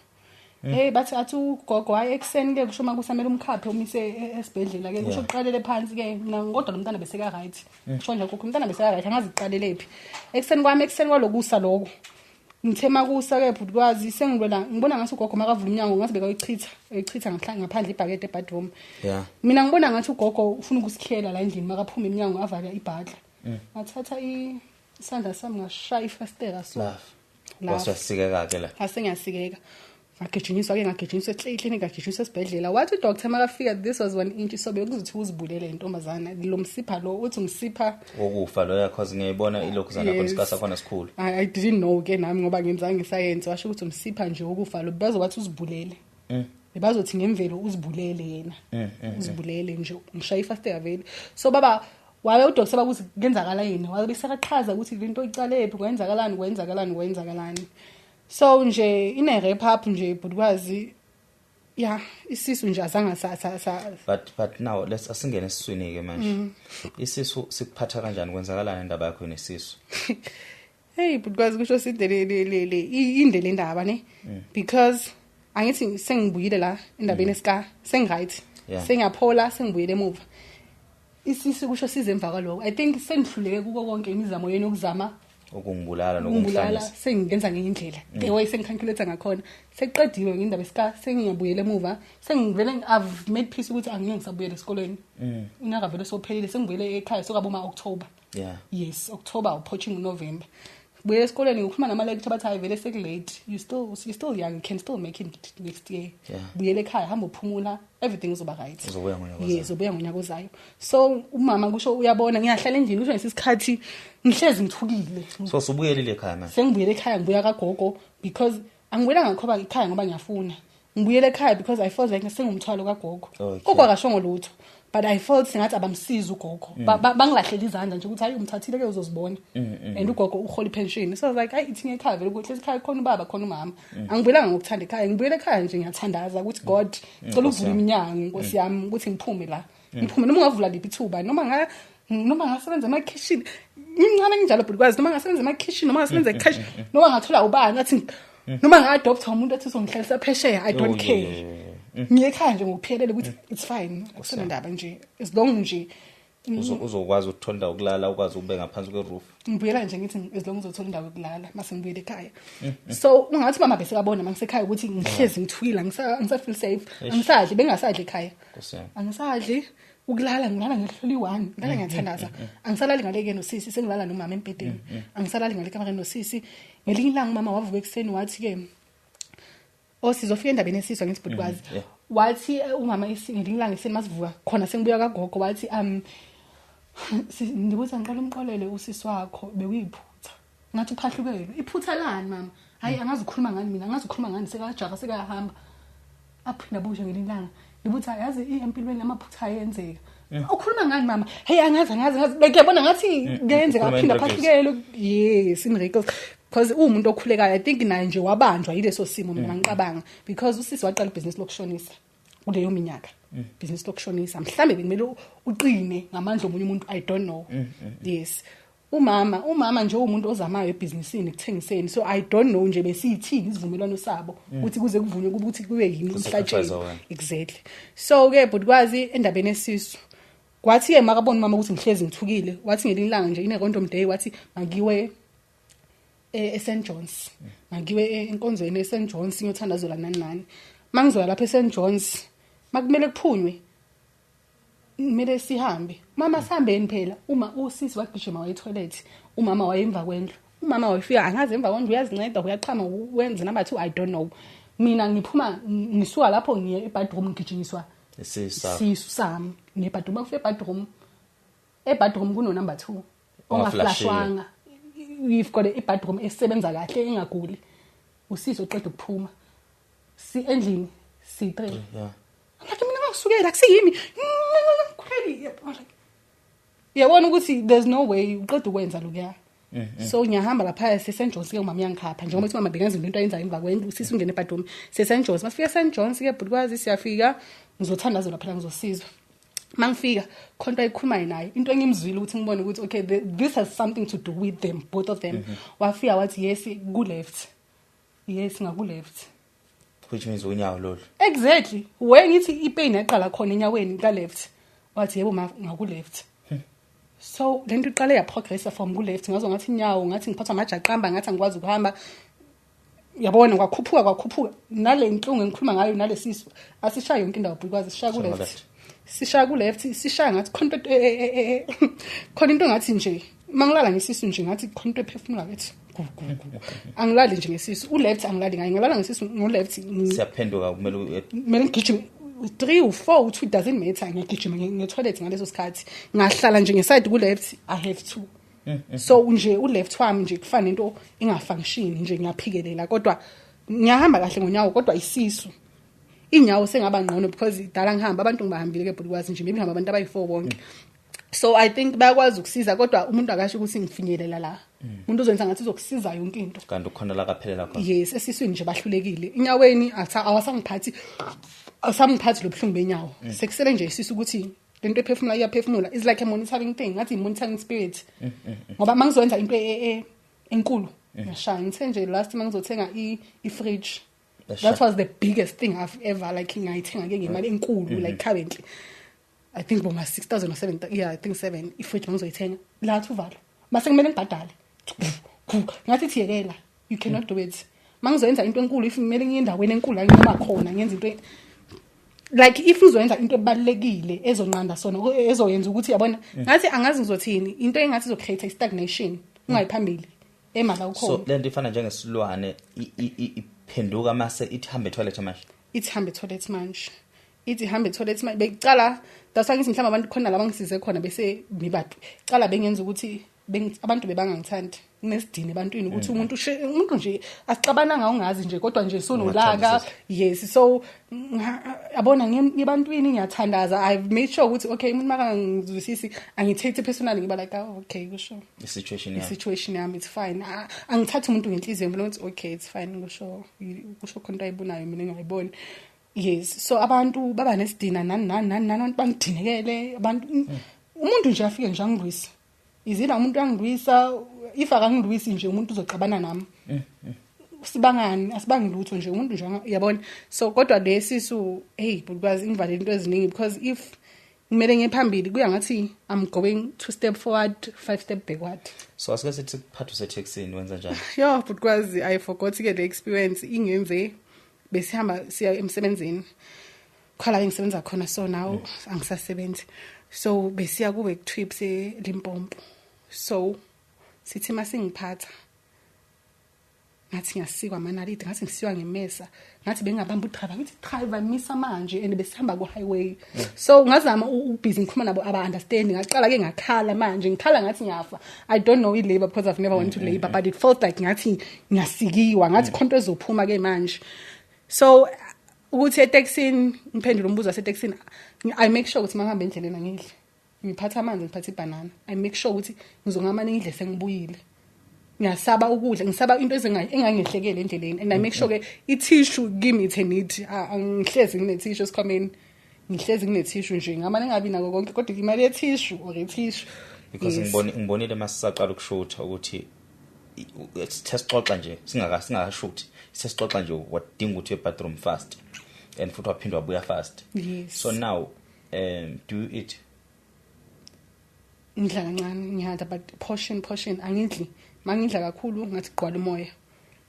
Hey, bathi, athi ugogo, hayi, ekuseni ke kusho makusamele umkhaphe umise esibhedlela ke kusho uqalele phansi ke. Mina kodwa lo mntana beseka right, kusho nje gogo, umntana beseka right, angazi iqalele phi. Ekuseni kwami, ekuseni kwalokusa lokho, ngithe makusa ke bhutikwazi, sengilwela, ngibona ngathi ugogo makavula umnyango ngathi bekayichitha, eyichitha ngaphandle ibhakede ebedroom. Mina ngibona ngathi ugogo ufuna ukusikhiyela la endlini, makaphuma eminyango avale ibhadla. Ngathatha isandla sami ngashaya ifastela so. Love. Love. Wasesikeka ke la. Ngase ngiyasikeka, ngagijinyiswa ke, ngagijinyiswa eklinikhi, ngagijinyiswa esibhedlela. Wathi udoctor makafika, "This was 1 inch, so bekuzothi uzibulele intombazana lo msipha lo," uthi umsipha Wokufa loya, cause ngiyayibona ilokhu zana khona, isikasa khona sikhulu. I didn't know ke nami ngoba ngenzanga isayensi. Washo ukuthi umsipha nje wokufa lo, bazowathi uzibulele, bebazothi ngemvelo uzibulele yena, uzibulele nje, ngishaya ifastela vele. So baba wabe udoctor bakuthi kenzakala yini, wabe sekaqhaza ukuthi lento icalephi, kwenzakalani, kwenzakalani, kwenzakalani. So nje ine wrap up nje bhutikwazi, ya, isisu nje azange sa But now let's asingene esiswini ke manje. Isisu sikuphatha kanjani? Kwenzakalani indaba yakho nesisu? Hey bhutikwazi, kusho side le inde le ndaba ne, because angithi sengibuyile la endabeni esika sengiright, sengiyaphola, sengibuyele emuva. Isisu kusho size emva kwaloko. I think sengihluleke kuko konke imizamo yenu yokuzama ukungibulala ukungibulala. Nokungihlanyisa. Sengingenza ngenye indlela, the way sengicalculate ngakhona, sekuqediwe ngendaba esika, sengiyabuyela emuva, sengivele I've made peace ukuthi angeke ngisabuyela esikolweni, unyaka vele sophelile, sengibuyele ekhaya sokaboma October. Yes, October approaching November. Buyela esikoleni, ngikhuluma nama-lecture, bathi, "Hayi, vele sekulate, you still young, you can still make it next year. Buyela ekhaya, hamba uphumula, everything izoba right." Uzobuya ngonyaka ozayo. Yes, ubuya ngonyaka ozayo. So umama kusho uyabona ngiyahlala endlini, kusho ngesikhathi ngihlezi ngithukile. So subuyelile ekhaya manje? Sengibuyele ekhaya, ngibuya kagogo, because angibuyelanga ngikhoba ekhaya ngoba ngiyafuna. Ngibuyele ekhaya because I felt like sengumthwalo kagogo. Gogo akashongo lutho, but I felt sengathi abamsizi ugogo. Bangilahlela izandla nje ukuthi, "Hayi, umthathile ke, uzozibona." And ugogo uhola ipension, so I was like, "Hayi, ithi ekhaya vele kuhle, ekhaya khona ubaba, khona umama." Angibuyelanga ngokuthanda ekhaya, ngibuyele ekhaya nje ngiyathandaza ukuthi, "God, cela Nkosi uvule yami. iminyango, Nkosi yami, ukuthi ngiphume la, ngiphume noma ungavula liphi ithuba, noma ngasebenza emakhishini." Ngincane nginjalo bhutikwazi, noma ngasebenza emakhishini, noma ngasebenza ecash, noma ngathola ubani athi, noma nga-adopta umuntu athi uzongihlalisa phesheya, I don't Oh, care. yeah. Ngiye ekhaya nje ngokuphelele ukuthi it's fine, akusenandaba nje, as long nje Uzokwazi ukuthola indawo yokulala, ukwazi ukube ngaphansi kweroof. Ngibuyela nje ngithi as long ngizothola indawo yokulala mase ngibuyele ekhaya. So ungathi mama bese kabona mangisekhaya ukuthi ngihlezi ngithukile, angisa feel safe, angisadli, bengasadli ekhaya. Nkosi yami. Angisadli, ukulala ngilala ngehloli 1, ngilala ngiyathandaza. Angisalali ngaleke nosisi, sengilala nomama embhedeni, angisalali ngale kamareni nosisi. Ngelinye ilanga umama wavuka ekuseni wathi ke, oh, sizofika endabeni esizwa ngithi bhutikwazi. Wathi umama ngelinye ilanga ekuseni masivuka khona sengibuya kagogo, wathi, "Ndibuza, ngicela umxolele usisi wakho, bekuyiphutha." Ngathi, "Uphahlukelwe iphutha lani, mama? Hayi, angazi ukukhuluma ngani mina, angazi ukukhuluma ngani." Sekajaha, sekayahamba. Aphinda bushe ngelinye ilanga, ngibuthi, "Yazi, empilweni amaphutha ayenzeka. Ukhuluma ngani, mama?" "Hey, angazi, angazi, angazi." Bekuyabona ngathi kuyenzeka. Ukhuluma Aphinda in riddles. aphahlukelwe, yes, in riddles, because uwumuntu okhulekayo. I think naye nje wabanjwa yileso simo, mina ngicabanga, because usisi waqala ibhizinisi lokushonisa kuleyo minyaka, ibhizinisi lokushonisa. Mhlambe bekumele uqine ngamandla omunye umuntu, I don't know. Yes, umama nje umuntu ozamayo ebhizinisini, ekuthengiseni, so I don't know nje besiyithini isivumelwano sabo ukuthi kuze kuvunywe ukuthi kube yimi Kusacrifice umhlatshelo. wena. Exactly. So ke bhutikwazi, endabeni esisu, kwathi ke makabona umama ukuthi ngihlezi ngithukile, wathi ngelinye ilanga nje ine random day, wathi makiwe eSt John's, makiwe enkonzweni eSt John's ngiyothandazela nani nani. Mangizoya lapha eSt John's, makumele kuphunywe, kumele sihambe, mama, sihambeni phela. Uma usisi wagijima waye toilet, umama wayemva kwendlu. Umama wayefika, angazi emva kwendlu uyazinceda, uyachama, wenza number 2, I don't know. Mina ngiphuma, ngisuka lapho ngiye ebedroom, ngigijinyiswa Isisu sakho. sisu sami nebedroom. Bakufika ebedroom, ebedroom kuno number 2 Ongaflashiwe. ongaflashwanga. We've got ibedroom esebenza kahle, engaguli. Usisi oqeda ukuphuma, si endlini si 3. Like, mina ngisukela akusiyimi, khulekile. Hey, I'm like, yabona ukuthi there's no way uqeda ukwenza lokuya. So ngiyahamba lapha se-St John's ke, umama uyangikhapha njengoba uthi mama bengenza into ayenzayo emva kwendlu, usisi ungene ebhadumi se-St John's. Masifika e-St John's ke, bhuti, siyafika, ngizothandazela phela, ngizosizwa. Mangifika khona into ayikhulumayo naye, into engimzwile ukuthi ngibone ukuthi okay, this has something to do with them, both of them. Wafika wathi, "Yes, ku left, yes, ngaku left." Which means unyawo lolu. Exactly, we ngithi ipain yaqala khona enyaweni ka left. Wathi, "Yebo ma, ngaku left." So lento iqale yaprogressa from ku left, ngazo ngathi inyawo, ngathi ngiphathwa amajaqamba, ngathi angikwazi ukuhamba, yabona, kwakhuphuka, kwakhuphuka nale nhlungu engikhuluma ngayo, nalesisu asishaya yonke indawo because sishaya ku Sishaya left. Left. Sishaya ku left, sishaya ngathi khona into khona into ngathi nje mangilala ngesisu nje, ngathi khona into ephefumula ethi gu, gu, gu. Angilali nje ngesisu u left, angilali ngayo, ngilala ngesisu ngo left. Siyaphenduka, kumele Kumele ngigijime 3 u 4 u 2, it doesn't matter, ngiyagijima nge-toilet ngaleso sikhathi. Ngahlala nje ngeside ku left, I have to. So nje u left wami nje kufana nento engafunction nje, ngiyaphikelela kodwa ngiyahamba kahle ngonyawo, kodwa isisu. Inyawo sengaba ngqono because idala ngihamba, abantu ngibahambile ke, bhuti, nje maybe ngihamba abantu abayi4 bonke. So I think bayakwazi ukusiza, kodwa umuntu akasho ukuthi ngifinyelela la, umuntu uzoyenza ngathi uzokusiza yonke into. Kanti ukhona la kaphelela khona. Yes, esiswini nje bahlulekile. Enyaweni awasangiphathi, awasangiphathi lo buhlungu benyawo. Sekusele nje isisu, ukuthi lento ephefumula iyaphefumula, is like a monitoring thing, ngathi i-monitoring spirit, ngoba mangizokwenza into enkulu ngiyashaya. Ngithe nje last mangizothenga i-fridge, that was the biggest thing I've ever, like, ngayithenga ke ngemali enkulu, like currently I think boma 6000 or 7, yeah, I think 7. I-fridge mangizoyithenga, lathi uvalo, mase kumele ngibhadale, ngathi thiyekela, you cannot do it. Mangizoyenza into enkulu, if kumele ngiye endaweni enkulu la nginoma khona ngenza into, like if ngizoyenza into ebalekile ezonqanda sona, ezoyenza ukuthi, yabona, ngathi angazi ngizothini, into engathi izocreate i-stagnation, ungayiphambili emala So ukhona. Lento ifana njengesilwane, iphenduka mase ithi hambe toilet manje. Ithi hambe toilet manje, ithi hambe toilet manje. Bekucala, that's why ngithi mhlawumbe abantu khona laba ngisize khona, bese ngibadu cala bengenza ukuthi abantu bebangangithandi, kunesidini ebantwini ukuthi umuntu umuntu nje asixabananga, ungazi nje, kodwa nje sonolaka. Ungathandisisi. Yes, so yabona, ngebantwini ngiyathandaza. I've made sure ukuthi okay, umuntu makangizwisisi angithathe personally, ngiba like, "Oh, okay," kusho I-situation yakho. I-situation yami, it's fine. Angithathi umuntu ngenhliziyo, ngibona ukuthi okay, it's fine, kusho kusho khona into ayibonayo mina engayiboni. Yes, so abantu baba nesidina, nani nani nani nani, abantu bangidinekele, abantu, umuntu nje afike nje angilwisa, izila umuntu angilwisa. If akangilwisi nje, umuntu uzoxabana nami, sibangani, asibangi lutho nje, umuntu nje yabona. So kodwa lesisu, hey, because ingivalele into eziningi, because if kumele ngiye phambili, kuya ngathi I'm going two step forward, five step backward. So asike sithi kuphathwe usethekisini, wenza njani? Yo, but kwazi I forgot ke le experience ingenze. Besihamba siya emsebenzini, khala engisebenza khona, so now angisasebenzi. So besiya ku work trips eLimpopo. So sithi masingiphatha, ngathi ngiyasikwa amanaliti, ngathi ngisikwa ngemesa, ngathi bengabamba udriver, ngithi, "Driver, misa manje," and besihamba ku highway. So ngazama ubusy ngikhuluma nabo, aba understand. Ngaqala ke ngakhala manje, ngikhala ngathi ngiyafa. I don't know i-labor because I've never went to labor, but it felt like ngathi ngiyasikiwa, ngathi khonto ezophuma ke manje. So ukuthi eTaxini, ngiphendule umbuzo waseTaxini, I make sure ukuthi mangihamba endleleni angidli, ngiphatha amanzi, ngiphatha ibhanana. I make sure ukuthi ngizongamane ngidle sengibuyile. Ngiyasaba ukudla, ngisaba into engangehlekele endleleni. And I make sure ke i-tissue kimi, it's a need. Angihlezi ngine-tissue esikhwameni, ngihlezi ngine-tissue nje, ngamane ngingabi nako konke, kodwa imali ye-tissue or i-tissue. Because Yes. ngibonile masisaqala ukushutha ukuthi sithe sixoxa nje singakashuthi, sithe sixoxa nje, wadinga ukuthi uye bathroom fast and futhi waphinda wabuya fast. Yes. So now do you eat? Ngidla kancane, ngiyadla, but portion portion. Angidli, mangidla kakhulu ngathi gqwala umoya,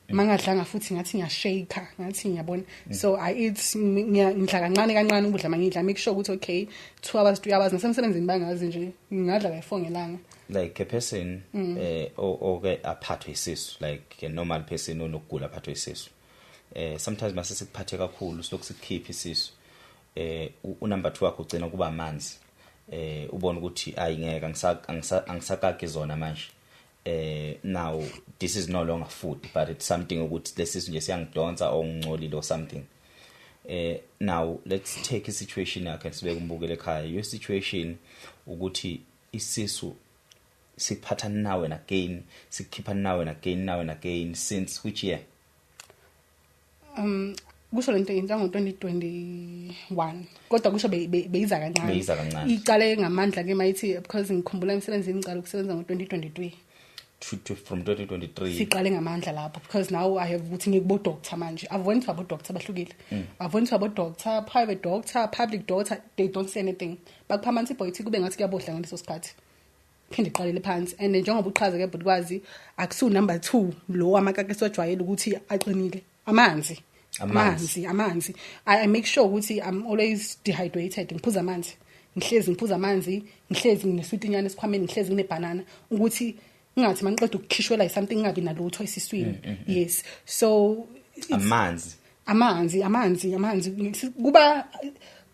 mangadlanga futhi ngathi ngiyashake, ngathi ngiyabona. So I eat, ngidla kancane kancane ukudla. Mangidla, make sure ukuthi okay, 2 hours, 3 hours. Nasemsebenzini bangazi nje ngingadla kayi-4 ngelanga. Like a person oke aphathwe isisu, like a normal person onokugula aphathwe isisu, sometimes mase sikuphathe kakhulu, silokhu sikukhipha isisu, unumber 2 wakho ugcina kuba amanzi, ubona ukuthi ayingeke, angisakaki zona manje. Now this is no longer food, but it's something ukuthi lesisu nje siyangidonsa or ngingcolile or something. Now let's take a situation yakhe, sibeke umbukele ekhaya. Your situation ukuthi isisu siphatha now and again, sikhipha now and again, now and again, since which year? Kusho lento into ngo-2021, kodwa kusho beyiza kancane. Beyiza kancane. Iqale ngamandla ke mayithi, because ngikhumbula emsebenzini ngicala ukusebenza ngo-2023. From 2023. Siqale ngamandla lapho, because now I have ukuthi ngikubo doctor manje. I've went to abo doctor bahlukile. I've went to abo doctor, private doctor, public doctor, they don't say anything. Bakupha ama antibiotic, kube ngathi kuyabohla ngaleso sikhathi, phinde iqalele phansi. And njengoba uchaza ke bhuti kwazi, akusu number 2 lo amakaka esojwayele ukuthi aqinile, amanzi. Amanzi. Amanzi, amanzi. I make sure ukuthi I'm always dehydrated, ngiphuza amanzi, ngihlezi ngiphuza amanzi, ngihlezi ngineswitinyana esikhwameni, ngihlezi nginebanana, ukuthi ngingathi mangiqeda ukukhishwela something ngingabi nalutho esiswini. Yes, so amanzi. Amanzi, amanzi, amanzi. Kuba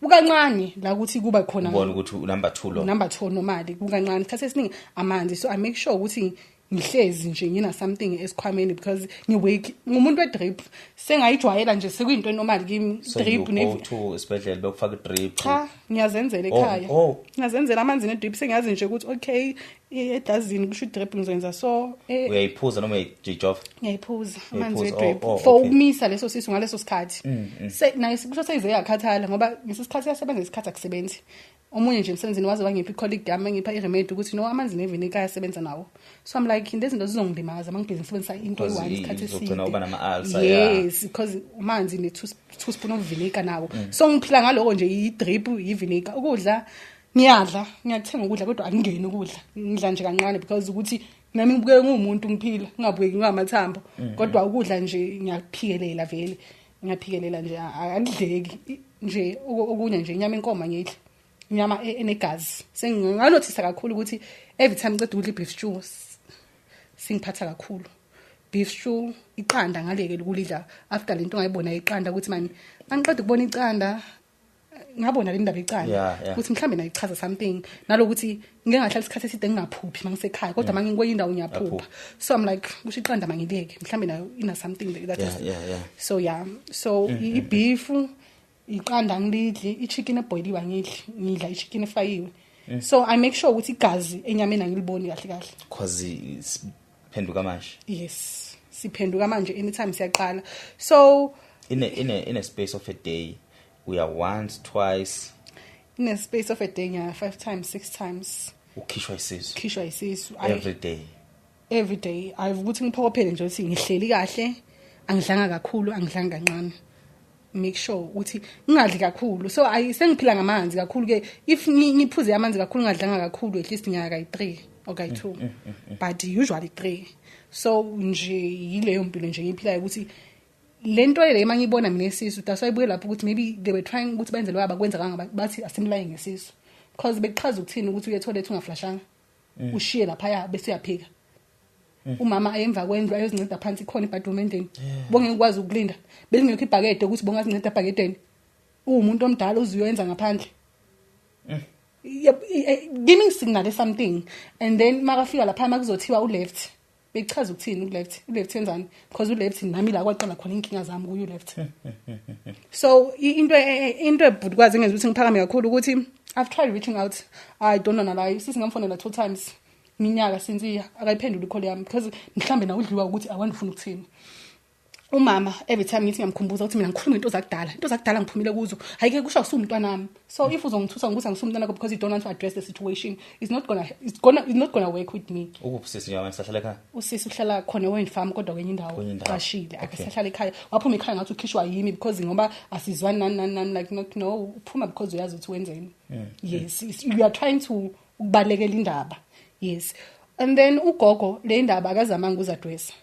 kukancane la ukuthi kuba khona Ubona ukuthi number 2 lo. Number 2 normally kukancane, isikhathi esiningi amanzi. So I make sure ukuthi ngihlezi nje ngina something esikhwameni, because ngi-weak, ngumuntu we-drip, sengayijwayela nje, sekuyinto enormal kimi. So you drip go to isibhedlela bekufaka i-drip? Cha, ngiyazenzela ekhaya. Ngiyazenzela amanzi ne-drip, sengiyazi nje ukuthi okay, edazini kusho i-drip ngizoyenza so Uyayiphuza noma uyayijova? Ngiyayiphuza amanzi Uyayiphuza, we-drip for ukumisa leso sisu ngaleso sikhathi. Naye kusho seyize yakhathala, ngoba ngesikhathi siyasebenza, isikhathi akusebenzi. Omunye nje emsebenzini waze wangipha i-colleague yami, ngipha i-remedy ukuthi no, amanzi nevinegar ayasebenza nawo. So I'm like, lezi zinto zizongilimaza mangibhizi ngisebenzisa into Because eyi-one isikhathi izogcina eside. uba nama-ulcer, yeah. Yes, because amanzi ne-two spoon of vinegar nawo. So ngiphila ngaloko nje, i-drip, i-vinegar. Ukudla ngiyadla, ngiyakuthenga ukudla, kodwa akungeni ukudla, ngidla nje kancane, because ukuthi nami ngibukeke ngumuntu ngiphila, ngingabukeki ngamathambo. Kodwa ukudla nje ngiyaphikelela vele, ngiyaphikelela nje, akudleki nje. Okunye nje, inyama enkomo ngidla inyama enegazi. Senginganothisa kakhulu ukuthi every time ngiceda ukudla i-beef stew, singiphatha kakhulu beef stew. Iqanda ngaleke ukulidla after lento ngayibona iqanda, ukuthi mani angiqeda ukubona iqanda, ngabona le ndaba iqanda, ukuthi mhlambe nayichaza something, nalokuthi ngike ngahlala isikhathi eside ngingaphuphi mangisekhaya, kodwa mangikwenye indawo ngiyaphupha. Uyaphupha. So I'm like, kusho iqanda mangileke, mhlambe nayo ina something that is So yeah, so i-beef, iqanda ngilidli, i-chicken eboiliwe angidli, ngidla i-chicken efayiwe. So I make sure ukuthi igazi enyameni angiliboni kahle kahle. Cause siphenduka manje. Yes, siphenduka manje, anytime siyaqala. So In a space of a day we are once, twice? In a space of a day ngiya 5 times, 6 times. Ukhishwa isisu? Khishwa isisu. Every day? Every day. I've ukuthi ngiphokophele nje ukuthi ngihleli kahle, angidlanga kakhulu, angidlanga kancane, make sure ukuthi ngingadli kakhulu. So I sengiphila ngamanzi kakhulu ke. If ngiphuze amanzi kakhulu, ngadlanga kakhulu, at least ngiyaka kayi-3 or kayi-2, but usually 3. So nje yileyo mpilo nje ngiyiphilayo, ukuthi lento le mangibona mina esisu, that's why ibuye lapho ukuthi maybe they were trying ukuthi benze lo abakwenza kangaba, bathi asimlaye ngesisu, because bekuchaza ukuthini ukuthi uye toilet ungaflashanga, ushiye lapha bese uyaphika, umama ayemva kwendlu ayozinceda phansi, khona ibathroom endlini, bongeke ukwazi ukulinda, belingekho ibhakede ukuthi bongazinceda ebhakedeni, uwumuntu omdala uzuyenza ngaphandle. Yep, giving signal something. And then makafika lapha makuzothiwa u-left, bechaza ukuthini u-left, u-left wenzani? Because u-left nami la kwaqala khona inkinga zami kuyo u-left. So into ebhuti kwazi engenza ukuthi ngiphakame kakhulu ukuthi I've tried reaching out. I don't know la sisi, ngamfonela 2 times minyaka since iya, akayiphenduli i-call yami, because mhlambe nawe udliwa ukuthi awandifuna ukuthini. Umama every time ngithi ngiyamkhumbuza ukuthi mina ngikhuluma into zakudala, into zakudala ngiphumile kuzo, hayi ke kusho akusiwumntwana wami. So if uzongithusa ngokuthi angisumntwana wakho because you don't want to address the situation, it's not gonna work with me. Ukuphi sisi njengoba sihlala ekhaya? Usisi uhlala khona eWayne Farm, kodwa kwenye indawo. Kwenye indawo. Qashile, akasahlala ekhaya. Waphuma ekhaya ngathi ukhishwa yimi, because ngoba asizwani nani nani nani. Like, not, no, uphuma because uyazi ukuthi wenzeni. Yes, you are trying to ukubalekela indaba. Yes, and then ugogo le ndaba akazamanga ukuzaddressa.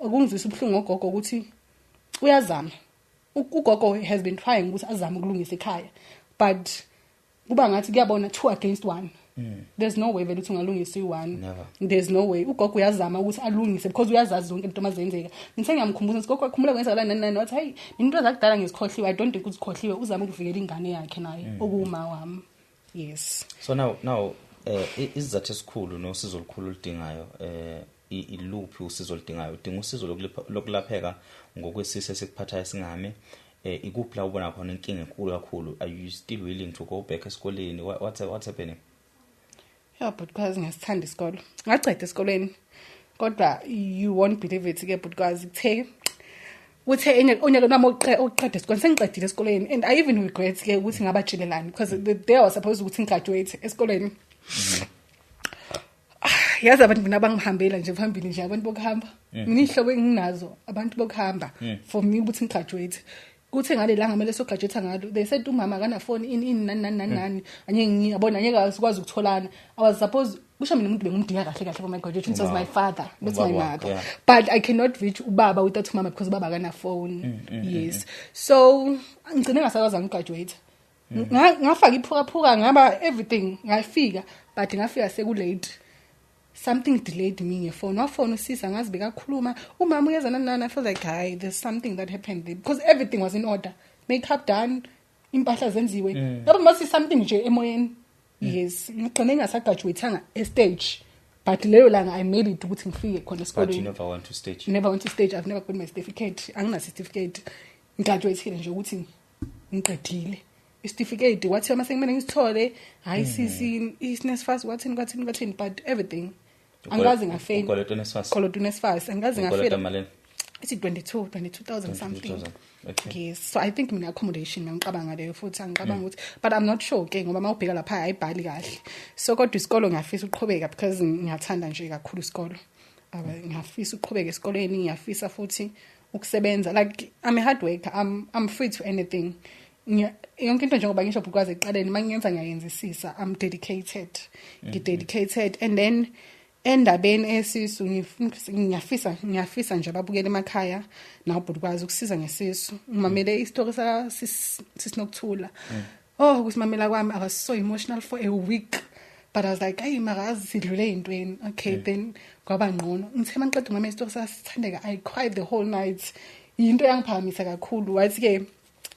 Okungizwisa ubuhlungu ngogogo ukuthi uyazama. Ugogo has been trying ukuthi azame ukulungisa ekhaya, but kuba ngathi kuyabona 2 against 1. There's no way vele ukuthi ungalungisa i1. Never. There's no way. Ugogo uyazama ukuthi alungise because uyazazi zonke into mazenzeka. Ngithe ngiyamkhumbuza ukuthi gogo, akhumbula kwenzakala nani nani, wathi hey, into zakudala ngizikhohliwe. I don't think uzikhohliwe, uzama ukuvikela ingane yakhe naye, okuwuma wami. Yes. So now isizathu esikhulu nosizo olukhulu oludingayo, iluphi usizo oludingayo? Udinga usizo lokulapheka ngokwesisu esikuphathayo singame. Ikuphi la ubona khona inkinga enkulu kakhulu? Are you still willing to go back esikoleni? What's happening? Yeah, but because ngiyasithanda isikolo, ngaceda esikoleni, kodwa you won't believe it ke, because kuthe enye onyaka nami oqeda esikoleni, sengiqedile esikoleni, and I even regret ke ukuthi ngabatshelelani, because the day I was supposed ukuthi ngigraduate esikoleni, yazi abantu mina bangihambela nje phambili nje, abantu bokuhamba. Mina ihlobo enginazo abantu bokuhamba for me ukuthi ngigraduate. Kuthe ngale langa kumele sograduate ngalo, they said umama akana phone, ini ini, nani nani nani nani, anye ngiyabona angeke sikwazi ukutholana. I was supposed, kusho mina umuntu bengumdinga kahle kahle for my graduation, it was my father, not my Ubaba wakho, mother. But I cannot reach ubaba without umama, because ubaba akana phone. Yes, so ngigcine ngasakwazi ngigraduate. Ngafaka iphukaphuka, ngaba everything, ngafika, but ngafika sekulate. Something delayed me ngefone, wafona usisa, ngazi bekakhuluma umama uyeza nani nani. I feel like, hayi, there's something that happened there, because everything was in order, makeup done, impahla zenziwe lapho, must something nje emoyeni. Yes, ngigcine ngingasagraduateanga e-stage, but leyo langa I made it ukuthi ngifike khona But you esikolweni. never went to stage? Never went to stage. I've never got my certificate. Angina certificate. Ngigraduate nje ukuthi ngiqedile. Isitifiketi wathi uma sekumele ngisithole, hayi sisi, isiNSFAS, wathini kwathini kwathini, but everything angikaze ngafeyila. Ukolota NSFAS? Kolota uNSFAS, angikaze Ukolota ngafeyila. malini? Ithi 22 22,000 something. 22,000, okay. Yes, so I think mina accommodation ngicabanga leyo futhi, angicabanga ukuthi, but I'm not sure ke, ngoba mawubheka lapha ayibhali kahle. So kodwa isikolo ngiyafisa ukuqhubeka, because ngiyathanda nje kakhulu isikolo. Ngiyafisa ukuqhubeka esikoleni, ngiyafisa futhi ukusebenza. Like, I'm a hard worker, I'm free to anything. Yonke into, njengoba ngisho because ekuqaleni, mangiyenza ngiyayenzisisa. I'm dedicated, ngi-dedicated. And then endabeni esisu, ngiyafisa nje ababukela emakhaya nawubhuti ukusiza ngesisu. Ngimamele isitori saka sisinokuthula. Oh, ukusimamela kwami, I was so emotional for a week, but I was like, hey, makazi sidlule ey'ntweni. Okay, then kwaba ngqono. Ngithe mangiqeda ukumamela isitori sasithandeka, I cried the whole night. Yinto eyangiphakamisa kakhulu. Wathi-ke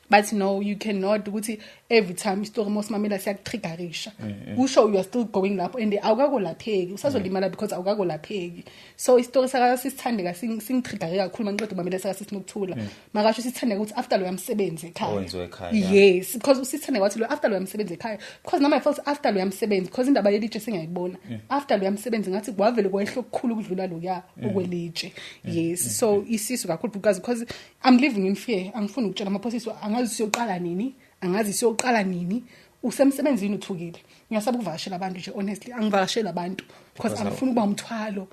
bathi no, you cannot ukuthi every time isitori mosimamela siyakutriggerisha, kusho you are still going lapho and awukakolapheki, usazolimala because awukakolapheki. So isitori saka sisithandeka singitriggere kakhulu mangiqeda umamela saka sisinokuthula. Makasho sisithandeka ukuthi after loya msebenzi ekhaya Owenziwe ekhaya, yeah. Yes, because usithandeka wathi lo after loya msebenzi ekhaya, because nami I felt after loya msebenzi, because indaba yelitshe sengiyayibona, after loya msebenzi ngathi kwavele kwehla okukhulu ukudlula lokuya okwelitshe. Yes, so isisu kakhulu, because I'm living in fear. Angifuni ukutshela amaphosiso, angazi siyoqala nini, angazi siyoqala nini. Usemsebenzini uthukile, ngiyasaba ukuvakashela abantu nje. Honestly, angivakasheli abantu because Because angifuni ukuba umthwalo.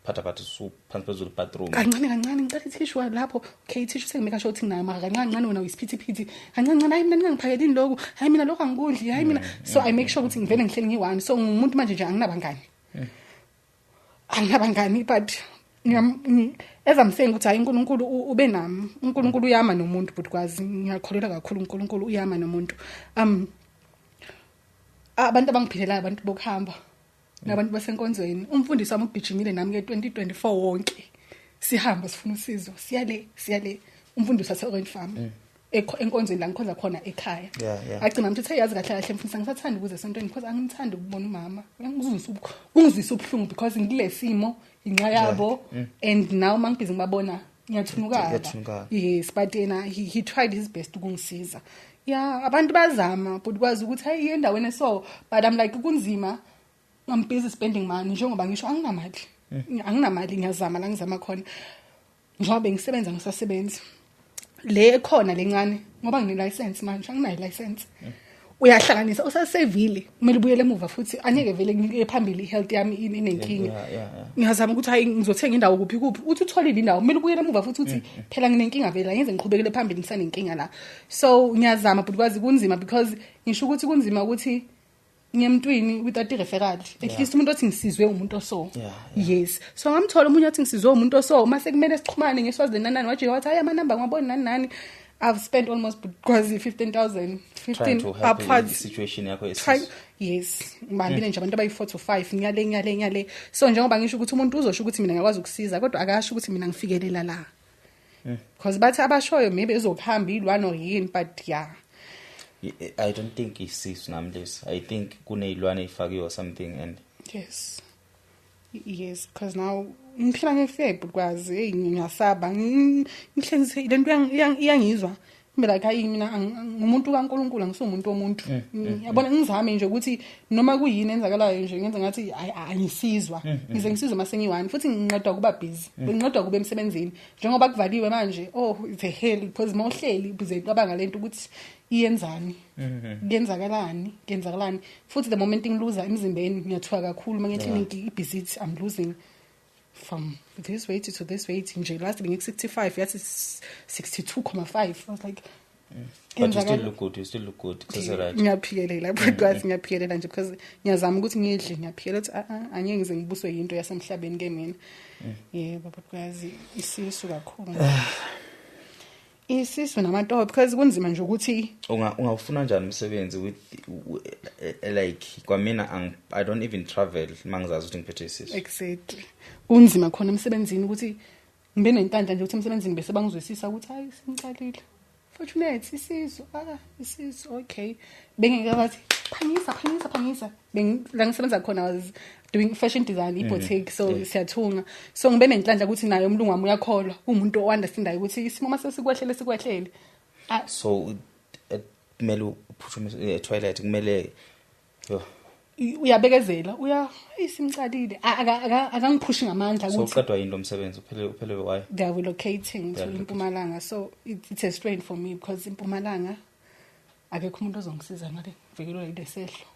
Phatha phatha su phansi phezulu bathroom. Kancane kancane, ngicela ithishu lapho. Okay, ithishu sengimeka sure ukuthi nginayo, mara kancane kancane, wena uyisiphithiphithi, kancane kancane, hayi mina ningangiphakelini lokhu, hayi mina lokhu angikudli, hayi mina. So I make sure ukuthi ngivele ngihleli ngiyi-one. So ngumuntu manje nje anginabangani, anginabangani, but as I'm saying ukuthi hayi, uNkulunkulu ube nami. uNkulunkulu uyama nomuntu, but kwazi ngiyakholelwa kakhulu uNkulunkulu uyama nomuntu. Abantu abangiphilelayo, abantu bokuhamba nabantu basenkonzweni, umfundisi wami ugijimile nami ke 2024 wonke, sihamba sifuna usizo, siyale siyale, umfundisi wase Orange Farm, enkonzweni la ngikhonza khona ekhaya. Agcina ngithi uthe, yazi kahle kahle mfundisi, angisathandi ukuze esontweni because angimthandi ukubona umama. Kungizwisa ubuhlungu because ngikule simo inxa yabo, and now mangibhizi ngibabona ngiyathunukala. Uyathunukala. Yes, but yena he tried his best ukungisiza. Yeah, abantu bazama, but kwazi ukuthi hey, endaweni eso, but I'm like, kunzima, I'm busy spending money. Njengoba ngisho, anginamali, anginamali. Ngiyazama la ngizama khona, njengoba bengisebenza, ngisasebenza le ekhona lencane, ngoba ngine license manje, anginayo license. Uyahlanganisa usasevile, kumele ubuyele emuva futhi, angeke vele ngike phambili, i-health yami inenkinga. Ngiyazama ukuthi hayi, ngizothenga indawo kuphi kuphi, uthi utholile indawo, kumele ubuyele emuva futhi, uthi phela nginenkinga vele, angize ngiqhubekele phambili ngisanenkinga la. So ngiyazama, but kwazi kunzima, because ngisho ukuthi kunzima ukuthi ngiyemntwini without i-referral, at least umuntu othi ngisizwe umuntu oso. Yes, so ngamthola omunye othi ngisizwe umuntu oso, mase kumele sixhumane ngeSwaziland nani nani, wajika wathi hayi, amanamba ngiwabona nani nani. I've spent almost kwazi 15,000, Trying 15 to help upwards. i-situation yakho Try, yesisu. yes, ngibambile nje abantu abayi-4 to 5, ngiyale ngiyale ngiyale. So njengoba ngisho ukuthi umuntu uzosho ukuthi mina ngiyakwazi ukusiza, kodwa akasho ukuthi mina ngifikelela la, because bathi abashoyo maybe ezokuhamba ilwane or yini, but yeah. I don't think isisu nami lesi. I think kuneyilwane ey'fakiwe or something and Yes, because now ngiphila ngefear, but kwazi hey, ngiyasaba. Ngihlezi lento iyangizwa. Ngibe like, hayi, mina ngumuntu kaNkulunkulu, angisumuntu womuntu. Yabona, ngizame nje ukuthi noma kuyini enzakalayo nje ngenza ngathi hayi, angisizwa. Ngize ngisizwe mase ngiyi-one, futhi nginqedwa kuba busy, benginqedwa kuba emsebenzini njengoba kuvaliwe manje. Oh, it's a hell, because mawuhleli busy ucabanga lento ukuthi iyenzani, kuyenzakalani, kuyenzakalani. Futhi the moment ngiluza emzimbeni ngiyathuka kakhulu. Uma ngithi i-busy, I'm losing from this weight to this weight nje. Last bengiku 65, yathi 62.5. I was like, But you still look good, you still look good, kusese right. Ngiyaphikelela, because ngiyaphikelela nje, because ngiyazama ukuthi ngidle. Ngiyaphikelela ukuthi ah ah, angeke ngize ngibuswe yinto yasemhlabeni ke mina. Yebo, because isisu kakhulu, isisu namatoho, because kunzima nje ukuthi Ungawufuna kanjani umsebenzi with like kwamina I don't even travel mangizazi ukuthi ngiphethe isisu. Exactly, kunzima khona emsebenzini ukuthi ngibe nenhlanhla nje ukuthi emsebenzini bese bangizwisisa ukuthi hayi, simcalile Fortunate isisu, ah, isisu, okay. Bengeke bathi phangisa, phangisa, phangisa. La ngisebenza khona, I was doing fashion design, i-boutique, so siyathunga. So ngibe nenhlanhla ukuthi naye umlungu wami uyakholwa, umuntu o-understandayo ukuthi isimo mase sikwehlele, sikwehlele. Ah, So kumele uphuthume e-toilet, kumele, yo. Uyabekezela, uya isimcalile, akangiphushi ngamandla So ukuthi uqedwa yini lo msebenzi? Uphele why? They are relocating They to are relocating. Impumalanga, so it's a strain for me because Impumalanga akekho umuntu ozongisiza ngale, ngivikelwa yilesehlo.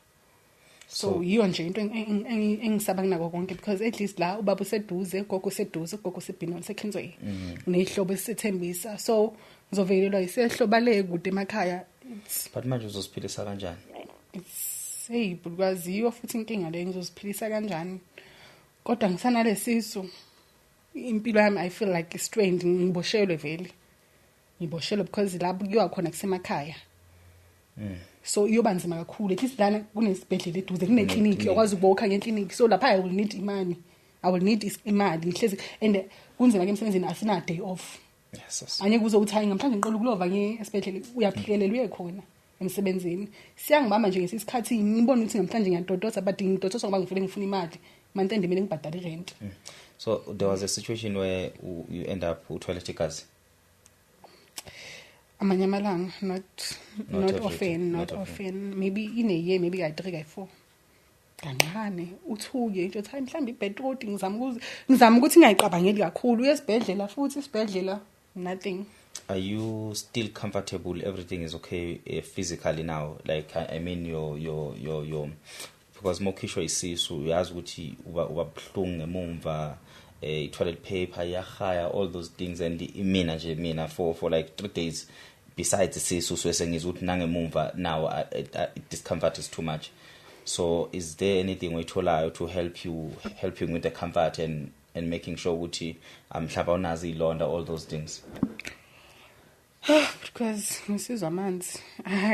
So yiyo nje into engisaba kunako konke, because at least la ubaba useduze, ugogo useduze, ugogo usebhinoni seKingsway, neyihlobo esithembisa. So ngizovikelelwa isehlo bale kude emakhaya. But manje uzosiphilisa kanjani? It's, hey, because yiyo futhi inkinga leyo, ngizoziphilisa kanjani kodwa ngisanalesisu? Impilo yami, I feel like strained, ngiboshelwe vele, ngiboshelwe because lapho kuyiwa khona kusemakhaya. So iyoba nzima kakhulu. At least lana kunesibhedlela eduze, kuneklinikhi, uyakwazi ukuwalka ngeklinikhi. So lapha I will need imali, I will need imali ngihlezi. And kunzima ke emsebenzini, asina day off. Yes. Angeke uze uthi hayi, namhlanje ngiqola ukulova ngiye esibhedlela. Uyaphikelela uye khona emsebenzini. Siyangibamba nje ngesikhathi ngibona ukuthi namhlanje ngiyadodotha, but ngidodotha ngoba ngivele ngifuna imali manje, kumele ngibhadale irent. So there was a situation where you end up utoilet igazi? Amanye amalanga, not Not not every day, often, not not often. often, maybe in a year maybe kayi-3, kayi-4. Kancane uthuke nje uthi hayi, mhlawumbe ibeetroot. Ngizama ukuthi ngingayicabangeli kakhulu. Uye esibhedlela futhi, isibhedlela nothing. Are you still comfortable, everything is okay physically now? Like I mean your because mokhishwa isisu uyazi ukuthi uba buhlungu ngemumva, toilet paper iyahaya, all those things. And mina nje, mina for like 3 days, besides isisu, so sengizwa ukuthi nangemumva now discomfort is too much. So is there anything oyitholayo to help you with the comfort and making sure ukuthi mhlawumbe awunazo izilonda, all those things? Because ngisizwa amanzi,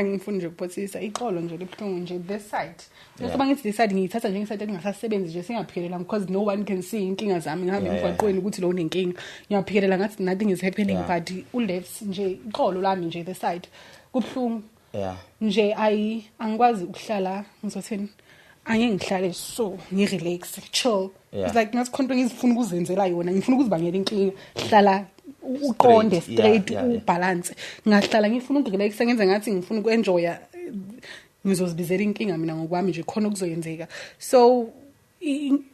ngifuna nje ukuphothisa iqolo nje libuhlungu nje this side. Bese ngithi this side ngiyithatha njengeside engingasasebenzi nje, singaphikelela because no one can see inkinga zami. Ngihambe emgwaqweni ukuthi lo unenkinga, ngiyaphikelela ngathi nothing is happening. But u-left nje, iqolo lami nje, this side kubuhlungu nje. Ayi, angikwazi ukuhlala, ngizothini, angeke ngihlale so ngirelax, chill. It's like ngathi khona into engizifuna ukuzenzela yona, ngifuna ukuzibangela inkinga. Hlala uqonde, straight, ubalance. Ngahlala ngifuna ukurelaxa, ngenze ngathi ngifuna ukuenjoya, ngizozibizela inkinga mina ngokwami nje, khona okuzoyenzeka. So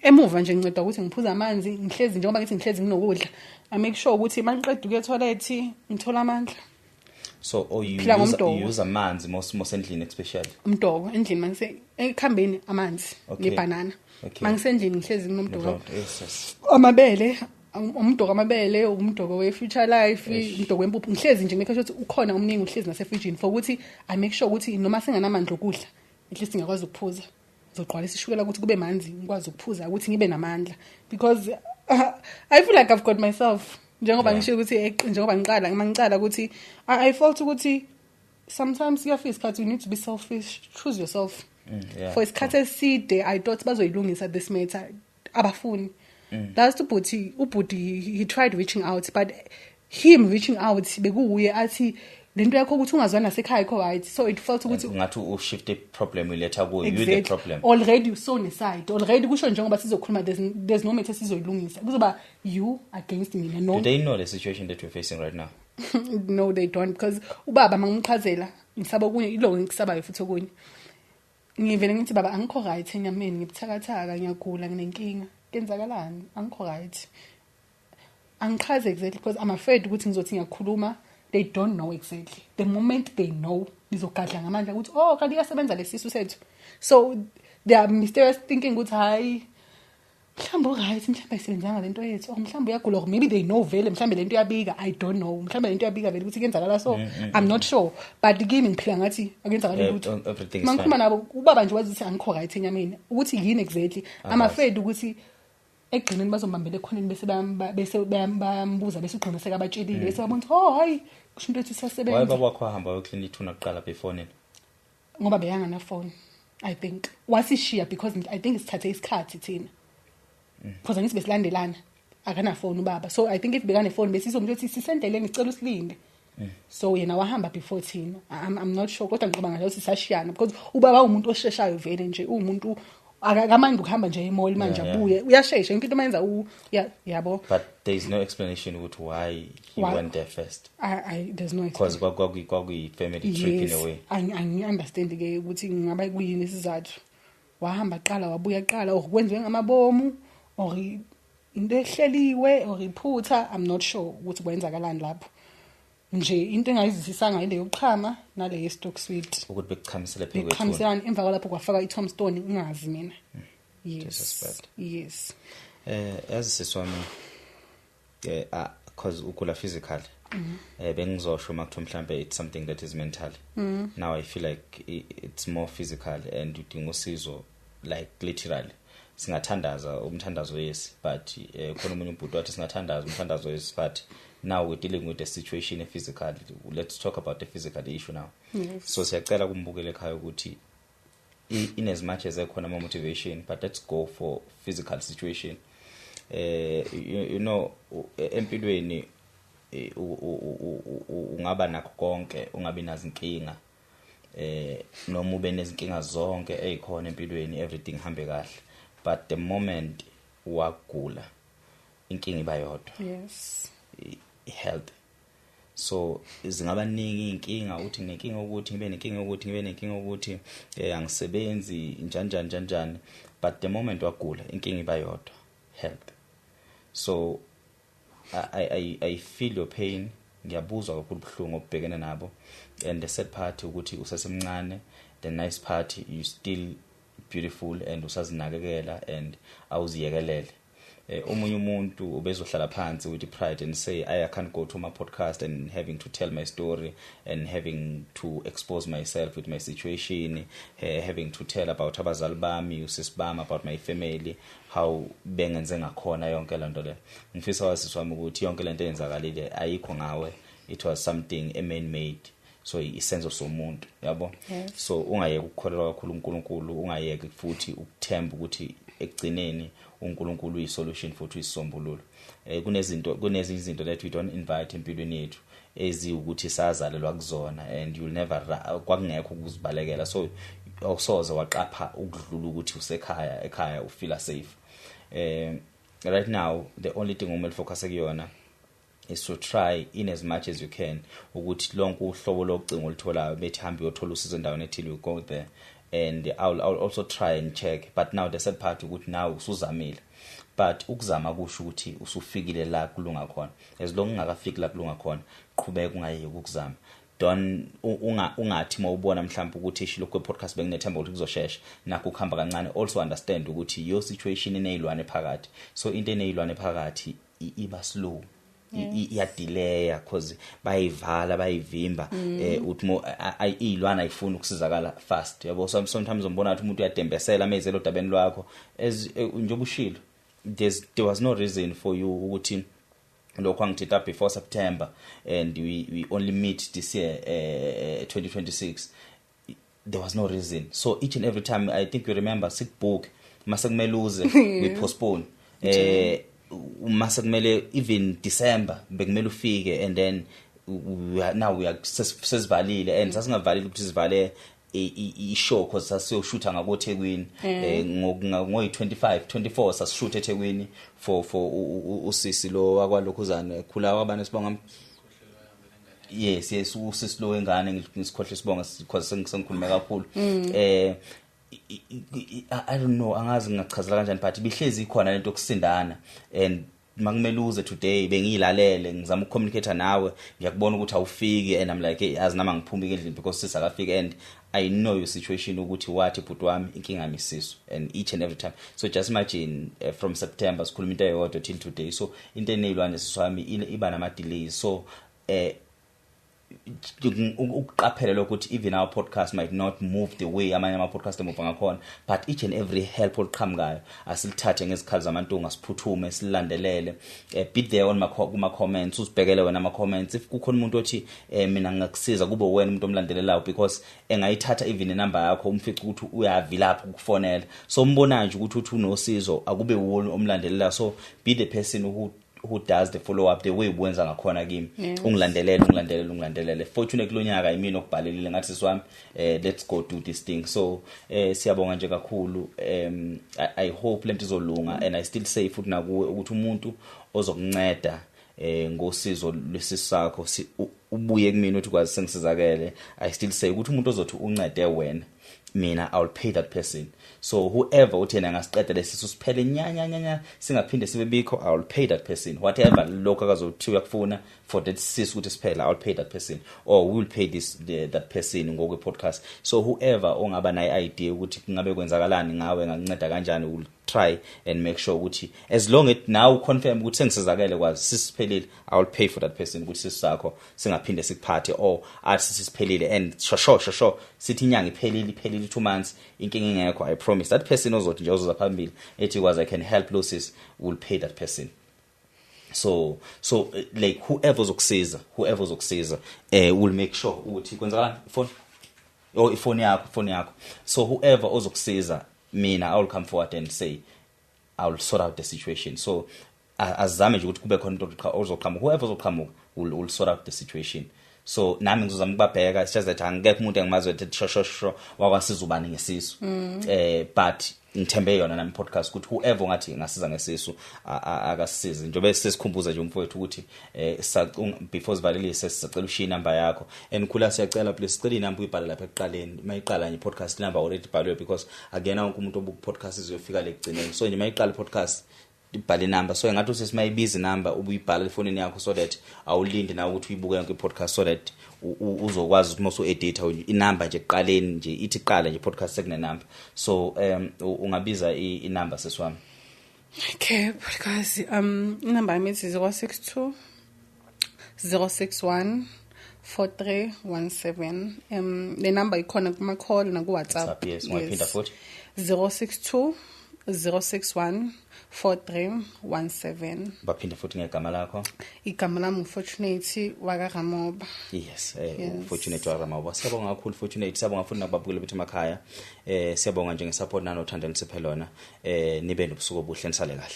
emuva nje nginceda ukuthi ngiphuze amanzi. Ngihlezi, njengoba ngithi ngihlezi nginokudla, I make sure ukuthi mangiqeda ukuya etoilet ngithola amandla. So or you Phila use, ngomdoko. you use amanzi most endlini especially? Umdoko endlini, mangise ekuhambeni amanzi nebhanana. Mangisendlini ngihlezi nginomdoko. Yes. Amabele, umdoko, amabele, umdoko we-Future Life, umdoko wempuphu. Ngihlezi nje make sure ukuthi ukhona umningi, uhlezi nasefrijini, for ukuthi I make sure ukuthi noma singanamandla okudla, at least ngiyakwazi ukuphuza. Ngizogqwalisa ishukela ukuthi kube manzi, ngikwazi ukuphuza ukuthi ngibe namandla, because I feel like I've got myself, njengoba ngisho ukuthi njengoba ngiqala, uma ngiqala ukuthi I felt ukuthi sometimes kuyafika isikhathi you need to be selfish, choose yourself. For isikhathi eside I thought bazoyilungisa this matter, abafuni. Last ubhuti he tried reaching out, but him reaching out bekuwuye athi lento yakho ukuthi ungazwani nasekhaya ikho right. So it felt ukuthi Ngathi ushift problem uyiletha kuyo, you the problem. Already so neside already kusho njengoba sizokhuluma, there's no matter sizoyilungisa, kuzoba you against mina, no. Do they know the situation that you're facing right now? No, they don't, because ubaba mangimchazela ngisaba okunye, ilo ngikusabayo futhi okunye. Ngivele ngithi, "Baba, angikho right enyameni, ngibuthakathaka, ngiyagula, nginenkinga, kenzakalani, angikho right." Angichaze exactly because I'm afraid ukuthi ngizothi ngiyakhuluma, they don't know exactly. The moment they know, ngizogadla ngamandla ukuthi, "Oh, kanti iyasebenza lesisu sethu." So they are mysterious, thinking ukuthi, hayi, mhlawumbe u-right, mhlawumbe ayisebenzanga lento yethu, or mhlawumbe uyagula, or maybe they know vele, mhlawumbe lento iyabika, I don't know, mhlawumbe lento iyabika vele ukuthi kuyenzakala. So I'm not sure, but kimi ngiphila ngathi akuyenzakala lutho. Everything is Mangikhuluma fine. nabo, ubaba nje wazi ukuthi angikho right enyameni, ukuthi yini exactly. I'm Akazi. afraid ukuthi ekugcineni bazombambela ekhoneni, bese bayambuza, bese ugcina sekabatshelile, bese babona ukuthi, oh, hayi, kusho into ethi Why siyasebenza. baba wakho wahamba wayoklina ithuna kuqala before nini? Ngoba beyanganafoni, I think. Wasishiya because I think sithathe isikhathi thina, because angithi besilandelana, akanafoni ubaba. So I think if bekanefoni, besizomtshela ukuthi sisendleleni, sicela usilinde. So yena wahamba before thina. I'm not sure, kodwa ngicabanga nje ukuthi sashiyana because ubaba umuntu osheshayo vele nje, uwumuntu akakamandi ukuhamba nje e-mall manje, abuye, uyashesha yonke into mayenza, yabo. But there is no explanation ukuthi why he Why? went there first. There's no Because kwakuyi family trip in a way. Angi-understand ke ukuthi ngingaba kuyini isizathu wahamba qala, wabuya qala, or kwenziwe ngamabomu, or into ehleliwe, or iphutha. I'm not sure ukuthi kwenzakalani lapho nje. Into engayizwisisanga ile yokuchama nale ye-stock sweet. Ukuthi bekuchamisele phezu kwethuna. Bechamiselana, emva kwalapho kwafaka i-tombstone, ngingazi mina. Jesus, Yes. bad. Yes. Yazi sisi wami, cause ugula physically. Bengizosho makuthiwa mhlambe it's something that is mental. Now I feel like it's more physical and udinga usizo, like literally. Singathandaza umthandazo, yes, but khona omunye ubhuti wathi singathandaza umthandazo, yes, but now we're dealing with the situation physical. Let's talk about the physical issue now. So siyacela kumbukele ekhaya ukuthi in as much as ekhona ama motivation, but let's go for physical situation. Empilweni ungaba nakho konke, ungabi nazinkinga, noma ube nezinkinga zonke ezikhona empilweni, everything hambe kahle, but the moment wagula, inkinga iba yodwa, health. So zingaba ningi inkinga, uthi nginenkinga ukuthi ngibe nenkinga ukuthi ngibe nenkinga ukuthi angisebenzi, njani njani njani njani, but the moment wagula, inkinga iba yodwa, health. So I feel your pain, ngiyabuzwa kakhulu ubuhlungu obubhekene nabo. And the sad part ukuthi usasemncane. The nice part, you still beautiful and usazinakekela and awuziyekelele. Omunye umuntu ubezohlala phansi with pride and say, I can't go to my podcast and having to tell my story and having to expose myself with my situation, having to tell about abazali bami, usisi bami, about my family, how bengenze ngakhona yonke lento le." Ngifisa wasisi wami ukuthi yonke lento eyenzakalile ayikho ngawe, it was something a man made, so isenzo somuntu, yabo. So ungayeki ukukholelwa kakhulu uNkulunkulu, ungayeki futhi ukuthemba ukuthi ekugcineni uNkulunkulu uyisolution futhi uyisisombululo. Kunezinto, kunezinye izinto that we don't invite empilweni yethu, eziwukuthi sazalelwa kuzona, and you'll never kwakungekho ukuzibalekela, so awusoze waqapha ukudlula ukuthi usekhaya, ekhaya ufeel safe. Right now the only thing umele focus kuyona is to try in as much as you can ukuthi lonke uhlobo locingo olutholayo bethi hambe uyothola usizo endaweni ethile, you go there. And I'll also try and check, but now the sad part ukuthi now usuzamile, but ukuzama kusho ukuthi usufikile la kulunga khona. As long ungakafiki la kulunga khona, qhubeka, ungayeki ukuzama. Don't ungathi mawubona mhlawumbe ukuthi ishilo kwe podcast benginethemba ukuthi kuzoshesha, nakho ukuhamba kancane. Also understand ukuthi your situation inezilwane phakathi, so into enezilwane phakathi iba slow, iyadelaya because bayivala, bayivimba. Uthi mo izilwane ayifuni ukusizakala fast, yabo. So sometimes umbona ukuthi umuntu uyadembesela mezelo odabeni lwakho, as njengoba ushilo, there was no reason for you ukuthi lokho angithinta before September, and we only meet this year, 2026. There was no reason. So each and every time, I think you remember, sick book mase kumele uze, we postpone, mase kumele even December bekumele ufike, and then we are, now we are sesivalile, and sasingavalile ukuthi sivale i-show because sasiyoshutha ngakoThekwini ngoyi 25 24, sasishutha eThekwini for usisi lo wakwalokhuzana khula kwabani, sibonga. Yes, usisi lo wengane, ngisikhohle isibongo because sengikhulume kakhulu. I don't know, angazi ngingachazela kanjani, but bihlezi ikhona lento yokusindana, and makumele uze today bengiyilalele, ngizama ukucommunicate nawe, ngiyakubona ukuthi awufiki, and I'm like, hey, yazi nama ngiphuma endlini because sisi akafiki, and I know your situation ukuthi wathi bhuti wami inkinga yami isisu, and each and every time. So just imagine, from September sikhuluma into eyodwa till today. So into eneyilwane sisi wami iba nama delays, so ukuqaphela lokho ukuthi even our podcast might not move the way amanye ama podcast emove ngakhona, but each and every help oluqhamukayo asilithathe ngezikhali zamantunga, siphuthume silandelele. Be there on kuma comments, usibhekele wena ama comments. If kukhona umuntu othi mina ngingakusiza, kube wena umuntu omlandelelayo, because engayithatha even inamba yakho, umfice ukuthi uyavilapha ukufonela. So umbona nje ukuthi uthi unosizo, akube wona omlandelelayo. So be the person who does the follow up the way ubenza ngakhona kimi. Ungilandelele, ungilandelele, ungilandelele. Fortunately lonyaka yimina okubhalelile, ngathi sisi wami, let's go do this thing. So siyabonga nje kakhulu. I hope lento izolunga, and I still say futhi nakuwe ukuthi umuntu ozokunceda ngosizo lwesisu sakho, ubuye kumina uthi kwazi sengisizakele. I still say ukuthi umuntu ozothi uncede wena, mina I will pay that person. So whoever uthi yena angasiqeda lesisu siphele nya nya nya nya, singaphinde sibe bikho, I will pay that person whatever lokho akazothi uyakufuna for that sisu ukuthi siphele. I will pay that person, or we will pay that person ngokwe podcast. So whoever ongaba nayo idea ukuthi kungabe kwenzakalani ngawe, ngakunceda kanjani, will try and make sure ukuthi as long as now confirm ukuthi sengisizakele, kwazi sisiphelile, I will pay for that person ukuthi sisu sakho singaphinde sikuphathe, or athi sisiphelile and sho sho sho sho sithi inyanga iphelile, iphelile 2 months, inkinga ingekho. I promise that person ozothi nje ozoza phambili ethi kwazi I can help losses, will pay that person. So like whoever uzokusiza will make sure ukuthi kwenzakalani. Phone, oh, ifoni yakho, ifoni yakho. So whoever ozokusiza, mina I will come forward and say I will sort out the situation. So azame nje ukuthi kube khona into ozoqhamuka, whoever ozoqhamuka will sort out the situation. So nami ngizozama ukubabheka. It's just that angekho umuntu engimazi ethi sho sho sho wakwasiza ubani ngesisu, but ngithembe yona nami podcast ukuthi whoever ungathi ngasiza ngesisu akasisize. Njengoba sesikhumbuza nje umfowethu ukuthi before sivalelise sisacela ushiye inamba yakho, and khula siyacela, please, sicela inamba uyibhale lapha ekuqaleni mayiqala nje podcast, number already ibhaliwe, because akuyena wonke umuntu obuka podcast izofika lekugcineni. So nje mayiqala podcast ibhale inamba, so engathi uthi simayibiza inamba ubuyibhala efonini yakho, so that awulindi nawe ukuthi uyibuke yonke i-podcast, so that uzokwazi ukuthi mase u-edita inamba nje ekuqaleni nje ithi qala nje podcast sekune number. So ungabiza inamba, sesiwami. Okay, because inamba yami ithi 062 061 4317. Le number ikhona kuma call naku WhatsApp. WhatsApp, yes. Ungayiphinda futhi? 062 061 4317. Baphinde futhi ngegama lakho. Igama lami uFortunate wakaRamoba. Yes. Yes. Fortunate wakaRamoba, siyabonga kakhulu, Fortunate. Siyabonga futhi nakubabukeli bethu emakhaya. Siyabonga nje ngesupport nanothando enisiphe lona. Nibe nobusuku obuhle, nisale kahle.